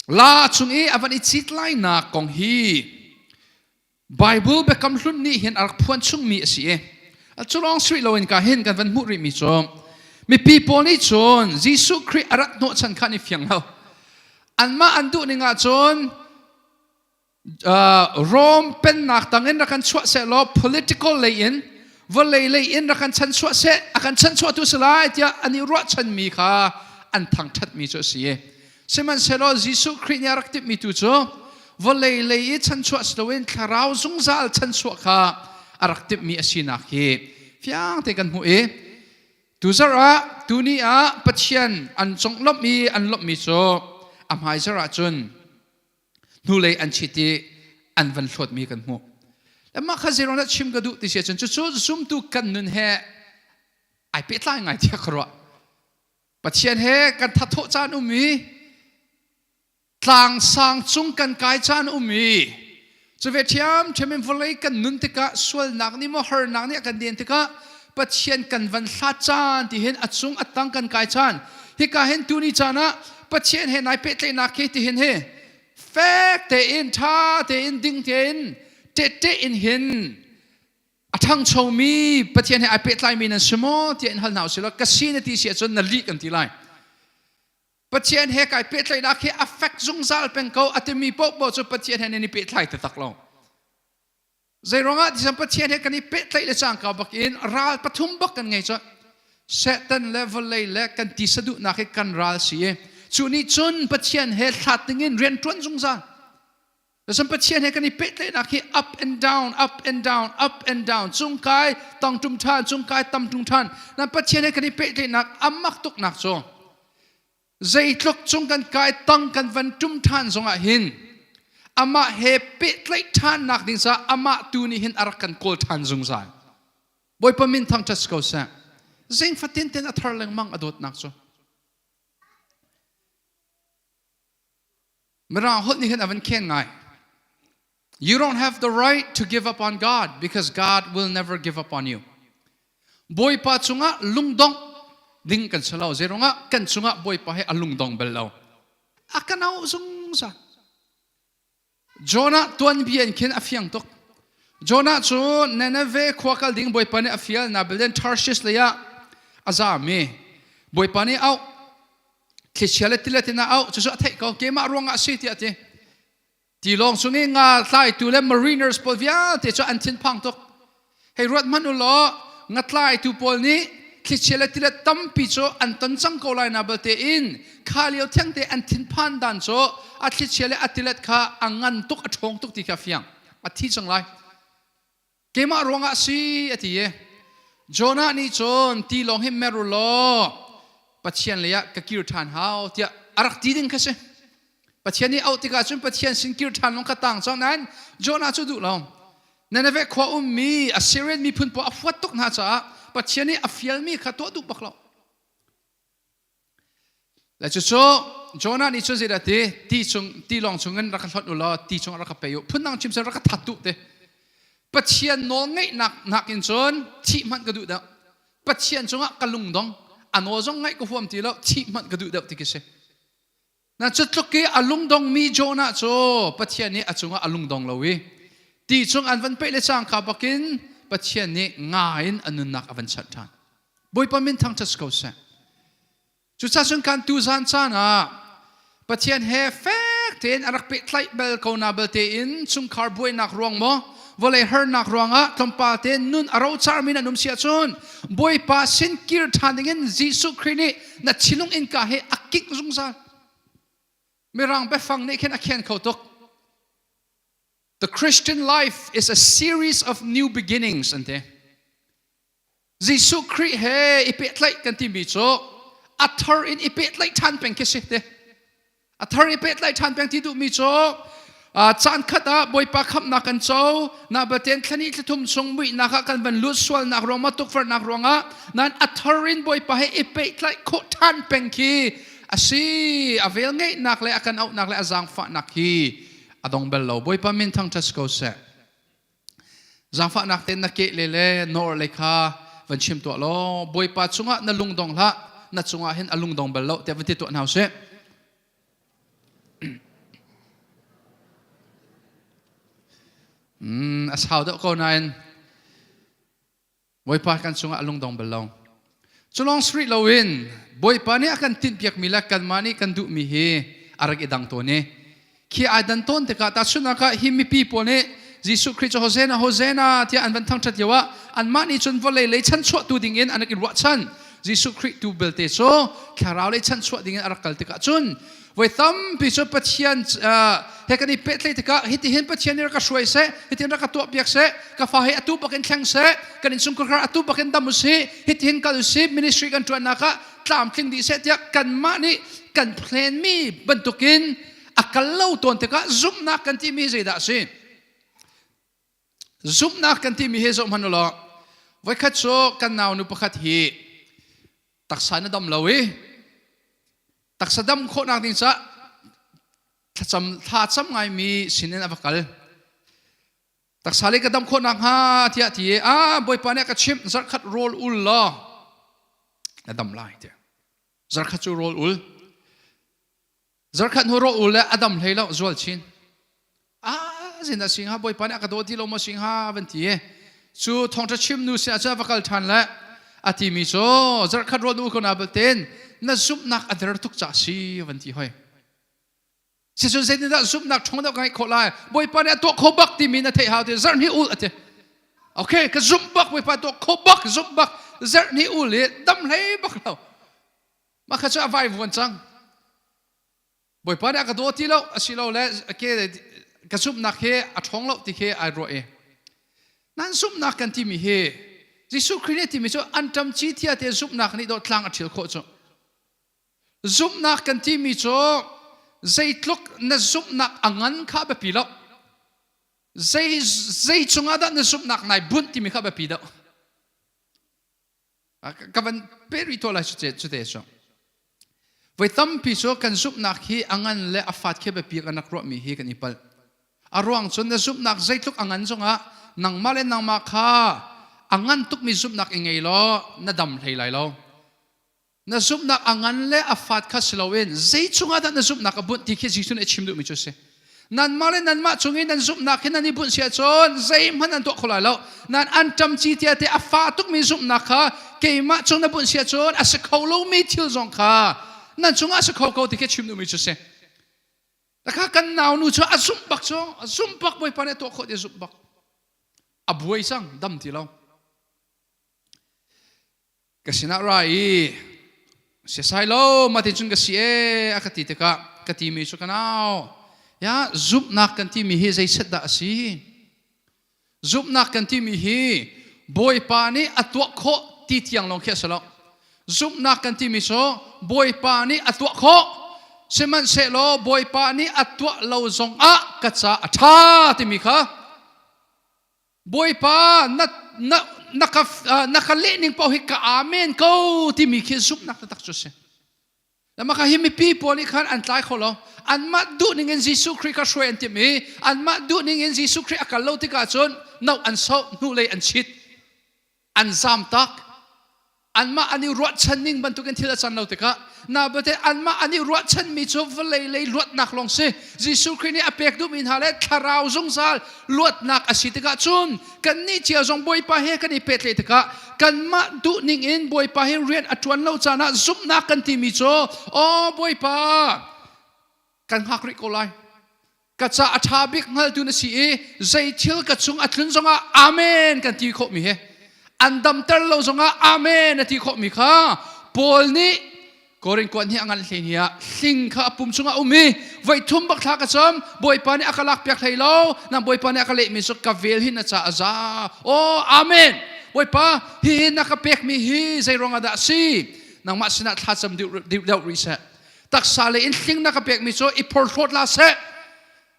Speaker 11: la chung i a van i cit lainak kong hi Bible biakam hlun nih hin a rak phuan chungmi a si i cu lawng sui loin ka hin kan van hmuh rihmi cu mipi pawl nih cun Jesuh Khrih a rat hnawhchan kha an i fiang lo anmah an duh ning ah cun. Rome pennak tangin rak kan chuah seh law political lei in vawlei lei in rak kan chanchuah seh a kan chanchuahtu si lai tiah an i ruahchanmi kha an thangṭhatmi cu a si. Sihmanhsehlaw Jesuh Khrih nih a rak timhmi tu cu vawlei lei i chanchuah si loin thlarau zungzal chanchuah kha a rak timhmi a sinak hi fiang te kan hmuh i tuzarh ah tuni ah Pathian an conglawmh i an lawmhmi cu a hmaizarh ah cun hnulei an chit i an van hlawtmi kan hmuh. Le mah kha zeiruang dah chim ka duh ti si ahcun cucu zumtu kan nun he ai pehtlai ngai tiah ka ruah. Pathian he kan thathawh caan um i tlang sang cung kan kai caan um i cuve ṭhiamṭhiam in vawlei kan nun tikah sualnak nih maw harnak nih a kan den tikah Pathian kan van hlat caan ti hin a cung a tang kan kai caan hika hin tuni caan ah Pathian he nai pehtlaihnak hi ti hin hi fek tein ṭha tein ding tein ṭehṭeh in hin a ṭhangchomi Pathian he ai pehtlaimi nan si maw tiah in hal hna usih law ka si na ti si ahcun na lih kan ti lai. Pathian he kai pehtlaihnak hi a fek zungzal peng ko a timi paohpaoh cu Pathian he nan i pehtlai taktak lo. Zeiruangah ti Pathian he kan i pehtlaih le cangka bak in ral pathum bak kan ngei cu Satan le vawlei le kan ti saduhnak hi kan ral si i cu nih cun Pathian he hlat dingin rian ṭuan zungzal. Cun Pathian he kan i pehtlaihnak hi up and down, up and down, up and down, cung kai tang ṭum ṭhan, cung kai tam ṭung ṭhan. Nan Pathian he kan i pehtlaihnak a mak tuknak cu zeitluk cung kan kai tang kan van ṭum ṭhan zongah hin amah he pehtlaih ṭhannak ding caah amah tu nih hin a rak kan kawl ṭhan zungzal. Bawipa min thangṭhat si ko seh. Zing fatin ten a thar lengmang a dawtnak cu. Mirang holh nih hin a van khen ngai. You don't have the right to give up on God because God will never give up on you. Bawipa cungah lungdongh ding kan si lo. Zeirungah kan cungah Bawipa he a lungdong bal lo. A kan auh zungzal. Jonah tuanbia in khin a fiang tuk. Jonah cu Nineveh khua kal ding Bawipa nih a fial na belen Tarshish lei ah a zam i Bawipa nih auh thlichia le tilet in a auh cucu a theih ko keimah ruangah a si tiah a ti. Tilawng chung i nga tlaitu le mariners pawl vialte cu an thinphang tuk. Hei ruat hmanh u law ngatlaitu pawl nih thlichia le tilet tampi cu an ton cang ko lai na balte in kha lio thiangte an thinphan dan cu a thlichia le a tilet kha a ngan tuk a ṭhawng tuk ti kha fiang a thi cang lai. Keimah ruangah a si a ti i Jonah nih cun tilawng hi mer u law Pathian lei ah ka kir ṭhan hau tiah a rak ti ding kha si. Pathian nih auh tikah cun Pathian sin kir ṭhan lawng kha tang cang nain Jonah cu duh lo. Nineveh khua ummi Assyrian miphun pawl a huat tuk hna caah Pathian nih a fialmi kha tuah duh bak lo. Le cucu Jonah nih cun zeidah ti ti chung tilawng chungin rak ka hlonh u law ti chung rak ka pe u phundang chim seh rak ka that duh te Pathian nawl ngeihnak nakin cun thih hmanh ka duh deuh Pathian cungah ka lungdong a nawl zong ngaih ka huam ti lo thih hmanh ka duh deuh ti khi si Na cu tluk i a lungdongmi Jonah cu Pathian nih a cungah a lungdong lo i ti chung an van peih le cangka bakin Pathian nih nga in a nunnak a van chanh ṭhan. Bawipa min thangṭhat si ko seh. Cucaah cun kan tuzan caan ah Pathian he fek tein a rak pehtlaih bal ko na balte in chungkhar buainak ruang maw vawlei harnak ruangah tlawmpal te nun a rocarmi nan um si ahcun Bawipa sin kir ṭhan dingin Jesuh Khrih nih na thinlung innka he a kik zungzal. Mirang biafang nih khin a khen kho tuk. The Christian life is a series of new beginnings an ti. Jesuh Khrih he i pehtlaih kan timi cu a thar in i pehtlaih ṭhan peng khi si te. A thar i pehtlaih ṭhan peng ti duhmi cu caan khat ah Bawipa khamhnak kan co na baten thlani thlathum chung muihnak ah kan van lut sualnak ruang ma tukforhnak ruangah nan a thar in Bawipa he i pehtlaih khawh ṭhan peng khi a si a vel ngeihnak le a kan auhnak le a zaangfahnak hi a dong bal lo Bawipa min thangṭhat si ko seh Zaangfahnak tein na keh le le nawr le kha van chim tuah law Bawipa cungah na lungdong hlah na cungah hin a lungdong bal lo tiah van ti tuah hna usih. Mm, a sau deuh ko nain Bawipa kan cungah a lungdong bal lo. Culong sri loin Bawipa nih a kan tinhpiakmi le kanmah nih kan duhmi hi a rak i dang tawn i. Khi ai dan tawn tikah tahchunhnak ah hi mipi pawl nih Jesuh Khrih cu Hosanna Hosanna tiah an van thangṭhat lio ah anmah nih cun vawlei lei chanchuahtu ding in an rak i ruahchan. Jesuh Khrih tu belte cu thlarau lei chanchuah ding in a rak kal tikah cun voi tampi cu Pathian he kan i pehtlaih tikah hitihin Pathian nih rak ka hruai seh, hitihin rak ka tuahpiak seh, ka fa hi atu bakin thleng seh, kan innchungkhar atu bakin dam usih, hitihin kal usih, ministry kan ṭuannak ah tlamtling dih seh tiah kanmah nih kan plan mi bantukin a kal lo tawn tikah zumhnak kan timi zeidah a si? Zumhnak kan timi hi zoh hmanh u law voikhat cu kan naunu pakhat hi taksa na dam lo i taksa dam khawhnak ding caah thlacam thlacam ngaimi sinin a va kal. Taksa le ka dam khawh nakhnga tiah ti i a Bawipa nih a ka chimh zarhkhat rawl ul law na dam lai tiah. Zarhkhat cu rawl ul. Zarkhat hnu rawl ul le a dam hlei lo zual chin. Ah zin a singha Bawipa nih a ka daw ti lo maw singha van ti i cu thawngṭha chim nu sin ah cun a va kal ṭhan le a timi cu zarhkhat rawl ul ko na balten na zumhnak a der tuk ca si van ti hoi. Sicun zeitindah zumhnak ṭhawng deuh ka ngeih khawh lai? Bawipa nih a tuah kho bak timi na theih hau ti zarh hnih ul a ti. Okay, ka zumh bak Bawipa tuah kho bak zumh bak zarh hnih ul i dam hlei bak lo. Mah kha cu a vai vuan cang. Bawipa nih a ka daw ti lo asilole ke ka zumhnak hi a ṭhawng lo ti khi ai ruah i nan zumhnak kan timi hi Jesuh Khrih nih timi cu anṭam ci thia te zumhnak nih dawh tlang a ṭhil khawh cu. Zumhnak kan timi cu zeitluk na zumhnak a ngan kha a biapi lo. Zei, zei cungah dah na zumhnak nai bunh timi kha a biapi deuh. Ka van pe rih tuah lai cu te cu. Voi tampi cu kan zumhnak hi a ngan le a fat khi biapi kan rak ruahmi hi kan i palh. A ruang cun na zumhnak zeitluk a ngan zongah nangmah le nangmah kha a ngan tukmi zumhnak i ngei law na dam hlei lai lo. Na zumhnak a ngan le a fat kha si loin zei cungah dah na zumhnak a bunh ti khi Jesuh nih a chim duhmi cu a si. Nanmah le nanmah cung i nan zumhnak hi nan i bunh si ahcun zeihmanh nan tuah kho lai lo. Nan anṭam ci tia te a fa tukmi zumhnak kha keimah cung na bunh si ahcun a si kho lomi thil zong kha nan cungah a si kho ko ti khi a chim duhmi cu a si. Kha kan naunu cu a zumh bak cu a zumh bak Bawipa nih a tuah khawh ti a zumh bak. A buai cang dam ti lo. Ka sinah ra i siasai lo mah cun ka si e a ka ti tikah ka timi cu ka nau ya zumhnak kan timi hi zei set dah a si? Zumhnak kan timi hi Bawipa nih a tuah khawh ti tiang lawng khi a si lo. Zumhnak kan timi cu Bawipa nih a tuah khawh sihmanhsehlaw Bawipa nih a tuah lo zongah ka ca a ṭha timi kha Bawipa na na na ka na ka leh ning paoh hi ka amen ko timi khi zumhnak taktak cu a si. Mah hi mipi pawl nih khan an tlai kho lo. Anmah duh ning in Jesuh Khrih kha hruai an timh i anmah duh ning in Jesuh Khrih a kal lo tikah cun no an soh hnulei an chit an zam tak anmah an i ruahchan ning bantukin thil a can lo tikah na bate anmah an i ruahchanmi cu vawlei lei luatnak lawng si Jesuh Khrih nih a pek duhmi hna le thlarau zungzal luatnak a si tikah cun kannih cia zong Bawipa he kan i pehtlaih tikah kanmah duh ning in Bawipa he rian a ṭuan lo caan ah zumhnak kan timi cu aw Bawipa kan hngak rih ko lai ka ca a ṭha bik hngaltu na si i zei thil ka chung a tlun zongah amen kan ti khawhmi hi an damter lo zongah amen a ti khawhmi kha Paul nih Korin kuan hi a ngan hlei ni ah hling kha a pum chungah um i voi thum bak thla ka cam Bawipa nih a ka lak piak hlei lo nang Bawipa nih a ka lehmi cu ka vel hin na ca a za oh amen Bawipa hihi na ka pekmi hi zei ruangah dah a si nangmah sinah thlacam deuh deuh rih seh taksa le in hling na ka pekmi cu i phorhlawt la seh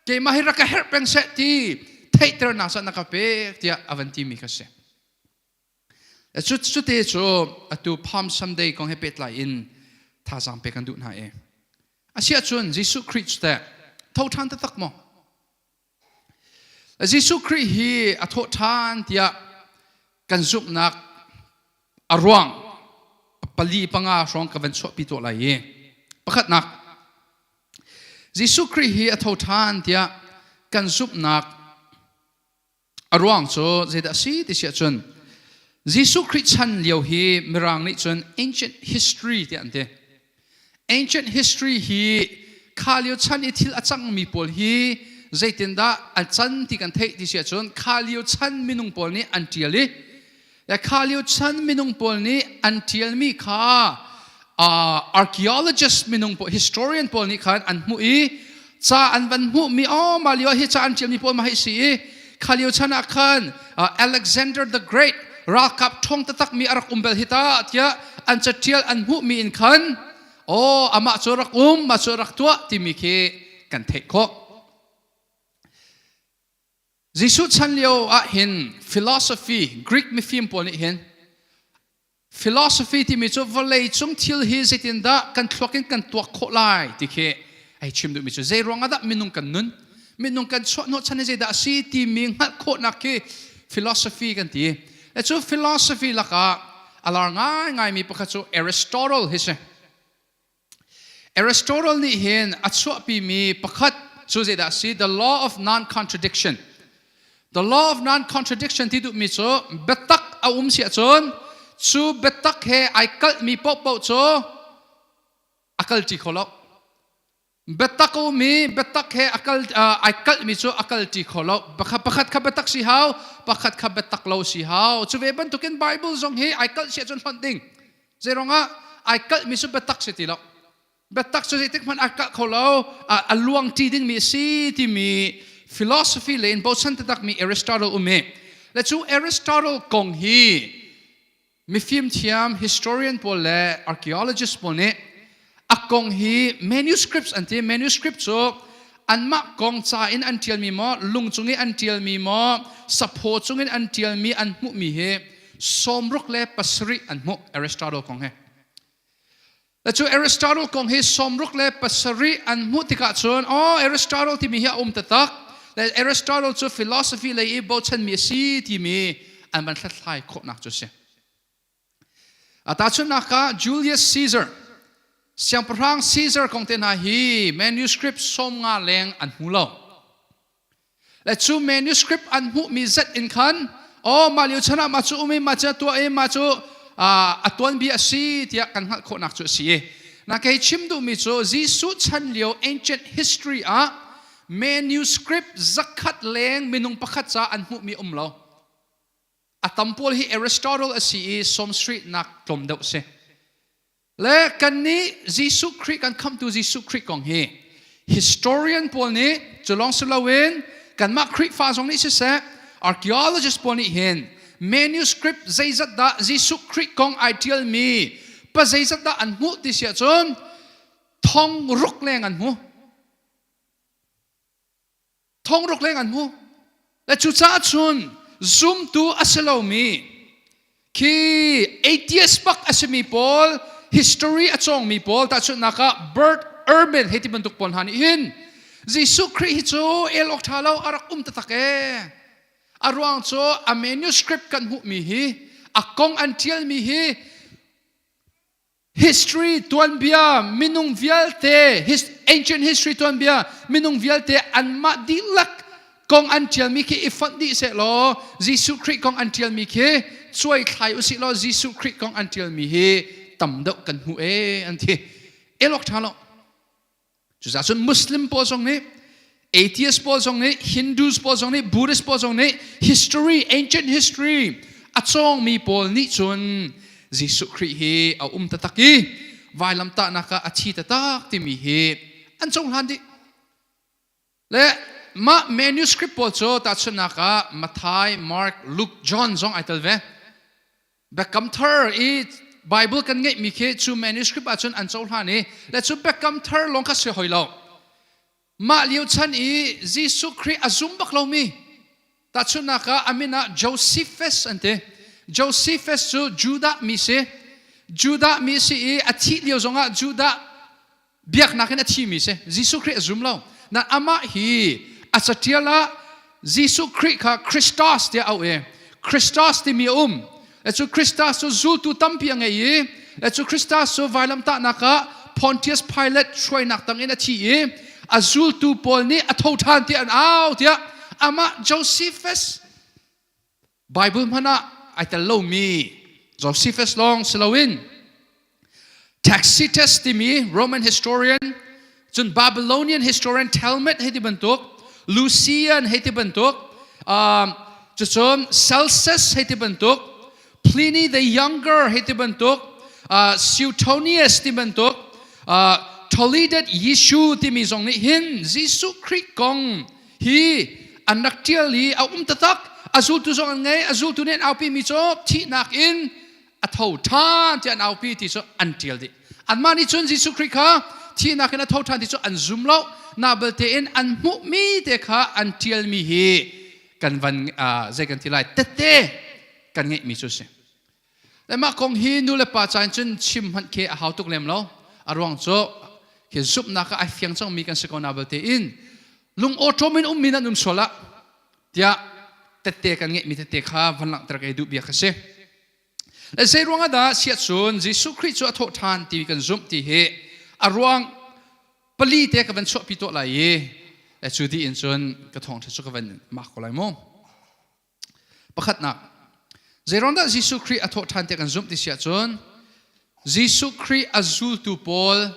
Speaker 11: keimah hi rak ka herh peng seh ti theihternak cu na ka pek tiah a van timi kha si cu cute cu atu Palm Sunday kong he pehtlai in thazaang pek kan duh hna i asiahcun Jesuh Khrih cu teh tho ṭhan taktak maw Jesuh Khrih hi a thawh ṭhan tiah kan zumhnak a ruang pali panga hrawng ka van chuahpi tuah lai i pakhatnak Jesuh Khrih hi a tho ṭhan tiah kan zumhnak a ruang cu zeidah a si ti si ahcun Jesuh Khrih chan lio hi Mirang nih cun ancient history tiah an ti. Ancient history hi Kha lio chan i thil a cangmi pawl hi zeitindah an can ti kan theih ti si ahcun kha lio chan minung pawl nih an ṭial i le kha lio chan minung pawl nih an ṭialmi kha archaeologist minung pawl historian pawl nih khan an hmuh i ca an van hmuhmi oh mah lio ah hi ca an ṭialmi pawl mah hi si i kha lio chan ah khan Alexander the Great ralkap ṭhawng taktak mi a rak um bel hi ta tiah an caṭial an hmuhmi in khan aw amah cu rak um mah cu rak tuah timi khi kan theih khawh. Jesuh chan lio ah hin philosophy Greek mifim pawl nih hin philosophy timi cu vawlei cung thil hi zeitindah kan thluak in kan tuak khawh lai ti khi ai chim duhmi cu zei ruang ah dah minung kan nun minung kan chuah hnawh chan hi zeidah a si timi hngalh khawhnak khi philosophy kan ti. Le cu philosophy lakah a lar ngaingaimi pakhat cu Aristotle hi si. Aristotle nih hin a chuahpimi pakhat cu zeidah a si? The law of non-contradiction. The law of non-contradiction ti duhmi cu biatak a um si ahcun cu biatak he ai kalhmi paohpaoh cu a kalṭi kho lo. Biatak a um i biatak he a kal ai kalhmi cu a kalṭi kho lo. Pakhat pakhat kha biatak si hau, pakhat kha biatak lo si hau. Cu ve bantukin Bible zong hi ai kalh si ahcun hlonh ding. Zeiruangah ai kalhmi cu biatak si ti lo. Biatak cu zeitik hmanh ai kalh kho lo, a luangṭi dingmi a si timi philosophy lei in bochan taktakmi Aristotle um i le cu Aristotle kong hi Mifimthiam historian pawl le archaeologist pawl nih a kong hi manuscripts an ti. Manuscript cu anmah kong ca in an ṭialmi maw, lung cung i an ṭialmi maw, saphaw cung in an ṭialmi an hmuhmi hi 67 an hmuh Aristotle kong hi. Cu Aristotle kong hi 67 an hmuh tikah cun oh Aristotle timi hi a um taktak. Le Aristotle cu philosophy lei i bochanmi a si timi an van hlathlai khawhnak cu a si. Tahchunhnak ah Julius Caesar siangpahrang Caesar kong te hna hi manuscript 50 leng an hmu lo. Le cu manuscript an hmuhmi zat in khan oh mah lio chan ah mah cu um i mah cu tuah i mah cu a tuanbia a si tiah kan hngalh khawhnak cu a si i na kei chim duhmi cu Jesuh chan lio ancient history ah manuscript zakhat leng minung pakhat ca an hmuhmi um lo. A tam pawl hi Aristotle a si i Sawmsri nak tlawm deuh si. Le kannih Jesuh Khrih kan khamhtu Jesuh Khrih kong hi historian pawl nih cu lawng si loin kanmah Khrihfa zong nih siseh archaeologist pawl nih hin manuscript zeizat dah Jesuh Khrih kong ai ṭialmi pa zeizat dah an hmuh ti si ahcun thong ruk leng an hmu. Thongruk leng an hmu. Le cucaah cun zumtu a si lomi khi atheist bak a simi pawl history a cawngmi pawl tahchunhnak ah Bert Ehrman hei ti bantuk pawl hna nih hin Jesuh Khrih hi cu el awk ṭha lo a rak um taktak ee. A ruang cu a manuscript kan hmuhmi hi a kong an ṭialmi hi History tuanbia minung vialte his, ancient history tuanbia minung vialte anmah dihlak kong an ṭialmi khi i fonh dih seh law Jesuh Khrih kong an ṭialmi khi cuai thlai usih law Jesuh Khrih kong an ṭialmi hi tam deuh kan hmu ee an ti. Elok ṭha lo. Cucaah cun Muslim pawl zong nih atheist pawl zong nih Hindus pawl zong nih Buddhist pawl zong nih history ancient history a cawngmi pawl nih cun Jesuh Khrih hi a um taktak i vailamtahnak ah a thi taktak timi hi an cohlan dih. Le mah manuscript pawl cu tahchunhnak ah Matthai, Mark, Luke, John zong ai tel ve. Biakam Thar i Bible kan ngeihmi khi cu manuscript ahcun an cohlan i le cu Biakam Thar lawng kha si hoi lo. Mah lio chan i Jesuh Khrih a zum bak lomi tahchunhnak ah a min ah Josephus an ti. Josephus cu Judah mi si. Judah mi si i a thih lio zongah Judah biaknak in a thimi si. Jesuh Khrih a zum lo. Na amah hi a catial ah Jesuh Khrih kha Christos tiah auh i Christos timi a um. Le cu Christos cu zultu tampi a ngei i le cu Christos cu vailamtahnak ah Pontius Pilate hruainak tangin a thi i a zultu pawl nih a tho ṭhan tiah an au tiah amah Josephus Bible hmanh ah ai tel lomi Josephus lawng si loin Tacitus timi Roman historian. Cun Babylonian historian Talmud hei ti bantuk, Lucian hei ti bantuk, um, cucun Celsus hei ti bantuk, Pliny the Younger hei ti bantuk, uh, Suetonius ti bantuk, uh, Toledo Yishu timi zong nih hin Jesuh Khrih kong hi an rak ṭial i a um taktak. A zultu zong an ngei, a zultu nih an aupi mi cu thihnak in a tho ṭhan tiah an aupi ti cu an ṭial dih. Anmah nih cun Jesuh Khrih kha thihnak in a tho ṭhan ti cu an zum lo. Na belte in an hmuhmi te kha an ṭialmi hi kan van zei kan ti lai tette kan ngeihmi cu a si. Le mah kong hi nu le pa ca in cun chim hmanh khi a hau tuk lem lo. A ruang cu khi zumhnak ah ai fiang cangmi kan si ko na belte in lung awṭawm in ummi nan um sual ah tiah tette kan ngeihmi tette kha van langhter ka i duh bia kha si. Le zei ruangah dah siahcun Jesuh Khrih cu a thawh ṭhan ti kan zumh ti hi a ruang pali te ka van chuahpi tuah lai i le cu dih in cun ka thawngṭha cu ka van mak ko lai mu. Pakhatnak, zei ruang dah Jesuh Khrih a thawh ṭhan ti kan zumh ti si ahcun Jesuh Khrih a zultu pawl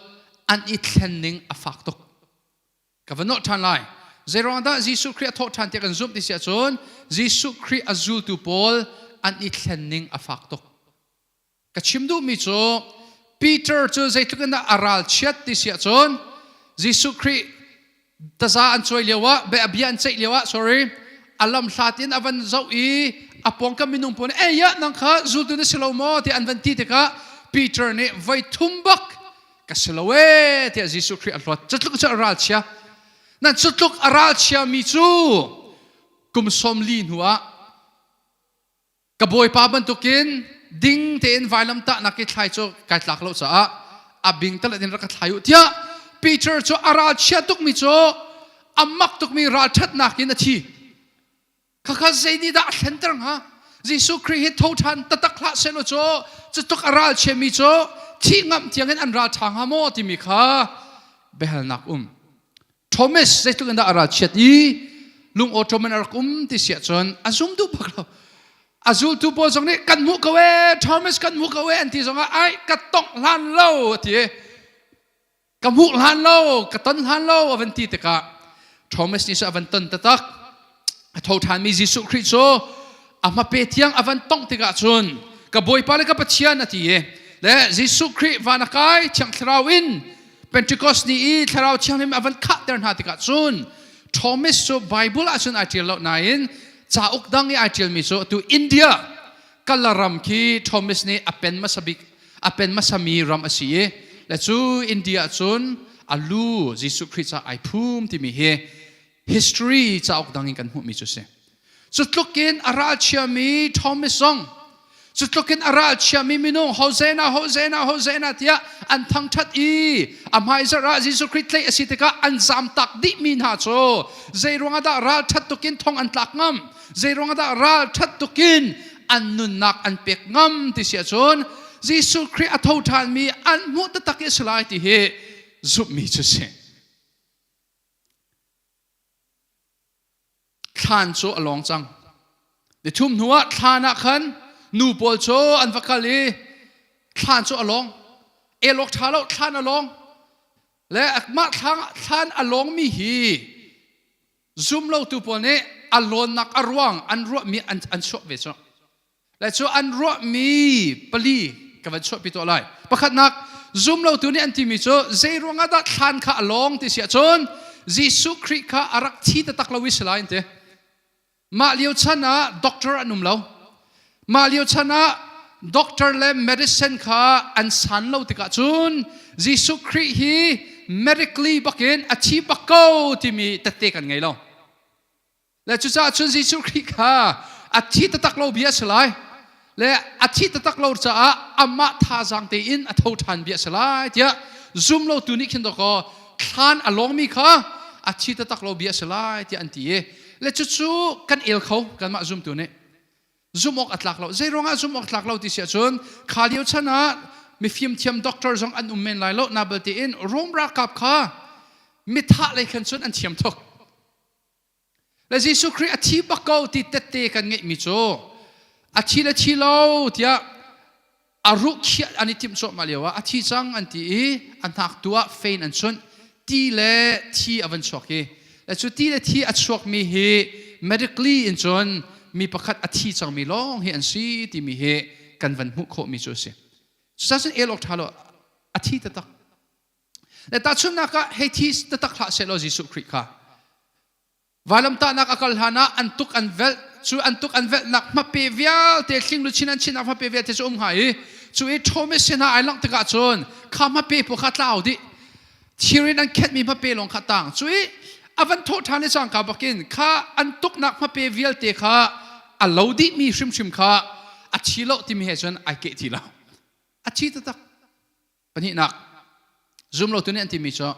Speaker 11: an i thlen ning a fak tuk. Ka va nolh ṭhan lai. Zeiruang dah Jesuh Khrih a thawh ṭhan tiah kan zumh ti si ahcun Jesuh Khrih a zultu pawl an i thlen ning a fak tuk. Ka chim duhmi cu Peter cu zeitluk in dah a ralchiat ti si ahcun Jesuh Khrih taza an cuai lioah bia an ceih lioah sorry a lam hlat in a van zoh i a pawngkam minung pawl nih ei ya nang kha zultu na si lo maw tiah an van ti tikah Peter nih voi thum bak ka si lo ee tiah Jesuh Khrih a hlawt. Cutluk cu a ralchia. Nan cutluk a ralchia mi cu kum 40 hnu ah ka bawipa bantukin ding tein vailamtahnak i thlai cu kai tlak lo caah a bing talat in rak ka thlai u tiah Peter cu a ralchia tukmi cu a mak tukmi ralṭhatnak in a thi. Khakha zei nih dah a thlenter hnga? Jesuh Khrih hi tho ṭhan taktak hlah sehlaw cu cutluk a ral chiami cu thih ngamh tiangin an ral ṭha hnga maw timi kha biahalnak um. Thomas zeitluk in dah a ral chiat i lung awṭawm in a rak um ti si ahcun a zum duh bak lo. A zultu pawl zong nih kan hmuh ko ee Thomas kan hmuh ko ee an ti zongah ai ka tongh hlan lo a ti. Ka hmuh hlan lo, ka ton hlan lo a van ti tikah Thomas nih a van ton taktak. A tho ṭhanmi Jesuh Khrih cu a hmape thiang a van tongh tikah cun ka Bawipa le ka Pathian a ti i le Jesuh Khrih van a kai Thiang Thlarau in Pentecost ni i Thlarau Thianghlim a van khahter hna tikah cun Thomas cu Bible ah cun ai ṭial lo nain cauk dang i ai ṭialmi cu atu India Kalaram khi Thomas nih a pen hmasa bik a pen hmasami ram a si i le cu India cun a lu Jesuh Khrih ca ai phum timi hi history cauk dang in kan hmuhmi cu si. Cu tluk in a ralchiami Thomas zong cu tluk in a ralchiami minung Hosanna Hosanna Hosanna tiah an thangthat i a hmaizarh ah Jesuh Khrih tlaih a si tikah an zamtak dihmi hna cu zei ruangah dah ralthat tukin thong an tlak ngam zei ruangah dah ralthat tukin an nunnak an pek ngam ti si ahcun Jesuh Khrih a tho ṭhanmi an hmuh taktak i a si lai ti hi zumhmi cu si. Thlan cu a lawng cang. Nithum hnu ah thlan ah khan nu pawl cu an va kal i thlan cu a lawng. Elawk ṭha lo thlan a lawng. Le mah thlan a lawngmi hi Zumlotu pawl nih a lawnnak a ruang an ruahmi an, an chuah ve cu. Le cu an ruahmi pali ka van chuahpi tuah lai. Pakhatnak, zumlotu nih an timi cu zei ruangah dah thlan kha a lawng ti si ahcun Jesuh Khrih kha a rak thi taktak lo i si lai an ti. Mah lio chan ah doctor an um lo. Mah lio chan ah doctor le medicine kha an san lo tikah cun Jesuh Khrih hi medically bakin a thi bak ko timi tette kan ngei lo. Le cucaah cun Jesuh Khrih kha a thi taktak lo bia a si lai. Le a thi taktak lo caah amah thazaang tein a tho ṭhan bia a si lai tiah zum lo tu nih khin dawkaw thlan a lawngmi kha a thi taktak lo bia a si lai tiah an ti i le cucu kan el kho kanmah zumtu nih zumh awk a tlak lo zei ruangah zumh awk tlak lo ti si ahcun kha lio chan ah mifim thiam doctor zong an um men lai lo na belte in Rom ralkap kha mithah lei khan cun an thiam tuk Le Jesuh Khrih a thi bak ko ti tette kan ngeihmi cu a thi le thi lo tiah a ruh khiah an i timh cuahmah lio ah a thi cang an ti i a hnak tu ah fein an chunh. Ti le thi a van chuak hi. Le cu ti le thi a chuakmi hi medically in cun mi pakhat a thi cangmi lawng hi an si timi hi kan van hmuh khawhmi cu a si. Cucaah el awk ṭha lo a thi taktak. Le tahchunhnak ah hei thi taktak hlah sehlaw Jesuh Khrih kha Vailamtahnak a kal hlan ah an tuk an velh cu an tuk an velhnak hmape vialte thling luchin an chinnak hmape vialte cu um hnga i cu i Thomas sin ah ai langh tikah cun kha hmape pawl kha tlau dih thir in an khenhmi hmape lawng kha tang cu i a van thawh ṭhan i cangka bakin kha an tuknak hmape vialte kha a lo dihmi hrimhrim kha a thi lo timi he cun ai keh ti lo a thi taktak Pahnihnak, zumlotu nih an timi cu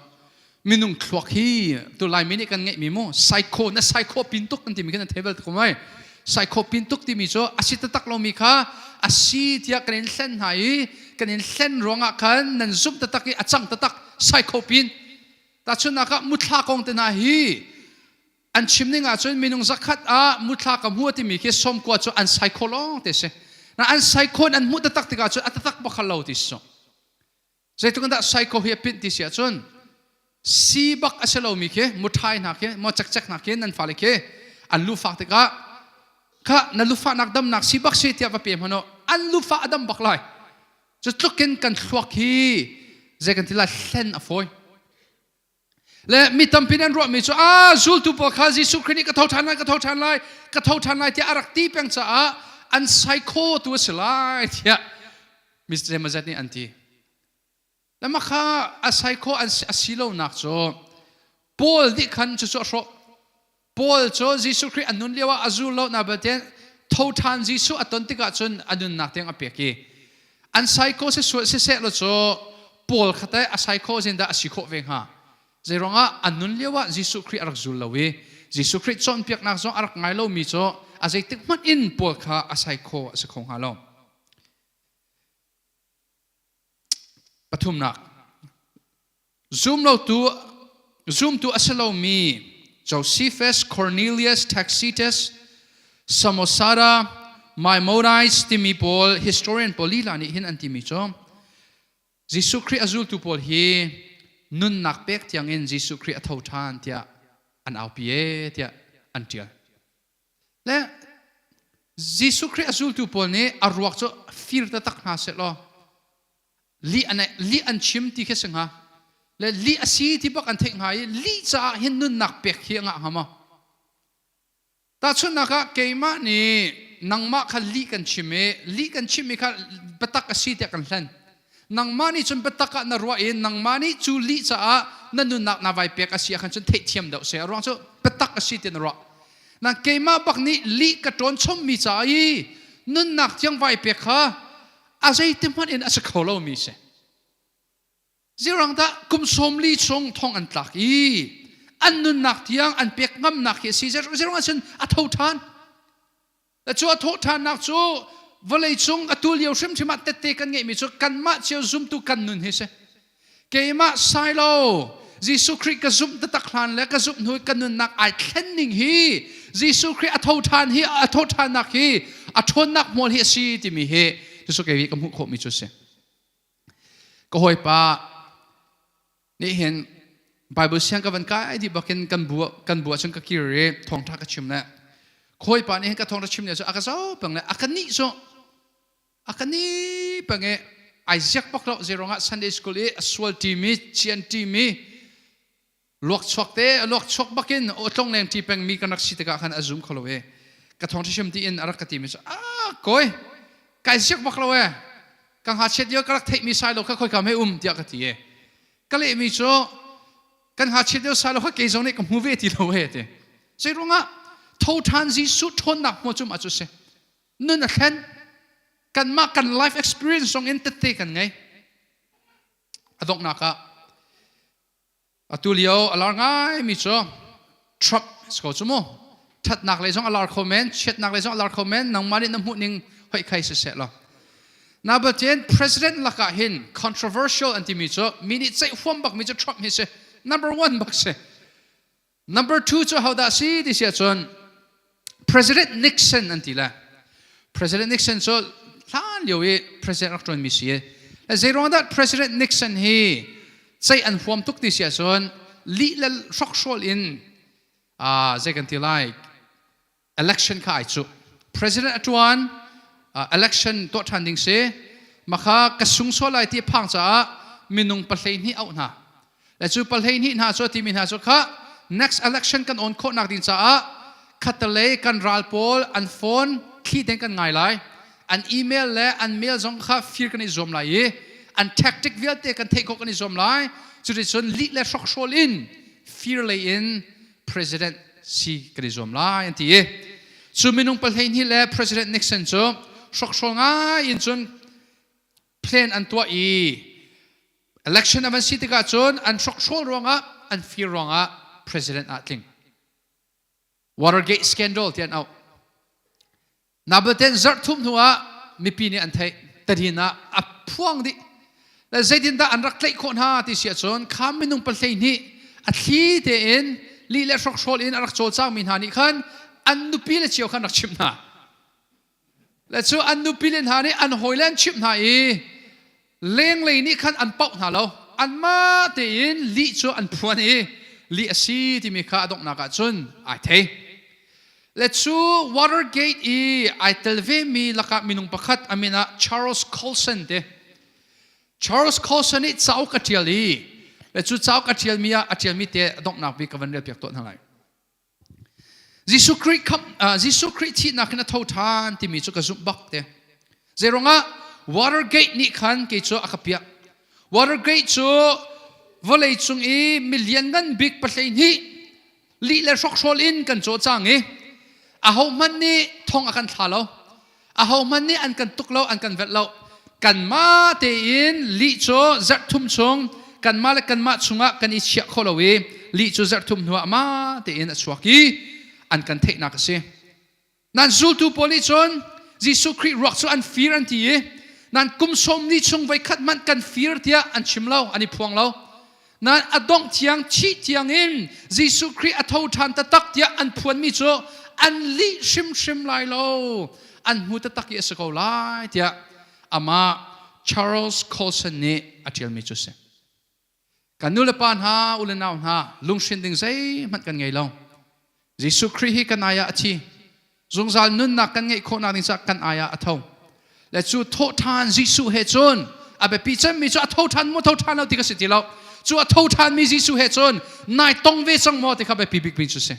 Speaker 11: minung thluak hi tu Laimi nih kan ngeihmi mu psycho na psycho pin tuk an timi kan thei bal ko mai. Psycho pin tuk timi cu a si taktak lomi kha a si tiah kan in hlen hna i kan in hlen ruangah khan nan zumh taktak i a cang taktak psycho pin. Tahchunhnak ah muthla kong te hna hi an chim ning ahcun minung zakhat ah muthla ka hmu timi khi sawmkua cu an saikho lawng te si na an saikho an hmuh taktak tikah cun a taktak bak lo ti si zeitluk in dah saikho hi a pinh ti si ahcun si bak a si lomi khi muthai hna khi mo cekcek hna khi nan fale khi an lu fak tikah kha na lufahnak damnak si bak si tiah va pe hmanh an lufa a dam bak lai cu tluk in kan thluak hi zei kan ti lai hlen a fawi Le mi tampi nih an ruahmi cu a zultu pawl kha Jesuh Khrih nih ka tho ṭhan lai, ka tho ṭhan lai, ka tho ṭhan lai tiah a rak ti peng caah an psycho tu a si lai tiah mi zeimawzat nih an ti. Le mah kha a psycho an a si lonak cu Paul nih khan cucu a hrawh. Paul cu Jesuh Khrih a nun lio ah a zul lo na balte tho ṭhan Jesuh a ton tikah cun a nunnak tiang a pek i an psycho si sual siseh law cu Paul kha teh a psycho zin dah a si khawh ve hnga zei ruangah an nun lio ah Jesuh Khrih a rak zul lo i Jesuh Khrih cawnpiaknak zong a rak ngai lomi cu a zeitik hmanh in Paul kha a psycho a si kho hnga lo pathumnak Zumlotu zumtu a si lomi Josephus, Cornelius, Tacitus, Samosata, Maimonides timi pawl historian pawl lila nih hin an timi cu Jesuh Khrih a zultu pawl hi nunnak pek tiangin Jesuh Khrih a tho ṭhan tiah an aupi e tiah an ṭial. Le Jesuh Khrih a zultu pawl nih a ruak cu fir taktak hna sehlaw lih an lih an chim ti khi si hnga le lih a si ti bak an theih hnga i lih caah hin nunnak pek hi a ngah hnga maw tahchunhnak ah keimah nih nangmah kha lih kan chim i lih kan chimmi kha biatak a si tiah kan hlen nangmah nih cun biatak ah na ruah i nangmah nih cu lih caah na nunnak na vai pek a si ah khan cun theihthiam deuh seh a ruang cu biatak a si ti na ruah na keimah bak nih lih ka ṭawn chommi caah i nunnak tiang vai pek kha a zeiti hmanh in a si kho lomi si. Zeirang dah kum 40 chung thong an tlak i an nunnak tiang an pek ngamnak hi a si. Zeirang ahcun a tho ṭhan. Cu a thawh ṭhannak cu vawlei cung atu lio hrimhrim ah tette kan ngeihmi cu kanmah cio zumtu kan nun hi si. Keimah sailo Jesuh Khrih ka zumh taktak hlan le ka zumh hnu ka nunnak ai thlen ning hi Jesuh Khrih a tho ṭhan hi a tho ṭhannak hi a ṭhawnnak hmual hi a si timi hi Jesuh kei ka hmuh khawhmi cu a si. Ka hawipa nih hin Bible siang ka van kai dih bakin kan bu kan bu ahcun ka kir i thawngṭha ka chim le hawipa nih hin ka thawngṭha chim ne cu a ka zoh peng le a ka nih cu a ka ni peng i ai ziak bak lo zeiruangah Sunday school i a sual ṭimi cian ṭimi luak chuak te a luak chuak bakin aw leng ṭi peng mi kan rak si tikah khan a zum kho lo e ka thawng hrim ti in a rak ka ti mi cu a kawi kai ziak bak lo e ka hnga chiat lio ka rak theih mi sai lo kha khoi kam he um tiah ka ti e ka leh mi cu kan hnga chiat lio sai lo kha kei zong nih ka hmu ve ti lo he ti zei ruangah tho ṭhan Jesuh ṭhawnnak hmu cu ma cu si nun a thlen kanmah kan life experience zong in tette kan ngei a donghnak ah atu lio a lar ngaimi cu Trump si ko cu mu thatnak lei zong a lar kho men chiatnak lei zong a lar kho men nangmah nih na hmuh ning hoi khai si seh law na batin president lakah hin controversial an timi cu mi nih ceih huam bak mi cu Trump hi si number one bak si Number two cu hodah si ti si ahcun President Nixon an ti le President Nixon cu hlan lio i president rak ṭuanmi si. Le zeiruang dah President Nixon hi ceih an huam tuk ti si ahcun Lih le hrokhrawl in zei kan ti lai election kha ai cuh. President a ṭuan election tuah ṭhan ding si. Makha ka sung sual lai ti phang caah minung pahlei hnih auh hna. Le cu pahlei hnih hna cu a timi hna cu kha next election kan on khawhnak ding caah khatalei kan ral pawl an phone thli tein kan ngai lai. An email le an mail zong kha fir kan i zuam lai i an tactic vialte kan theih khawh kan i zuam lai. Cuticun lih le hrokhrawl in fir lei in president si kan i zuam lai an ti i cu minung pahlei le President Nixon cu hrokhrawl ngai in cun plan an tuah i election a van si tikah cun an hrokhrawl ruangah an fir ruangah president ah tling. Watergate scandal ti an auh. Nabaten zarh thum hnu ah mipi nih an theih tadin ah a phuang dih. Le zeitindah an rak tlaih khawh hna ti si ahcun kha minung pahlei nih a thli tein lih le hrokhrawl in a rak cawlcangmi hna nih khan an nupi le cio khan rak chimh hna. Le cu an nupi le hna nih an hawile an chimh hna i lenglei nih khan an pauh hna lo. Anmah tein lih cu an phuan i lih a si timi kha a donghnak ah cun ai thei. Le cu Watergate i ai tel vemi lakah minung pakhat a min ah Charles Colson te. Charles Colson nih cauk a ṭial i le cu cauk a ṭialmi ah a ṭialmi te a donghnak bik ka van relpiak tuah hna lai. Jesuh Khrih khamh Jesuh Khrih thihnak in a tho ṭhan timi cu ka zumh bak te. Zeiruangah Watergate nih khan kei cu a ka piah. Watergate cu vawlei cung i milian ngan bik pahlei hnih lih le hrokhrawl in kan caw cang i ahohmanh nih thong a kan thla lo ahohmanh nih an kan tuk lo an kan velh lo kanmah tein lih cu zarh thum chung kanmah le kanmah chungah kan i chiah kho lo i lih cu zarh thum hnuah amah tein a chuak i an kan theihnak a si Nan zultu pawl nih cun Jesuh Khrih ruak cu an fir an ti i nan kum sawm ni chung voikhat hmanh kan fir tiah an chim lo, an i phuang lo. Nan a dongh tiang thih tiang in Jesuh Khrih a tho ṭhan taktak tiah an phuanmi cu an lih hrimhrim lai lo. An hmu taktak i a si ko lai tiah amah Charles Colson nih a ṭialmi cu a si. Kan nu le pa hna, u le nau hna, lunghrin ding zeihmanh kan ngei lo. Jesuh Khrih hi kan ai ah a thi. Zungzal nunnak kan ngeih khawhnak ding caah kan ai ah a tho. Le cu thawhṭhan Jesuh he cun a biapi cemmi cu a tho ṭhan maw tho ṭhan lo ti ka si ti lo. Cu a tho ṭhanmi Jesuh he cun nai tong ve cang maw ti kha biapi bikmi cu si.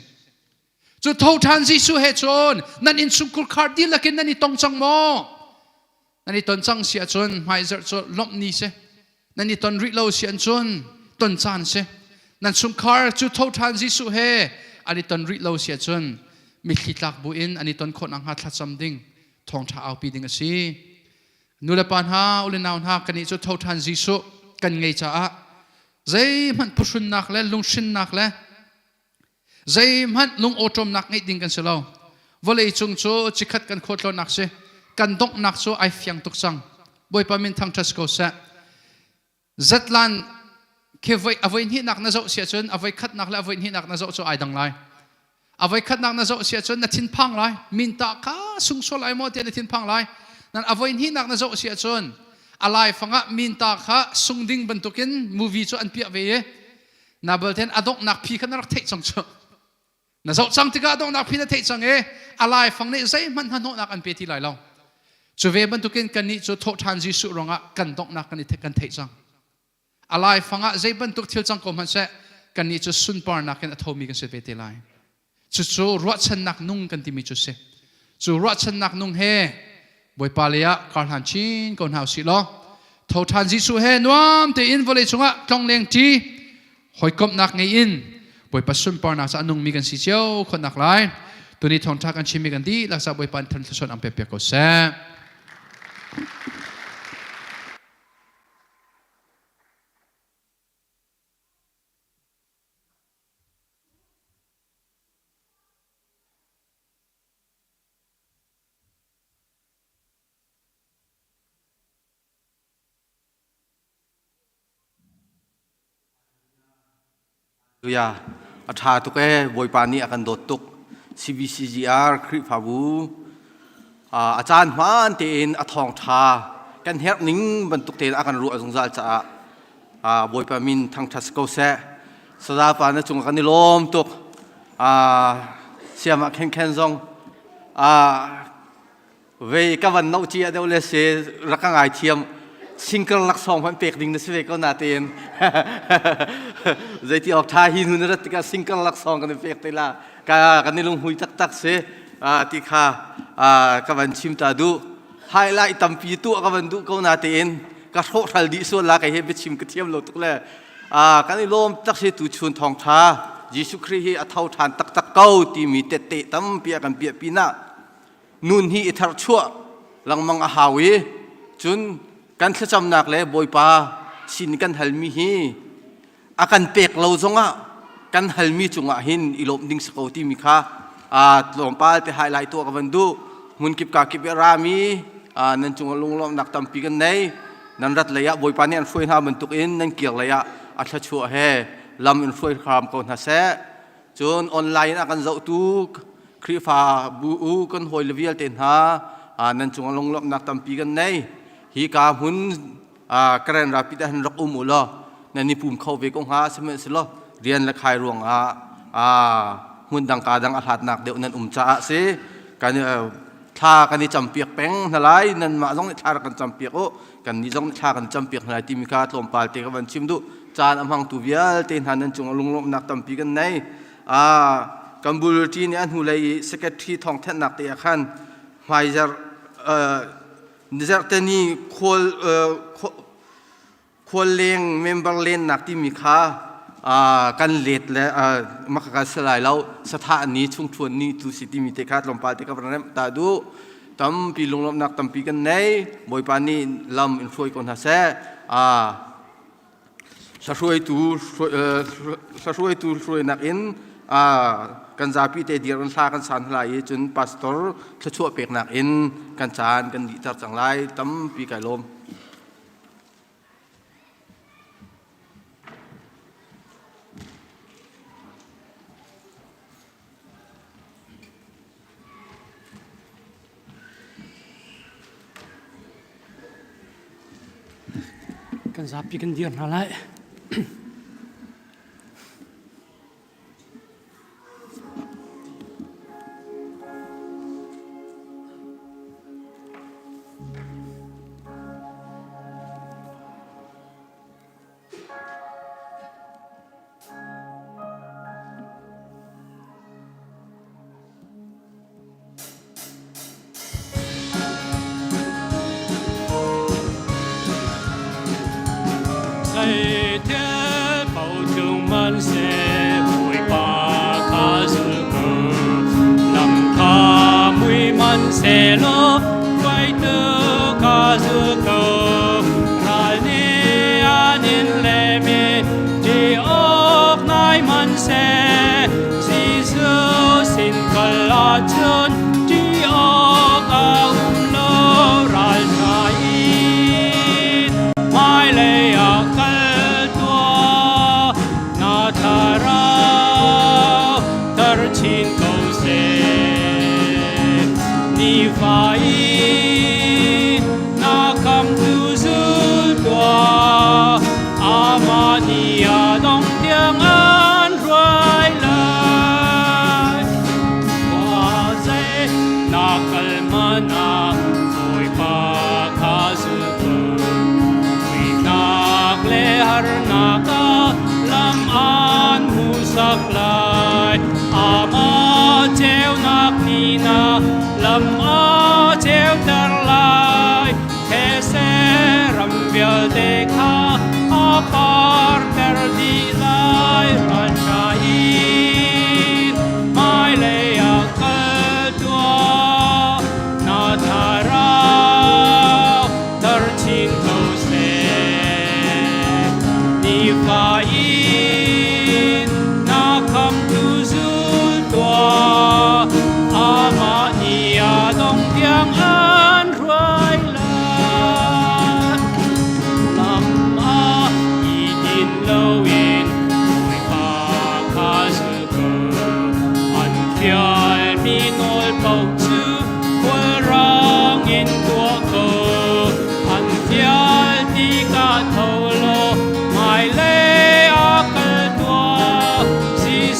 Speaker 11: Cu tho ṭhan Jesuh he cun nan innchungkhur khar dihlak in nan i tong cang maw? Nan i ton cang si ahcun hmaizarh cu lawmh ni si. Nan i ton rih lo si ahcun ton caan si. Nan chungkhar cu tho ṭhan Jesuh he an i ton rih lo si ahcun mithli tlak bu in an i ton khawh nakhnga thlacam ding thawngṭha aupi ding a si. Nulepa hna, u le nau hna, kannih cu tho ṭhan Jesuh kan ngei caah zeihmanh phuhrunnak le lunghrinnak le Zeihmanh lungawṭawmnak ngeih ding kan si lo. Vawlei cung cu cikhat kan khualtlawnnak si. Kan donghnak cu ai fiang tuk cang. Bawipa min thangṭhat si ko seh. Zatlan khi voi a voi hnihnak na zoh si ahcun a voi khatnak le a voi hnihnak na zoh cu ai dang lai. A voi khatnak na zoh si ahcun na thinphang lai. Minta kha sungsual ai maw tiah na thinphang lai. Nan a voi hnihnak na zoh si ahcun a laifang ah minta kha sung ding bantukin movie cu an piah ve i Nabal ten a donghnak phi kha na rak theih cang cu. Na zoh cang tikah a donghnak phi na theih cang i a laifang nih zeihmanh hnahnawhnak an pe ti lai lo. Cu ve bantukin kannih cu thawhṭhan Jesuh ruangah kan donghnak kan i kan theih cang. A laifang ah zei bantuk thil cang ko hmanh seh kannih cu sunparnak in a thomi kan si ve te lai. Cucu ruahchannak nung kan timi cu si. Cu ruahchannak nung he Bawipa lei ah kar hlan chin ko hna usih law tho ṭhan Jesuh he nuam tein vawlei cungah tlongleng ṭi hawikomhnak ngei in Bawipa sunparnak ca nungmi kan si cio khawhnak lai tuni thawngṭha kan chimmi kan dihlak ca Bawipa in thluachuah ang pek piak ko seh.
Speaker 1: Hallelujah. A ṭha tuk ee. Bawipa nih a kan dawt tuk. CBCGR Khrihfabu a caan hmaan tein a thawngṭha kan herh ning bantuk tein a kan ruah zungzal caah Bawipa min thangṭhat si ko seh. Saza pa na cung kan i lawm tuk. Siam ah khen khen zong vei ka van no ci deuh le si rak ka ngai thiam singkar laksawng hmanh pek ding na si ve ko na tein zeiti awk tha hi nu na rat tikah singkar laksawng kan i pek te la ka kan i lunghui taktak si ti kha ka van chim ta duh highlight tampi tuah ka van duh ko na tein ka hrawhhral dih sual la kei he biachim ka thiam lo tuk le kan i lawm tak si tu chun thawng tha Jesuh Khrih hi a tho ṭhan taktak ko timi tette tampi a kan piah pinah nun hi i tharchuah lengmang a hau i cun kan thlacamnak le Bawipa sin kan halmi hi a kan pek lo zongah kan halmi cungah hin i lawmh ding si ko timi kha tlawmpal te highlight tuah ka van duh. Hmunkip ka kip i a rami nan cungah lunglawmhnak tampi kan nei. Nan rat lei ah Bawipa nih an hruai hna bantukin nan kir lei ah a thluachuah he lam in hruai hram ko hna seh. Cun online ah kan zohtu Khrihfa bu u kan hawi le vialte hna nan cungah lunglawmhnak tampi kan nei. Hi ka hmun Karen rapid ah hin rak um u law nan i pum kho ve ko hnga. Sihmanhsehlaw rian le khai ruangah hmun dang ka dang a hlatnak deuh nan um caah si kan thla kan i campiak peng hna lai. Nanmah zong nih thla rak kan campiak u, kan nih zong nih thla kan campiak hna lai timi kha tlawmpal te ka van chim duh. Caan a hmangtu vialte hna nan cung lunglawmhnak tampi kan nei. Kan bulti nih a hnulei i secretary thawng thenhnak te ah khan hmaizarh zarhteni khual khualleng member lennak timi kha kan let le maka kan si lai lo, sathah ni chungthuan ni tu si timi te kha tlawmpal te ka van remh ta duh. Tampi lunglawmhnak tampi kan nei. Bawipa nih lam in hruai ko hna seh. Hruaitu hruainak in kan zapi te dir in hla kan san lai i cun pastor thluachuah peknak in kan caan kan dihter cang lai. Tampi kai lawm.
Speaker 4: Kan zapi kan dir hna lai.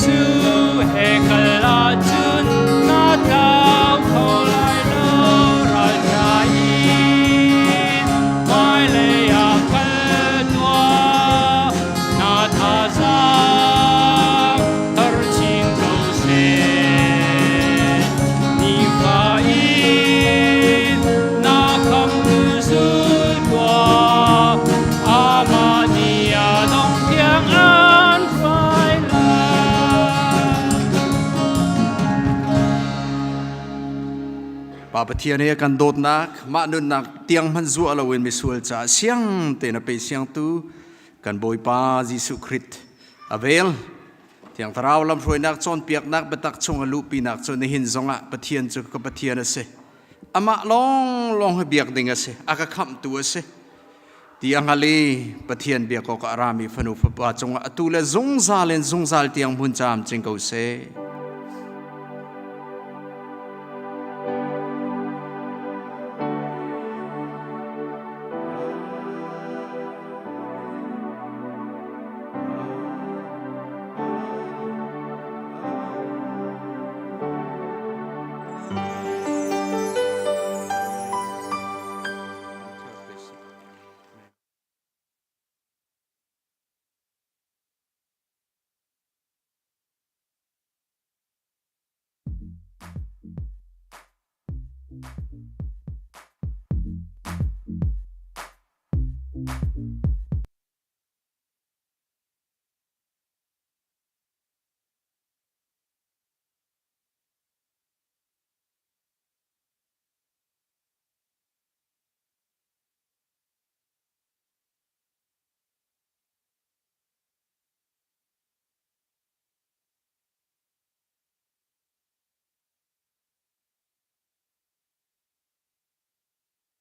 Speaker 12: Jesuh he kal ahcun na tlau kho lai lo. Ralṭha in hmailei ah kal tuah, na thazaang thar chin ko seh. Nifa in na khamtu zul tuah, amah nih a dong tiang an hruai lai.
Speaker 10: Pa Pathian he kan dawtnak mah nunnak tiang hmanh zuah loin misual caah siang tein a pe siangtu kan Bawipa Jesuh Khrist a vel Thiang Thlarau lamhruainak cawnpiaknak biatak chung a luhpinak cu nihin zongah Pathian cu ka Pathian a si. Amah lawnglawng hi biak ding a si. A ka khamhtu a si. Ti a hngal i Pathian biak awkah a rami fanu fapa cungah atu le zungzal in zungzal tiang hmun caam cing ko seh.